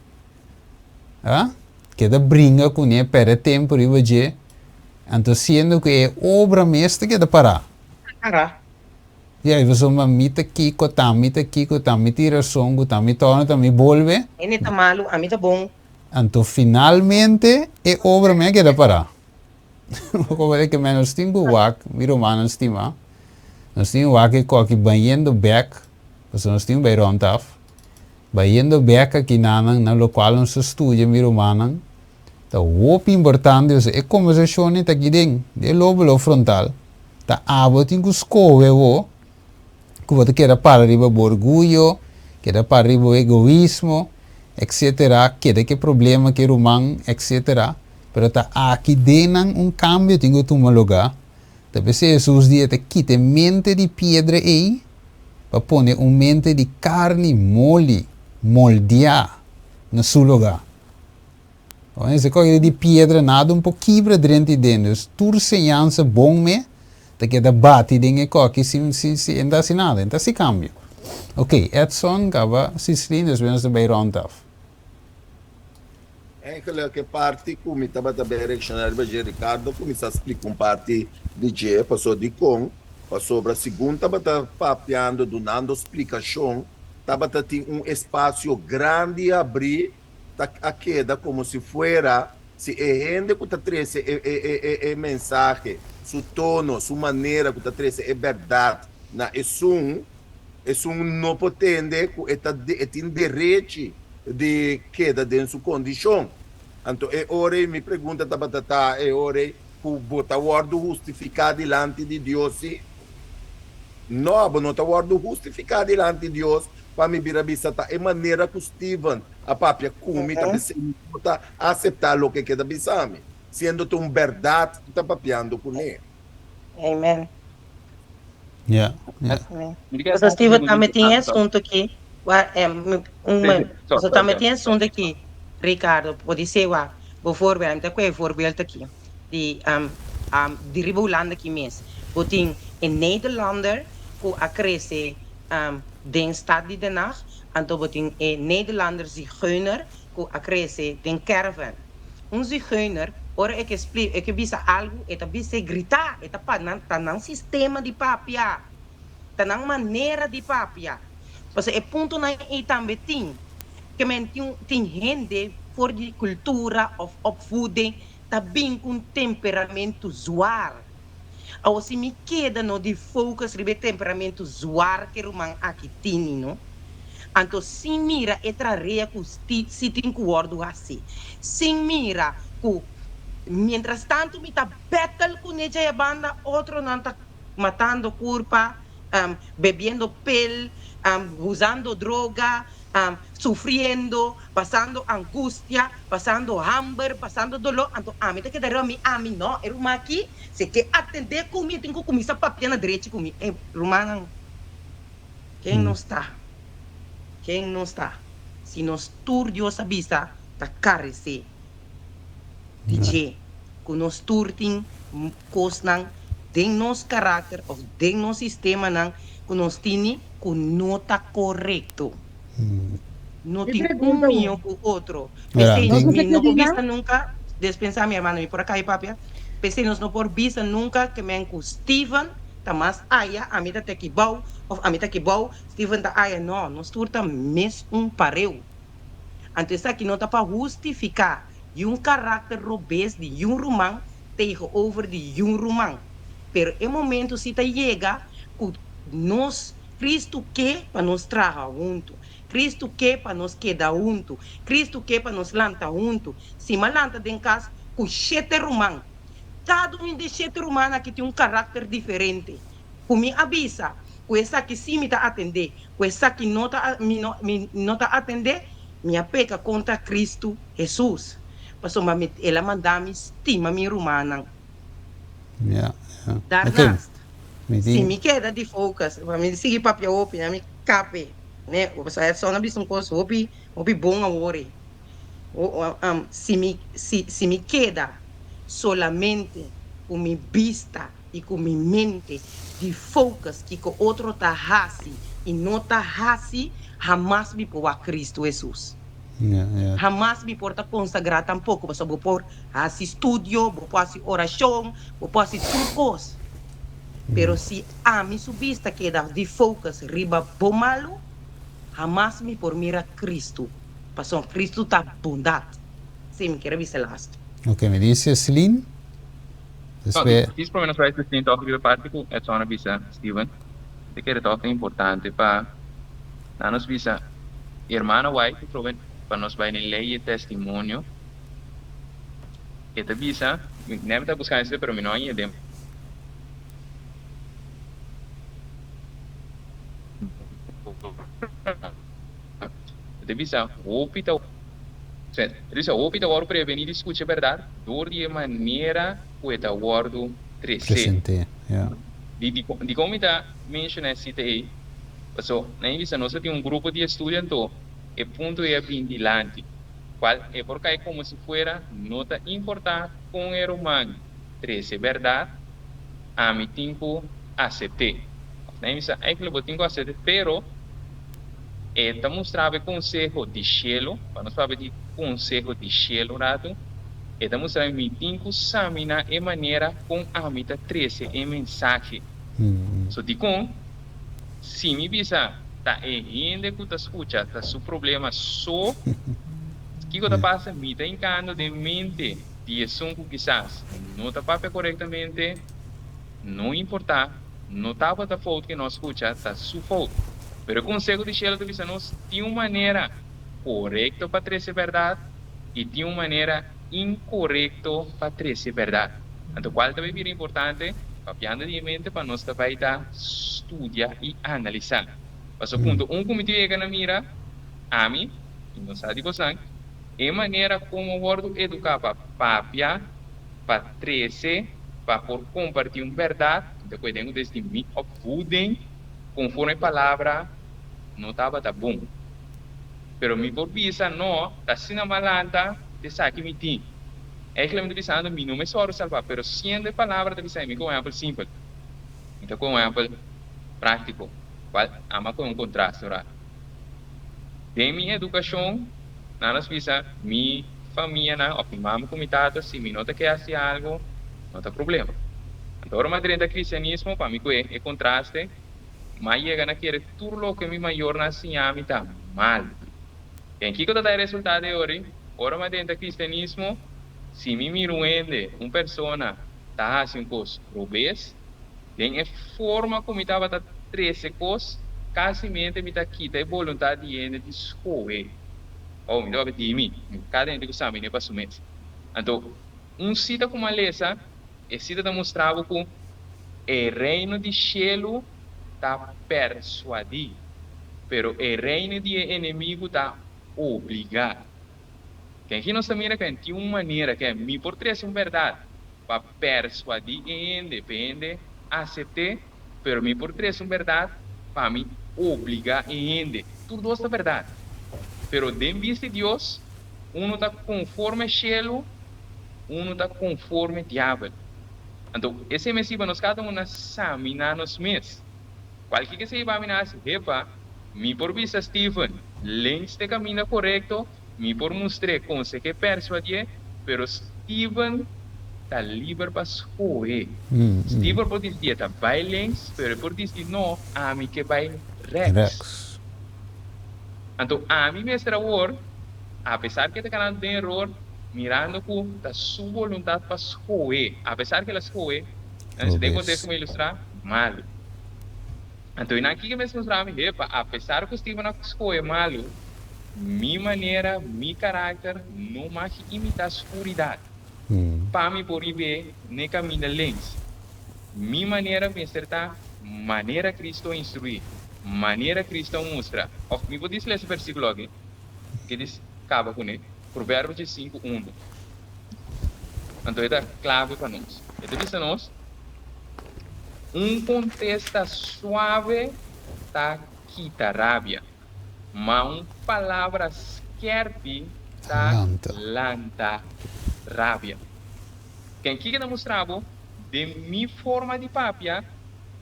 A keda bringa kuné, pèrdè tempu riba dje, anto siendo ku e obra mes ta keda pará. Pará. Ya, i pasobra mi ta kiko, ta mi ta kiko, ta mi tin rason, ku ta mi tòrna, ta mi bolbe. Hende ta malu, ami ta bon. Anto finalmente e obra mes a keda pará. Bo ke men nos tin ku wak, mi rumannan stimá, nos tin ku wak e koki bayendo bèk, pasobra nos tin ku bai rònt af, bayendo bèk akinanan na lokual nos ta studia, mi rumannan, Ta hopi importante pasobra e kombersashonnan ta aki den e lóbulo frontal. Ta abo tin ku skohe bo ku bo ta keda para riba bo orguyo, keda para riba bo egoismo, etcetera, keda ke problema ke ruman, etcetera. Pero ta aki den nan un kambio tin ku tuma lugá. Ta p'esei Hesus di e ta kita e mente di piedra ei pa pone un mente di karni moli, moldiá, na su lugá. Ese koki di piedra nada un por kibra drenti den. Dus tur señansa bon me ta keda bati den e koki sin sin sin e no ta hasi nada, e no ta hasi kambio. Ok, Edson kaba Sislin despues nos ta bay rond af. Eigenlijk e parti ku mi tabata bay reakshoná riba dje Ricardo kuminsá splika un parti di dje pasobra dikon pasobra segun tabata papiando dunando splikashon tabata tin un espasio grandi habrí ta a keda komo si fuera si e hende ku ta trese e e e e e mensahe, su tono, su manera ku ta trese e bèrdat na esun, esun no por tende ku e ta e tin derechi di keda den su kondishon. Anto e ora ei mi pregunta tabata ta e ora ei ku bo ta wòrdu hustifiká dilanti di Dios si? No, bo no ta wòrdu hustifiká dilanti Dios Pa mi bira bisa ta e manera ku Steven a papia ku mi ta p'esei mi no ta aseptá loke ke ta bisa mi, siendo ta un bèrdat ku ta papiando kuné. Amen. Ja, ja. Amen. Pasobra Steven tambe tin e asuntu aki, wa un pasobra tambe tin e asuntu aki, Ricardo, podisé wak, bovoorbeeld, mi ta kohe e voorbeeld aki di di riba Hulanda aki mes, bo tin e Nederlander ku a krese Den stad di Den Haag anto bo tin e Nederlander zigeuner ku a krese den caravan. Un zigeuner ora e ke spli e ke bisa algu e ta bis'é gritá, e ta pa nan ta nan sistema di papia, ta nan manera di papia. Pasobra e puntonan ei tambe tin ke men tin tin hende for di kultura òf opvoeding ta bin ku un temperamentu zwaar. Awor si mi keda no di focus riba e temperamento zwar ke ruman aki tini no, anto sin mira e trarea ku si tin ku wordu hasi, sin mira ku mientras tanto mi ta battle kune djaya banda otronan ta matando kurpa, bebiendo pil, usando droga, sufriendo, pasando angustia, pasando hamber, pasando doló, anto ami ta keda riba mi, ami no, e ruman aki si e ke atendé ku mi e tin ku kuminsá papia na drechi ku mi. E rumannan, ken nos ta? Ken nos ta? Si nos tur Dios a bisa ta karesé di dje, ku nos tur tin kosnan den nos karakter òf den nos sistemanan ku nos tini ku no ta korekto. No Mi tin un pregunta mihó wou. ku otro. Ja, P'esei Nos tin. no mi ta no por kere bisa na. nunka, despensá mi hermano, mi por a kai papia, p'esei nos no por bisa nunka ke men ku Steven ta mas aya, ami ta te kibou, òf ami ta kibou, Steven ta aya. No, nos tur ta mes un pareu. Anto esaki no ta pa hustifiká yun karakter robes di yun ruman tegenover di yun ruman. Pero e momento si ta yega ku nos, Cristo ke pa nos traha huntu. Cristo ke pa nos keda huntu. Cristo ke pa nos lanta huntu. Si m'a lanta den kas ku shete ruman, kada un di e shete rumannan aki tin un karakter diferente. Ku mi a bisa ku esaki si mi ta atendé, ku esaki no ta mi no mi no ta atendé, mi a peka kontra Cristo Hesus, pasobra mi el a manda mi stima mi rumannan. Ja, ja. Oké. Daarnaast, Mi Si tin. mi keda di focus, pa mi sigui papia hopi, na mi kape, ne? Pasobra Edson a bisa un kos hopi, hopi bon awor ei. Si mi, si, si mi keda solamente ku mi bista i ku mi mente di focus kiko otro ta hasi i no ta hasi, hamas mi por wak Cristo Hesus. Hamas mi por ta konsagrá tampoko, pasobra bo por hasi studio, bo por hasi orashon, bo por hasi tur kos. Pero si ami su bista keda di focus riba bo malu, hamas mi por mira Cristo, pasobra Cristo ta bondat. Sí, mi kier a bisa lastu. Ok, mi di Ceslin. No, djis prome nos bai Ceslin tok riba e parti ku Edson a bisa Steven. Mi ta kere tok ta importante pa nan nos bisa Hermana White trobe pa nos bai den ley e testimonio. E ta bisa, mi nèt ta buska esei pero mi no a haña den. E ta bisa hopi ta e ta bisa hopi ta wòrdu prevení di skucha e bèrdat dor di e manera ku e ta wòrdu tresé. Present'é, ya. Di dikon mi ta menshoná e sita ei? Paso nan a bisa nos ta tin un grupo di estudio anto e punto ei a bin dilanti, kual e por kai komo si fuera no ta importá kon e ruman trese bèrdat, ami tin ku asept'é. Òf nan a bisa, Eigenlijk bo tin ku asept'é, pero e ta mustra bo e konseho di shelu, pa nos papia di konseho di shelu un ratu, e ta mustra mi mi tin ku saminá e manera kon ami ta trese e mensahe. So dikon? Si mi bisa ta e hende ku ta skucha ta su problema so, kiko ta pasa? Mi ta hinkando den mente di esun ku kisas no ta papia korektamente, no importá, no tabata fout ke no a skucha, ta su fout. Pero e konseho di shelu ta bisa nos tin un manera korekto pa trese bèrdat i tin un manera inkorekto pa trese bèrdat. Anto kual ta bai bira importante? Papiando di e mente pa nos ta bai ta studia i analisá. Paso punto un ku mi tin yega na mira, ami, i no sa di bosan, e manera komo wòrdu eduká pa papia, pa trese, pa por kompartí un bèrdat, mi ta kohe den ku desdi mi opvoeding, konforme e palabra, no tabata bon. Pero mi por bisa, no, ta asina malanta, ta esaki mi tin. Eigenlijk mi ta bisando mi no mes wòrdu salbá, pero siendo e palabra ta bisa mi ku un ehèmpel simpel. Mi ta ku un ehèmpel práktiko, kual ama ku un kontraste un ratu. Den mi edukashon, nan a bisa mi famianan òf mi mama ku mi tata si mi no ta ke hasi algu, no ta problema. Anto ora mi a drenta kristianismo, pa mi ku e kontraste, mi a yega na kere tur loke mi mayornan a siña mi ta malu. Den kiko ta ta e resultado e ori? Ora mi a drenta kristianismo, si mi mira un hende, un persona, ta hasi un kos robes, den e forma ku mi tabata trese kos, kasimente mi ta kita e boluntat di hende di skohe. Oh, mi tabata di mi, kada hende ku sa mi ne pa su mes. Anto, un sita ku mi a lesa, e sita ta mustra bo ku e reino di shelu ta persuadí. Pero e reino di e enemigu ta obligá. Ken ki nos ta mira ken tin un manera ken mi por trese un bèrdat pa persuadí e hende pa e hende asept'é, pero mi por trese un bèrdat pa mi obligá e hende. Tur dos ta bèrdat. Pero den bista di Dios, unu ta konforme shelu, unu ta konforme diabel. Anto, esei mester pa nos kada un a saminá nos mes. Cualke ke sea mi na haci, hepa, mi por bisa Steven links t'e caminda corecto, mi por mustr'é conseh'é persuadié, pero Steven ta liber pa scohe. Steven por dicidi e ta bay links, pero e por dicidi no, ami ke bay rechts. Rechts. Anto ami mester awor, apesar ke ta canando den eror, mirando cu ta su boluntad pa scohe, apesar ke el a scohe, den contexto Robes. mi a ilustra, malo. Anto nan kiko mes mustra mi, Hepa, apesar ku Steven a skohe malu, mi manera, mi karakter no maki imitá skuridat. Pa mi por rib'é n'e kaminda links. Mi manera mester ta manera Cristo a instruí, manera Cristo a mustra. Òf mi por dis lesa e versíkulo aki, ke dis kaba kuné, Proverbio diesinku unu. Anto e ta klave pa nos. E ta bisa nos. Un kontesta suave ta kita rabia, ma un palabra skèrpi ta lanta rabia. Ken kiko ta mustra bo? Den mi forma di papia,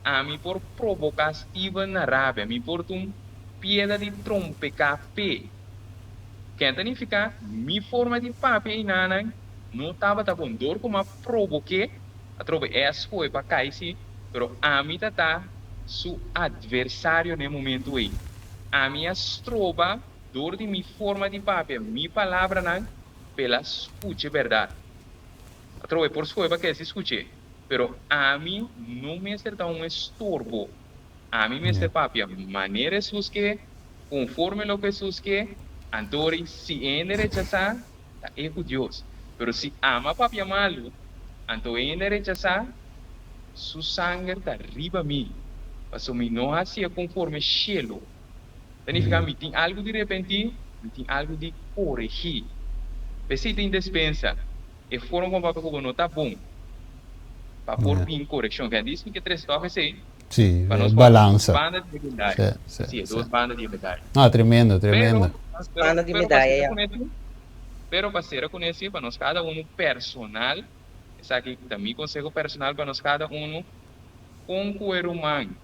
ami por proboká Steven na rabia, mi por ta un piedra di trompeká p'e. Ken ta nifiká? Mi forma di papia einanan no tabata bon. Dor ku mi a probok'é, Atrobe e a skohe pa kai si, pero ami ta ta su adversario na e momento ei. Ami a stroba dor di mi forma di papia, mi palabranan, p'el a skucha e bèrdat. Atrobe e por skohe pa keda sin skuch'é, pero ami no mester ta un estorbo. Ami mester papia manera Hesus ke, konforme loke Hesus ke, antori si e hende rechasá, ta e ku Dios. Pero si ama papia malu, anto e hende rechasá, su sanger ta riba mi, pasobra mi no hasié konforme shelu. Ta nifiká mi tin algu di repentí, mi tin algu di koregí. P'esei tin despensa. E forma kon papia ku bo no ta bon pa por bin korekshon. Kende dici mi ke trese tòg esei? Sí, Pa nos por balansa. dos banda di e medaya. Sí, sí, Sí, e sí. dos banda di e medaya. No, tremendo, tremendo. Pero, Dos pero, banda di pero pa medaya, sera ya. con ese, pero pa sera con ese, pa nos cada uno personal, esaki ta mi conseho personal pa nos cada uno, con cu e ruman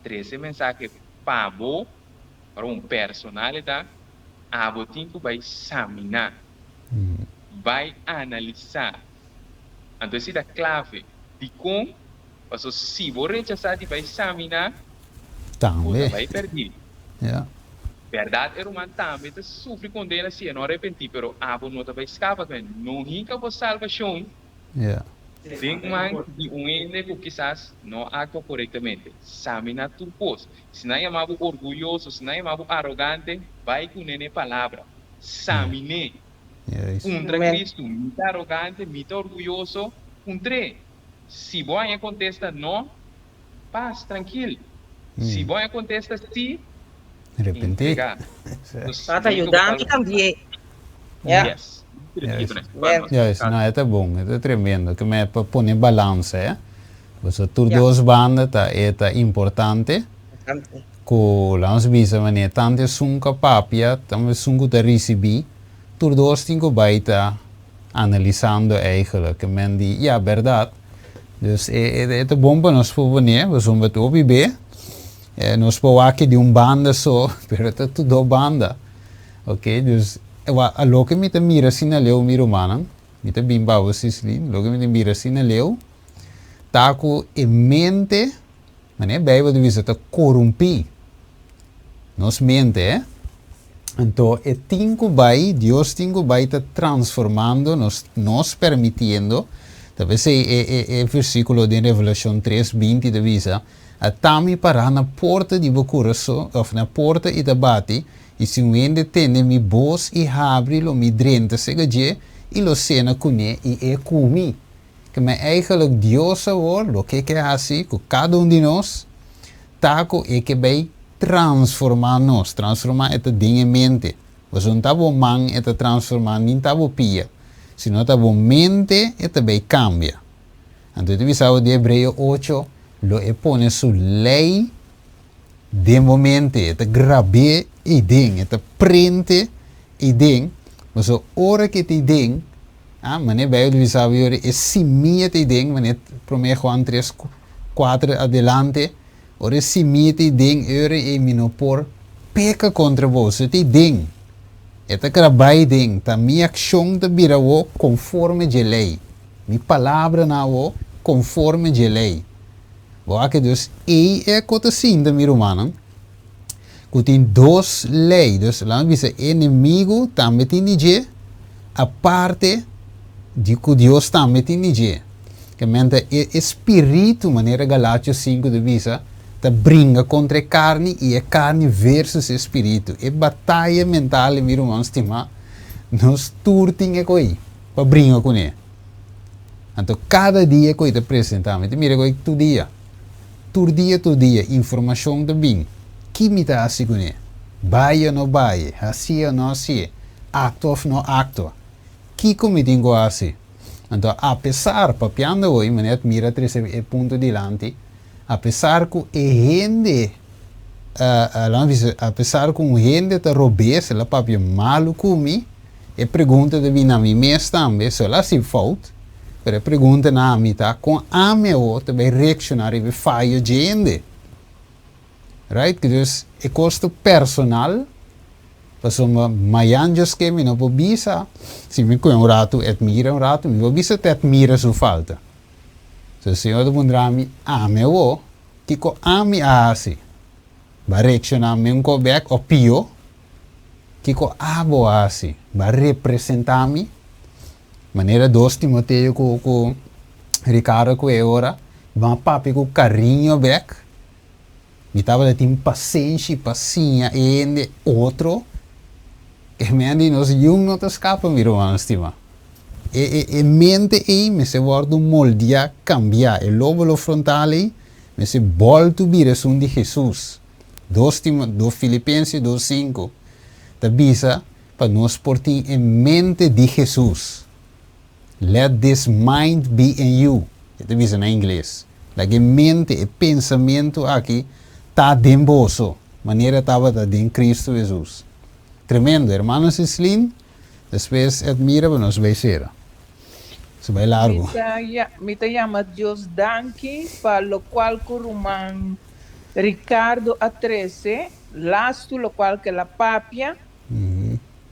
trece mensahe pa bo, pa un personal e ta, abo tin cu bay samina, bay analisa. Anto esey ta clave. Dicon? Paso si bo rechasá di bai saminá, bo ta Tambe. bai pèrdí. Ja. Bèrdat e ruman tambe ta sufri kondena si e no arepentí, pero abo no ta bai skapa ku e. No hinka bo salbashon Ja. den man di un hende ku kisas no a aktua korektamente. Saminá tur kos. Si nan yama bo orguyoso, si nan yama bo arogante, bai kuné n'e palabra. Samin'é. Juist. Puntra Amen. Kristu, Mi ta arogante? Mi ta orguyoso? Puntr'é. Si bo haña kontesta no, pas, trankil. Si bo haña kontesta si, Repentí. entregá. Nos Tata mester yuda mi bo tambié. Ja. Yes. Juist. Amen. Juist. No, e ta bon, e ta tremendo. Ke me pa pone balansa, eh. Pasobra tur Ja. dos banda ta e ta importante. Importante. Ku laga nos bisa manera tantu esun ku a papia, tantu esun ku ta risibí, tur dos tin ku bai ta analisando eigenlijk. Ke men di, ya, berdad. Dus e, e, e ta bon pa nos por pone, pasobra ta hopi be, nos por wak di un banda so, pero ta tur dos banda. Ok, dus, wa, a loke mi ta mira asina leu, mi rumannan, mi ta bin pa bo, Sislin, loke mi ta mira asina leu, ta ku e mente, manera e Bijbel ta bisa, ta korumpí nos mente, eh. Anto e tin ku bai, Dios tin ku bai ta transformando nos, nos permitiendo, ta p'esei e e e versíkulo den Revelashon tres binti ta bisa, Ata mi pará na porta di bo kurason, òf na porta i ta bati, i si un hende tende mi bos i habri lo mi drenta sega dje i lo sena kuné i e ku mi. Ke men eigenlijk Dios awor loke e ke hasi ku kada un di nos ta ku e ke bay transforma nos. Transforma e ta den e mente. Pasobra no ta bo man e ta transforma ni ta bo pia, sino ta bo mente e ta bay cambia. Anto e ta bisa bo di Hebreo ocho lo e pone su ley den bo mente, e ta grab'é eiden, e ta prente eiden, pasobra ora ku e ta eiden, ah, manera Bijbel ta bisa bo yori, e simia ta eiden, manera promé Juan tres, kuater adelante, ora e simia ta eiden, e ora ei mi no por peka kontra bo, so e ta eiden, e ta grabá eiden, ta mi akshon ta bira awor konforme dje lei, mi palabranan awor konforme dje lei. Bo a ke dus ei e ko ta sinta mi rumannan ku tin dos lei, dus laga mi bisa enemigu tambe tin di dje aparte di ku Dios tambe tin di dje. Ke men ta e e spiritu manera Galatio sinku ta bisa ta bringa kontra e karni i e karni versus e spiritu. E bataya mental mi ruman stima nos tur tin e koi pa bringa kuné. Anto kada dia ku e ta presentá, mi ta mira ku e tur dia, tur dia tur dia informashon ta bin, ki mi ta hasi kuné? Bai o no bai, hasié o no hasié, aktua òf no aktua, kiko mi tin ku hasi? Anto apesar, papiando hoy, meneer Admira trece e punto dilanti, apesar cu e hende, laat me bisa, apesar cu un hende ta robes, el a papia malo cu mi, e pregunta ta bini na mi mes tambe, so el a haci fout, pero e pregunta na ami ta, con ami awor ta bay reacciona riba e fayo dje hende? Right? Dus e kosto personal, pasobra mayan djos ke mi no por bisa, si mi kohe un ratu Edmira un ratu, mi por bisa ta Edmira su falta. So Señor ta puntra mi, ami awo, kiko ami a hasi? Bo a reakshoná men ko bèk òf pió? Kiko abo a hasi? Bo a representá mi? Manera dos Timoteo ku ku Ricardo ku e ora, bo a papia ku kariño bèk. Mi tabata tin pasenshi pa siña e hende otro. E men di nos yun no ta skapa, mi ruman stima. E e e mente ei mester wòrdu moldiá, kambiá. E lóbulo frontal ei mester bòltu bira esun di Hesus. Dos Timo dos Filipense dos sinku ta bisa pa nos por tin e mente di Hesus. Let this mind be in you, e ta bisa na ingles. Laga e mente, e pensamentu aki ta den boso, manera tabata den Cristo Jesus. Tremendo, hermano Cislin, despues Edmira pa nos bay cera. Su bay largo. Mi ta mi ta yama Dios danki pa locual cu ruman Ricardo a trece, lastu locual cu el a papia,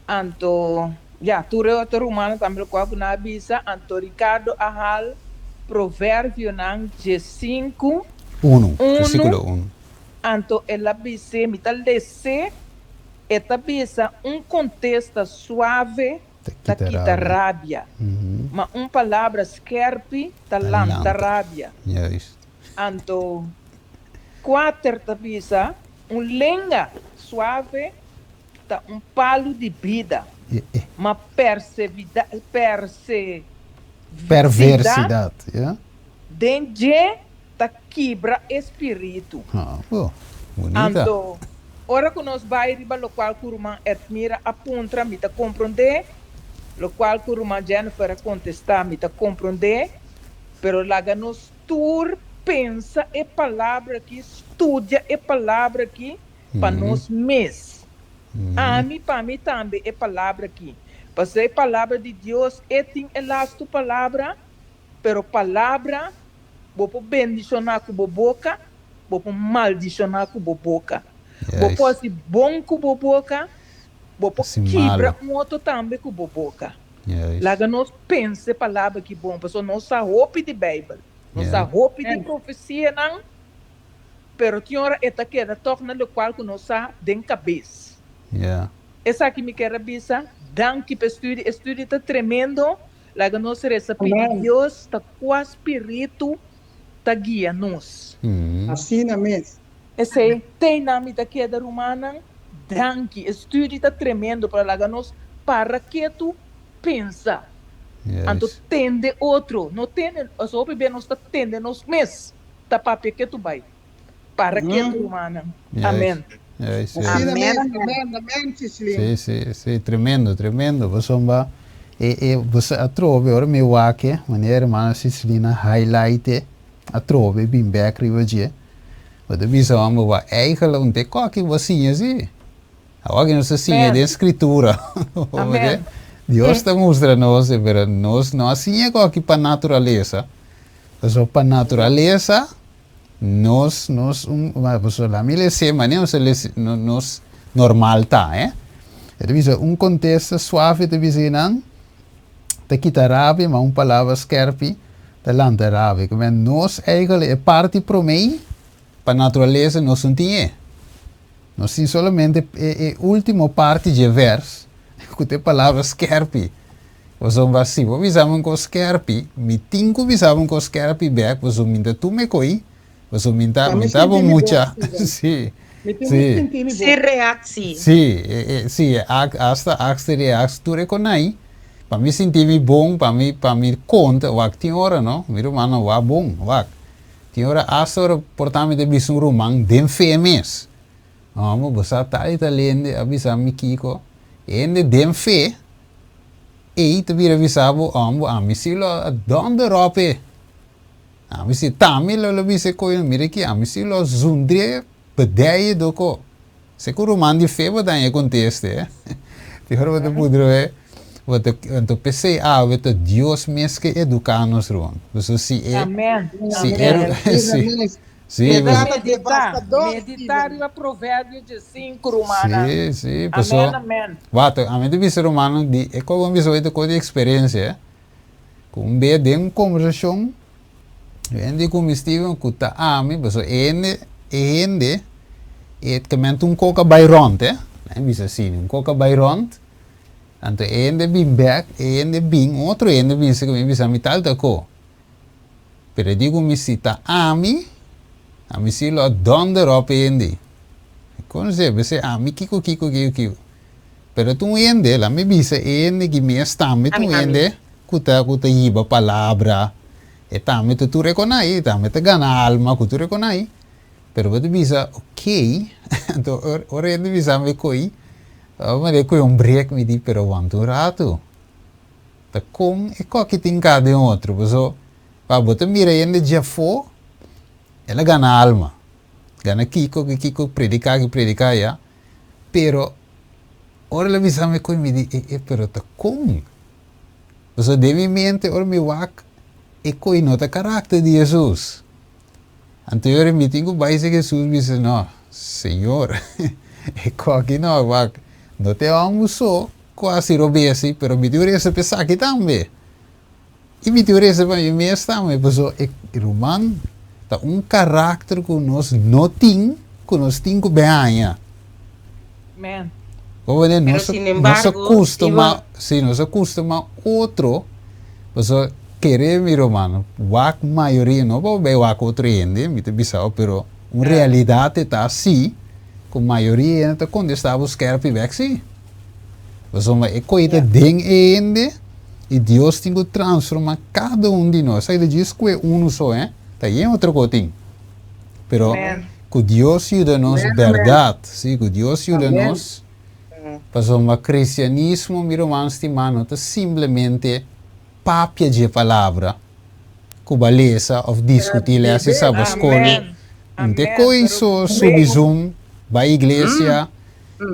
Anto, ya, tur e otro rumannan tambe lokual ku nan a bisa. Anto Ricardo a hal Proverbionan diesinku, Unu, versíkulo unu. unu. Anto el a bis'é, Mi ta les'é, e ta bisa, Un kontesta suave Ta ta kita kita rabia. rabia, ma un palabra skèrpi ta Ta lanta lanta. rabia. Juist. Anto, kuater ta bisa, Un lenga suave ta un palu di bida, ma persevidat Perversidad, ya. den dje ta kibra e spiritu. Ah, bo, bunita. Anto, ora ku nos bai riba lokual ku ruman Edmira a puntra, mi ta komprondé, lokual ku ruman Jennifer a kontestá, mi ta komprondé, pero laga nos tur pensa e palabra aki, studia e palabra aki, pa nos mes. Ami, pa mi tambe e palabra aki. Pasobra e palabra di Dios, e tin e lastu palabra, pero palabra bo por bendishoná ku bo boka, bo por maldishoná ku bo boka. Bo por hasi bon ku bo boka, bo por kibra un otro tambe ku bo boka. Laga nos pensa e palabra aki bon, pasobra nos sa hopi di Beibel, nos sa hopi di profesianan. Pero tin ora e ta keda tòg na lokual ku nos sa den kabes. Esaki mi kier a bisa, danki pa e studi, e studi ta tremendo, laga nos resa pidi Dios ta kua spiritu ta guia nos. Asina mes. Esei te nan mi ta keda rumannan, danki, e studi ta tremendo, pero laga nos para ketu pensa, anto tende otro, no tende, pasobra hopi bia nos ta tende nos mes. Ta papia ke tu bai. Para ke tu rumannan. Amen. Asina mes, amen, amen Cislin. Si, si, si, tremendo, tremendo. Pasobra e, e, boso atrobe, ora mi wak e, manera hermana Cislin a highlight e, atrobe bin bek riba dje. Bo ta bisa wan bo wak, eigenlijk un te koki bo siña si. Awor ki nos ta siña den Scritura. Amen. Dios ta mustra nos, pero nos no a siña koki pa naturalesa. Pasobra pa naturalesa nos nos un pasobra la mi lese manera nos ta lese nos normal ta eh. E ta bisa un kontesta suave ta bisa kinan ta kita rabia ma un palabra skerpi ta lanta rabia. Ku men nos eigentlik e parti promei pa naturalesa nos no tin e. Nos tin solamente e e ultimo parti dje vers ku ta e palabra skerpi. Pasobra si bo bisa mi un kos skerpi, mi tin ku bisa bo un kos skerpi bèk, pasobra mi ta tuma e koi, pasobra mi ta mi ta bo mucha. Sí, sí. Si reaksi. Sí, sí, asta akste reaksi tur e konai, pa mi sinti mi bon, pa mi pa mi konta, wak tin ora no, mi rumannan wak bon, wak. Tin ora asta ora por ta mi ta bisa un ruman den fe mes. Amo, bo sa tal i tal hende a bisa mi kiko, hende den fe. ei ta bira bisa bo, Ombo, ami si lo a donder op e. Ami si tami lo lo bisa e koe, mira aki, ami si lo zundr'é bedei doko. Se ku ruman di fe bo ta haña e konteste, eh. Te ora bo ta pudra e, bo ta, anto p'esei awe ta Dios mes ke eduká nos, ruman. Pasobra si e, Amen. si e, Amen. si, si, Keda pasobra. meditá, meditá riba Proverbio diesinku, rumannan. Sí, sí, Amen, pasobra, amen. wak, ami ta bisa rumannan di e kos ku mi bisa hoy ta kos di eksperensia, eh. Ku un bes den un kombersashon, hende ku mi Steven ku ta ami, pasobra e hende, e hende e ta menta un kok a bai rònt, eh, nan bisa asina, un kok a bai rònt, anto e hende bin bèk, e hende bin, un otro hende bin serka mi bisa mi tal ta ko. Pero e di ku mi si ta ami, ami si lo a dònder òp e hende. Kon se, p'esei ami kiko kiko kiko kiko. Pero ta un hende, la mi bisa e hende ki mes tambe ta un hende ku ta ku ta hiba palabra, e tambe ta tur rekonai, e tambe ta gana alma ku tur rekonai, pero bo ta bisa ok, anto ora hende bisa mi koi, mi ta koi un brek mi di pero wanta un ratu, ta kon e koki tin ka den otro, paso pa bo ta mira hende djafó el a gana alma, gana kiko ki kiko prediká ki prediká ya. Pero, ora el a bisa mi koe, mi di, e, e, pero ta kon? Pasobra den mi mente, ora mi wak, e koe no ta karakter di Hesus. Anto e ora mi tin ku bai serka Hesus bisa, no, Señor, e koki no, wak, no ta e hòmber so ku a hasi robesi, pero mi tin ku resa pa esaki tambe. I mi tin resa pa mi mes tambe, pasobra e ruman ta un karakter ku nos no tin, ku nos tin ku bin haña. Amen. Bo wende, Pero nos, sin nos a embargo, kustuma, Steven, si, nos a kustuma otro, pasobra kere mi ruman, wak mayoria, no pa bai wak otro hende, mi ta bisa bo, pero un realidat e ta si, ku mayoria hende ta kontestá bo skèrpi bèk si. Pasobra e koe ta den e hende i Dios tin ku transformá kada un di nos. Esaki ta djis kue unu so, eh? Ta yen otro koe tin. Pero ku Dios yuda nos bèrdat, sí, ku Dios yuda nos, pasobra kristianismo, mi ruman stimá, no ta simplemente papia dje palabra ku bo a lesa òf diskutí lès i saba skol. Un te koe so subi Zoom, bai iglesia,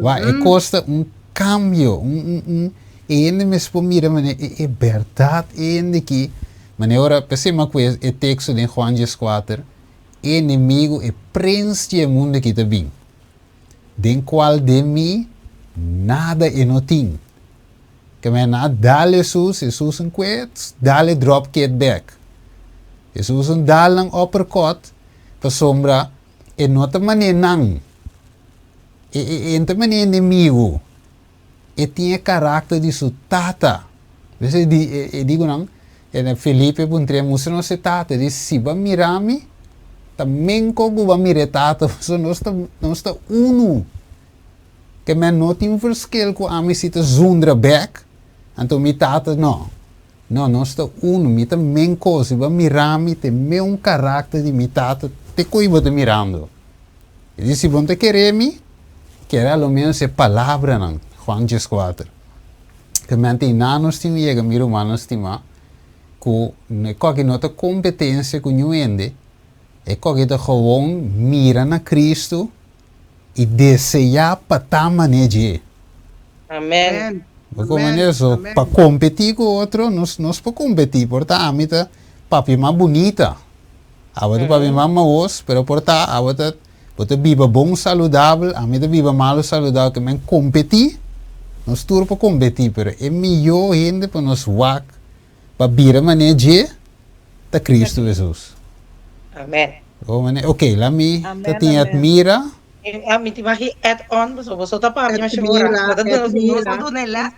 Wak, e kos ta un kambio, un, un, un, e hende mes por mira manera e, e bèrdat e hende ki, manera ora, p'esei mi a kue e teksto den Juan dieskuater, e enemigu, e prens di e mundu aki ta bin, den kual den mi nada e no tin. Ke men a dal Hesus, Hesus un kue, dal e drop kick bèk. Hesus un dal nan uppercut, pasobra e no ta manera nan. E, e, e no ta manera enemigu. E tin e karakter di su tata. P'esei e di, e, e di ku nan, e Felipe puntr'é, Mustra nos e tata. E di, Si bo a mira mi, ta menko ku bo a mira e tata, pasobra nos ta, nos ta unu. Ke men no tin verschil ku ami si ta zundra bèk, anto mi tata no. No, nos ta unu, mi ta menko, si bo a mira mi, ta e meun karakter di mi tata te koe bo ta mirando. E di, si bo no ta kere mi, kere a lo menos e palabranan, Juan dieskuater. Ke men tin nan nos tin yega, mi rumannan stimá, ku e koki no ta kompetensia ku niun hende, e koki ta gewon mira na Kristu i deseá pa ta manera dje. Amen. Bo komprende? So, pa kompetí ku otro, nos nos por kompetí, por ta ami ta papia mas bunita, abo ta papia mas mahos, pero por ta abo ta bo ta biba bon saludabel, ami ta biba malu saludabel, ke men kompetí, nos tur por kompetí, pero e mihó hende pa nos wak pa bira manera dje ta Cristo Hesus. Amen. Bo mane, ok, la mi ta tin admira. Mi tin magi add on, pasobra boso ta papia masha ora. Edmira, Bo ta duna, nos ta Edmira. duna e les.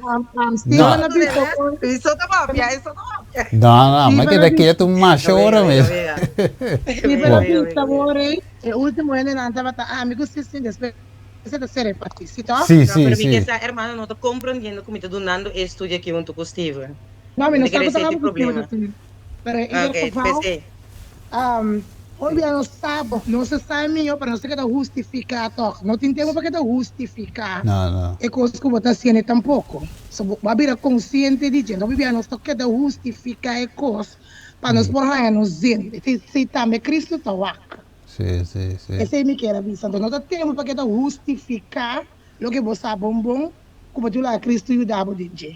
No. Steven a bisa con. Boso ta papia, boso ta papia. No, no, mi a Steven a keda bisa. ketu masha Wega, ora wega, mes. wega. Steven Wega, a wega, bisa wega, wega. wor ei, e ultimo hendenan tabata ami ku Sistin, despues e ta ser repartí, si toh? Sí, No, sí, pero mi ke sí. sa hermano no ta comprendiendo ku mi ta dunando e estudio aki hunto ku Steven. No, mi Mi no ta sa kere ku ta esei ta e kaba ku Steven problema. ta tene. Pero in ieder Ok, geval, p'esei. Hopi bia nos sa, nos ta sa e mihó, pero nos ta keda hustifiká tòg. No tin tempu pa keda hustifiká e kos ku bo ta hasiendo tampoko. So bo a bira konsiente di dje. Hopi bia nos ta keda hustifiká e kos pa nos por haña nos zin. Esei tambe Kristu ta wak. Esei mi kier a bisa. Anto no ta tempu pa keda hustifiká loke bo sa bon bon ku bo tin laga Kristu yuda bo den dje.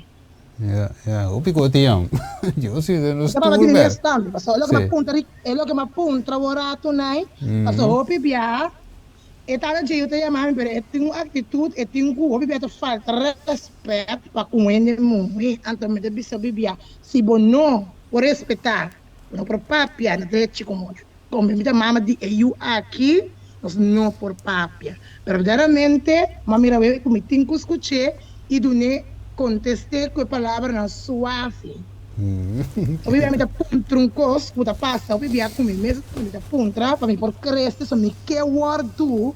Ja, ja, hopi ku tin am. Dios yuda nos Esta papá tur tiene ber. mes tambe. Paso lo que me puntra, e lo que me puntra un rato nai, paso hopi bia, e tata dje yo ta yama mi, pero e tin un actitud, e tin ku hopi bia ta falta respet pa ku hende muhe. Anto mi ta bisa hopi bia, si bo no por respeta, bo no por papia na drechi komo komo mi ta mama di e yu aki, nos no por papia. Berdaderamente, m'a mira wei ku mi tin ku skuch'é i dun'é kontest'é ku e palabranan suave. Hopi bia mi ta puntra un kos ku ta pasa, hopi bia ku mi mes mi ta puntra pa mi por krese, so mi ke wòrdu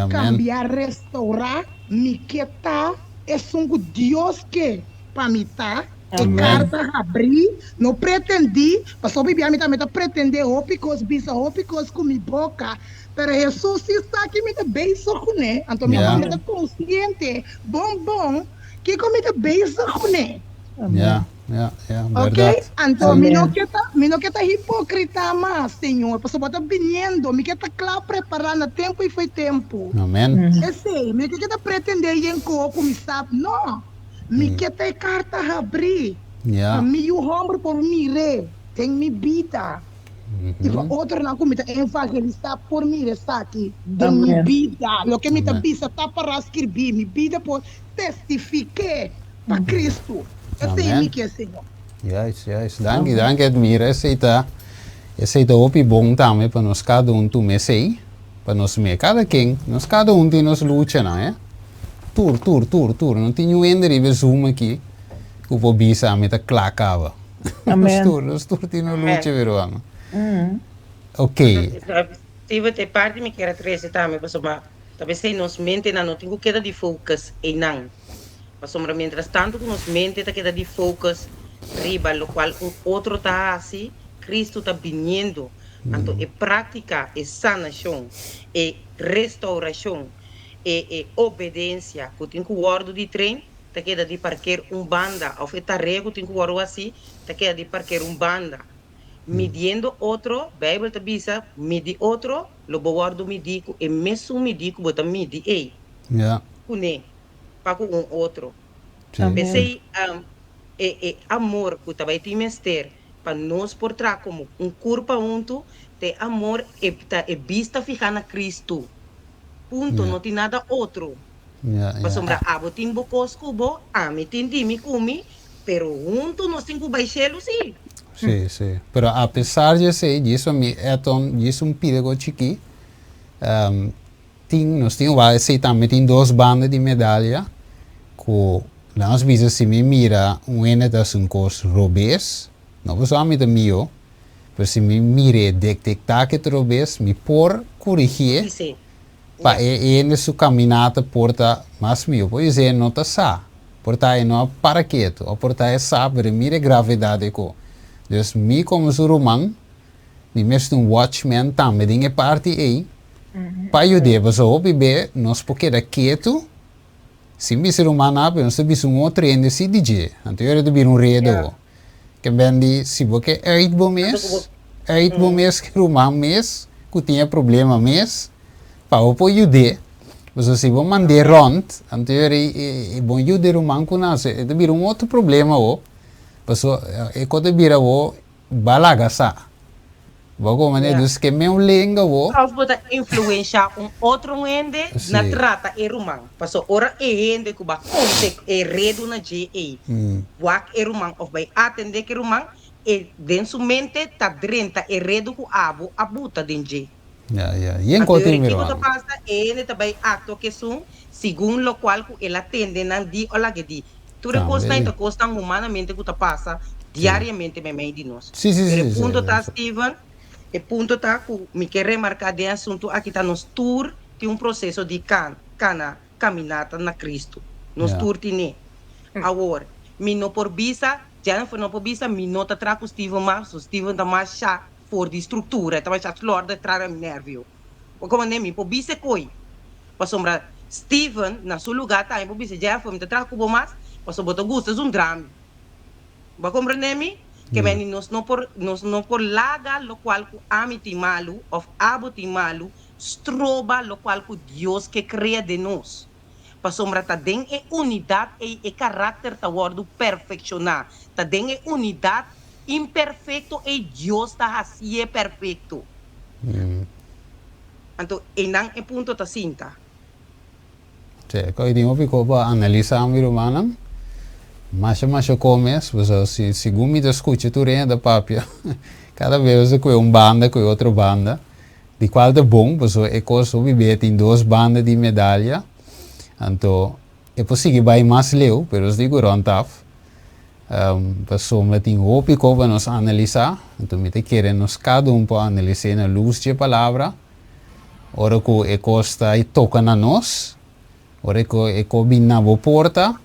kambiá, restourá, mi ke ta esun ku Dios ke pa mi ta. E karta habrí, no pretendí, pasobra hopi bia mi tambe ta pretendé hopi kos, bisa hopi kos ku mi boka, pero Hesus sí sa ki mi ta bezig kuné, anto mi tambe ta konsiente bon bon kiko mi ta bezig kuné. Ok, anto mi no ke ta, mi no ke ta hipókrita mas, Señor, pasobra bo ta biniendo, mi ke ta kla prepará na tempu i fo'i tempu. Esei, mi no ke ta pretendé yen koho ku mi sa, no. Mi ke ta e karta habrí pa mi yu hòmber por mir'é den mi bida i pa otronan ku mi ta evangelisá por mira esaki den mi bida. Loke mi ta bisa ta pará skirbí, mi bida por testifik'é pa Kristu. Esei mi ke, Señor. Juist, juist. Danki, danki Edmira. Esei ta, esei ta hopi bon tambe pa nos kada un tuma esei, pa nos mira. Kada ken, nos kada un tin nos luchanan, eh. Tur, tur, tur, tur. No tin niun hende riba e Zoom aki ku por bisa ami ta kla kaba. Nos tur, nos tur tin un lucha, mi ruman. Ok. Steven, e parti mi kier a trese tambe pasobra ta besei nos mentenan no tin ku keda di focus einan. Pasobra mientras tanto ku nos mente ta keda di focus riba lokual un otro ta hasi, Cristo ta biniendo. Anto e práktika, e sanashon, e restaurashon, E e obedensia ku tin ku wòrdu di train ta keda di parker un banda òf e tarea ku tin ku wòrdu hasí ta keda di parker un banda. Midiendo otro, Beibel ta bisa, midi otro, lo bo wòrdu midí ku e mesun midí ku bo ta midi ei kuné pa ku un otro. P'esei e e amor ku ta bai tin mester pa nos por traha komo un kurpa huntu ta e amor e ta e bista fihá na Kristu. Punto, no tin nada otro. Pasobra abo tin bo kos ku bo, ami tin di mi ku mi, pero huntu nos tin ku bai shelu sí. Sí, sí. Pero apesar di esei, djis pa mi Eton, djis un pida ku chikí, tin, nos tin wak esei tambe tin dos banda di medalia ku laga nos bisa si mi mira un hende ta hasi un kos robes, no pasobra ami ta mihó, Pero si mi mir'é detectá ke ta robes, mi por kurigié pa e hende su kaminata por ta mas mihó. Por esei e no ta sa. Por ta e no a para ketu. O por ta e sa, pero e mira e gravedat di e ko. Dus mi komo su ruman, mi mester un watchman tambe den e parti ei pa yud'é. Pasobra hopi be nos por keda ketu sin bisa ruman nada, pero nos ta bisa un otro hende si di dje. Anto e ora ta bira un redo. Ke ben di si bo ke uit bo mes, uit bo mes ke ruman mes ku tin e problema mes, pa bo por yud'é. Pasobra si bo mand'é rònt, anto e ora ei e bon yuda e ruman ku nase, e ta bira un otro problema awor. Pasobra e kos ta bira awor Ba laga sa. Bo komo ne dus ke meu lenga bo. Of bo ta influensha un otro hende na trata e ruman. Paso ora e hende ku ba konte e redu na dje ei wak e ruman of bai atende ku e ruman, e den su mente ta drenta e redu ku abo a buta den dje. Ya, ya. Yen Anto kote yori mi kiko ta ruman. pasa, e hende ta bai aktua ku esun segun lokual ku el a tende nan di o lage di. Tur e kosnan ei ta kosnan humanamente ku ta pasa diariamente meimei di nos. Pero e punto ta, Steven, e punto ta ku mi ke remarká den e asuntu aki ta nos tur tin un proseso di kana, kaminata na Kristu. Nos tur tin'é. Awor, mi no por bisa, Jennifer no por bisa, mi no ta traha ku Steven mas, pasobra Steven ta masha. for di struktura, e ta masha slòrda e traha mi nèrvio. Bo komand'é mi por bisa e koi, pasobra Steven na su lugá tambe por bisa Jeffrey mi ta traha ku bo mas, pasobra bo ta gusta zundra mi. Bo a komprendé mi? Ke meni nos no por nos no por laga lokual ku ami tin malu òf abo tin malu stroba lokual ku Dios ke krea den nos. Pasobra ta den e unidat ei e karakter ta wòrdu perfekshoná. Ta den e unidat imperfekto ei Dios ta hasié perfekto. Anto einan e punto ta sinta. Sí, koi tin hopi kos pa analisá mi rumannan. Masha masha kos mes, pasobra si segun mi ta skucha tur hende ta papia, kada bes ta kue un banda kue otro banda. Di cual ta bon, pasobra e cos hopi bia tin dos banda di medalia, anto e por sigui bay mas leu, pero nos tin cu rond af, pasobra tin hopi cos pa nos analisa, anto mi ta kere nos cada un por analisa na luz dje palabra, ora cu e cos ta toca na nos, ora cu e cos bin na bo porta,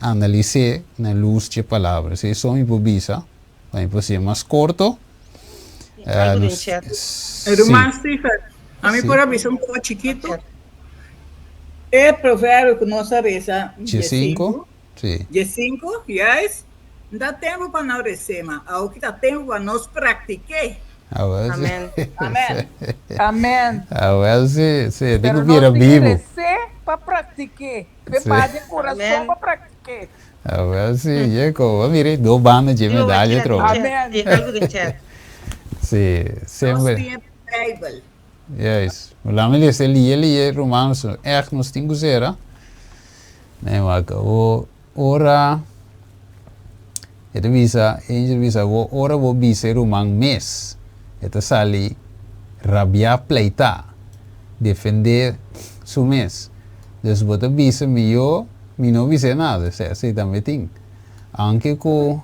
analis'e na luz dje palabra, esey so mi por bisa. Pa mi por siña mas corto. Algo den chat. Ruman Stephen, a mi por a bisa un poco chikito? E proverbio ku nos a resa diesinku, sí. Diesinku, juist, N ta tempu pa nos res'é, ma awoki ta tempu pa nos praktik'é. Awel sí. Amen. Amen. Amen. Awel sí, sí, tin Pero ku nos bira tin ku bibu. res'é pa praktik'é. Pe Sí. pa den kurason Amen. pa praktik'é. Awel si, Jacob, a mira do banda dje Digo, medalla chat, trobe. chat, Amen. tin algo den chat. Si, Nos semper. tin e Bijbel. Juist. Laat me lees, lie lie Romanos, echt nos tin ku sera. Nee, maar o ora e ta bisa, angel bisa bo, ora bo bisa e ruman mes, e ta sali rabia pleita, defende su mes. Dus bo ta bisa mihó mi no bis'é nada, esei esei tambe tin. Aunke ku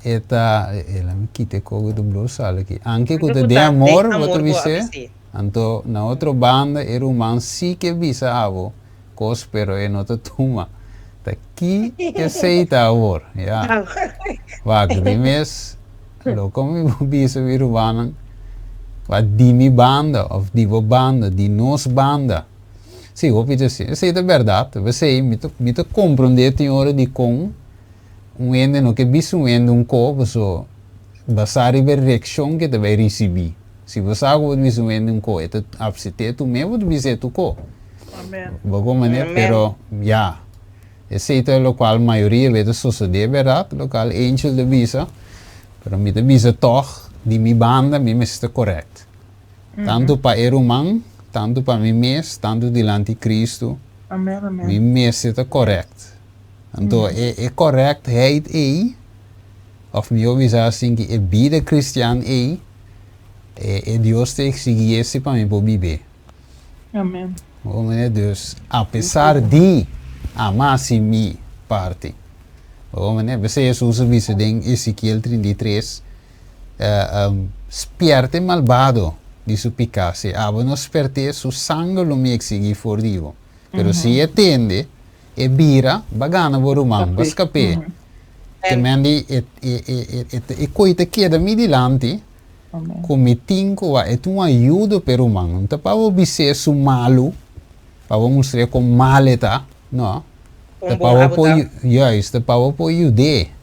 e ta, e la mi kita e koko ta blo sal aki. Aunke ku Anto ta ku den ta den amor bo ta amor bo a bis'é, bis'é. anto na otro banda e ruman si ke bisa abo kos pero e no ta tuma. Ta ki esei ta awor? Ya. Wak, di mes loko mi bo bisa mi rumannan, wak di mi banda of di bo banda, di nos banda. Sí, hopi ta asina. Esei ta bèrdat. P'esei mi ta mi ta komprondé tin ora dikon un hende no ke bisa un hende un ko paso basá riba e reakshon ke ta bai risibí. Si bo sa ku bo ta bisa un hende un ko e ta apsit'é tu mes bo ta bis'é tu ko. Amen. Bo komprendé? Amen. Pero ya, esei ta lokual mayoria bes ta sosodé bèrdat, lokual Angel ta bisa, pero mi ta bisa tòg di mi banda mi mester ta korèkt. Tantu pa e ruman, tantu pa mi mes, tantu dilanti Cristo, Amen, amen. mi mester ta correct. Anto e e correctheid ei, of mihor bisa asin ki e bida cristian ei, e e Dios ta exigi ese pa mi por bib'é. Amen. Bo mira dus, apesar di ama hasi mi parti. Bo mira, p'esei Jesus a bisa den Ezekiel 33, Spièrta e malbado di su piká, si abo no spèrt'é, su sanger lo mi eksigí for di bo. Pero si e tende, e bira, ba gana bo ruman, ba skap'é. Te men di e e koi ta keda mi dilanti, ku mi tin ku wak, e ta un ayudo p'e ruman. No ta pa bo bis'é su malu, pa bo mustr'é kon mal e ta, no. Ta pa bo por, juist, ta pa bo por yud'é.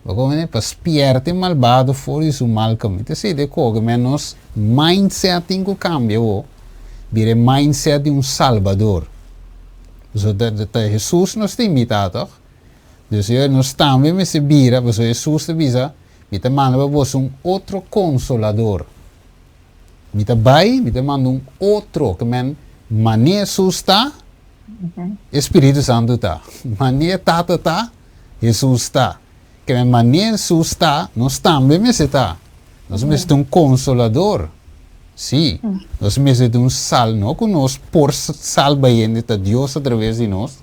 Bo komprende? Pa spierta e malbado for di su mal kaminda. Ta esei ta e koke, men nos mindset tin ku kambia awo, bira e mindset di un salbador. Pasobra ta ta Hesus nos ta imitá tòg? Dus yo nos tambe mester bira, pasobra Hesus ta bisa, Mi ta manda pa boso un otro konsolador. Mi ta bai, mi ta manda un otro, ke men manera Hesus ta, e Spiritu Santu ta. Manera Tata ta, Hesus ta. Ke men manera Hesus ta, nos tambe mester ta. Nos mester ta un konsolador. Sí, nos mester ta un sal, no ku nos por salba hende, ta Dios a traves di nos,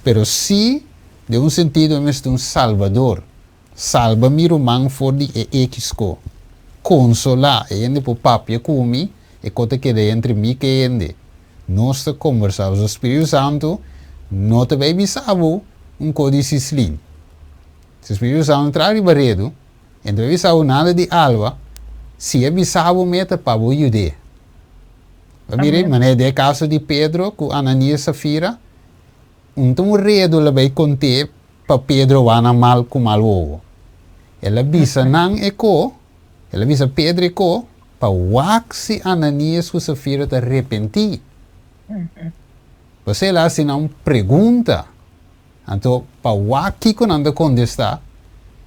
pero sí, den un sentido, nos mester ta un salbador. Salba mi ruman for di e ekis ko. Konsolá e hende por papia ku mi, e ko ta keda entre mi ku e hende. Nos ta kombersá. Pasobra Spiritu Santu no ta bai bisa bo un ko di sislin. Si Spiritu Santu tra riba redu, e no ta bai bisa bo nada di alba. Si e bisa bo meta pa bo yud'é. Bo mira ei, manera den e kaso di Pedro ku Ananias Safira, un ta un redu el a bai kont'é pa Pedro wak nan mal ku mal wowo. El a bisa nan e ko, el a bisa Pedro e ko, pa wak si Ananias ku Safira ta repentí. Pasobra el a hasi nan un pregunta. Anto pa wak kiko nan ta kontestá,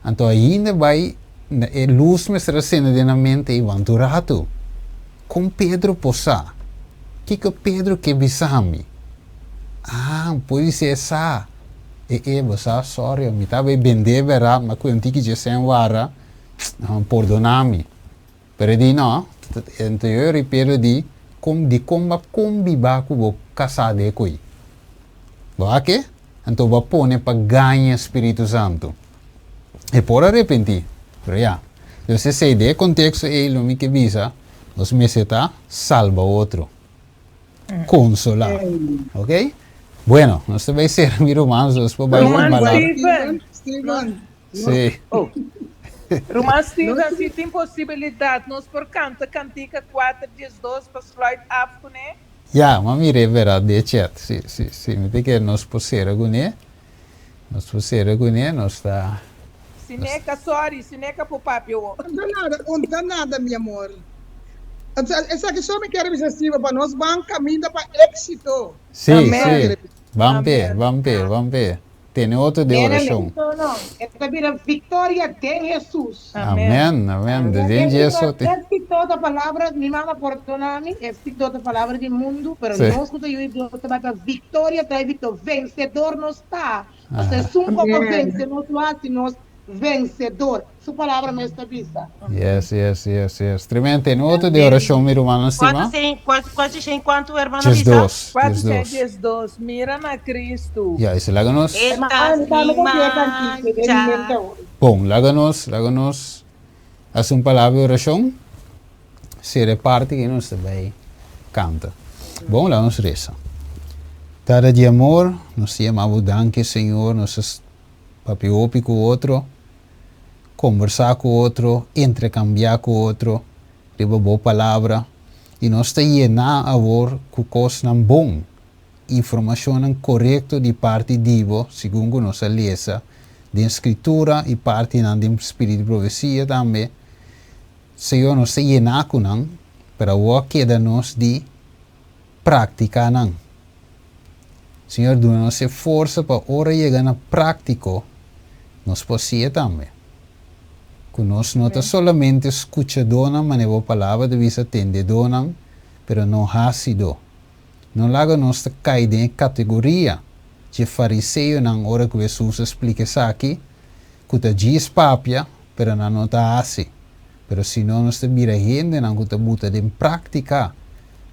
anto ainda bai na e lus mester a sende den nan mente i wantu ratu. Kon Pedro por sa? Kiko Pedro ke bisa mi? Ah, pudi ser sa. E e, bo sa, sorry, mi ta bai bendé bèrdat, ma ku un tiki dje sèn wara, pordona mi. Pero e di, No, anto yo Pedro di, Kon, dikon bo a kombibá ku bo kasá de ko'i? Bo a ke? Anto bo a pone pa gaña Spiritu Santu. E por a repentí, pero ya. Dus esei, den e konteksto ei lo mi ke bisa, nos mester ta salba otro, konsolá. Ok? Bueno, nos ta bai sera mi ruman, nos por bai Ruman balada. Steven, Steven, Sí. Oh. Ruman Steven, si tin posibilidat, nos por kanta kantika 4:12 pa sluit af kuné? Ya, m'a mira e bèrdat di e chat. Si, si, si. Mi ta kere nos por sera kuné. Nos por sera kuné, nos ta. Sineka, sorry, Sineka por papia awor. Un ta nada, un ta nada, mi amor. Esaki so mi kier bisa Steven, pa nos ban kaminda pa éksito. Sí, Amen. sí. Ban p'e, ban p'e, ban p'e. Tene otro de Nena, orashon. no, no. E ta bira victoria den Hesus. Amen, amen. De den Jesu te. Éxito ta palabra, mi mama pordona mi, éxito ta palabra di mundu, pero Sí. nos ku ta yu di Dios ta bai pa victoria trae victoria, vencedor nos ta. Pasobra esun ku a vence nos lo hasi nos vencedor. Su palabra mes ta bisa. Yes, yes, yes, yes. Tremendo. Tene otro de orashon, mi rumannan stima. Cuatro shen cuanto hermano bisa? 12, Cuatro dies shen dos. 12. Mira na Cristo. Ya, ese laga nos. Esta sin mancha. Bon, laga nos, laga nos hasi un palabra di orashon. Sera e parti ke nos ta bai kanta. Bon, laga nos resa. Tata di amor, nos ta yama bo danki, Señor, nos ta Papia hopi ku otro, kombersá ku otro, interkambiá ku otro riba bo palabra i nos ta yená awor ku kosnan bon, informashonnan korekto di parti di bo segun ku nos a lesa den Skritura i partinan den Spiritu di Profesia tambe. Señor, nos ta yená ku nan, pero awor keda nos di praktiká nan. Señor duna nos e forsa pa ora yega na práktiko nos por si'e tambe. Ku nos no ta solamente skuchadónan manera bo palabra ta bisa tendedónan, pero no hasidó. No laga nos ta kai den e kategoria dje fariseonan ora ku Hesus a splika esaki, ku ta djis papia pero nan no ta hasi. Pero sino nos ta bira hendenan ku ta buta den práktika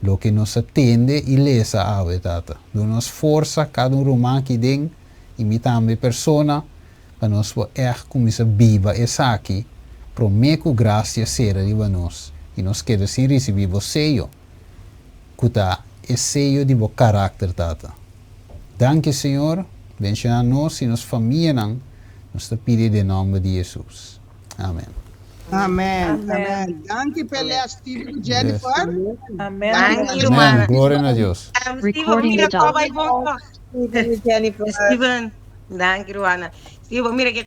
loke nos a tende i lesa awe, Tata. Duna nos forsa, kada un ruman aki den, i mi tambe persona, pa nos por ègt kuminsá biba esaki promé ku grasia sera riba nos i nos keda sin risibí bo seyo, ku ta e seyo di bo karakter, Tata. Danki, Señor. Benshoná nos i nos famianan, nos ta pidi den nòmber di Hesus. Amen. Amen. Amen. Danki p'e les, Steven ku Jennifer. Amen. Danki, Amen. rumannan. Gloria na Dios. Steven, mira Recording kòba i bon stopped. tòg. Jennifer. Steven, danki, rumannan. Steven, mira ke.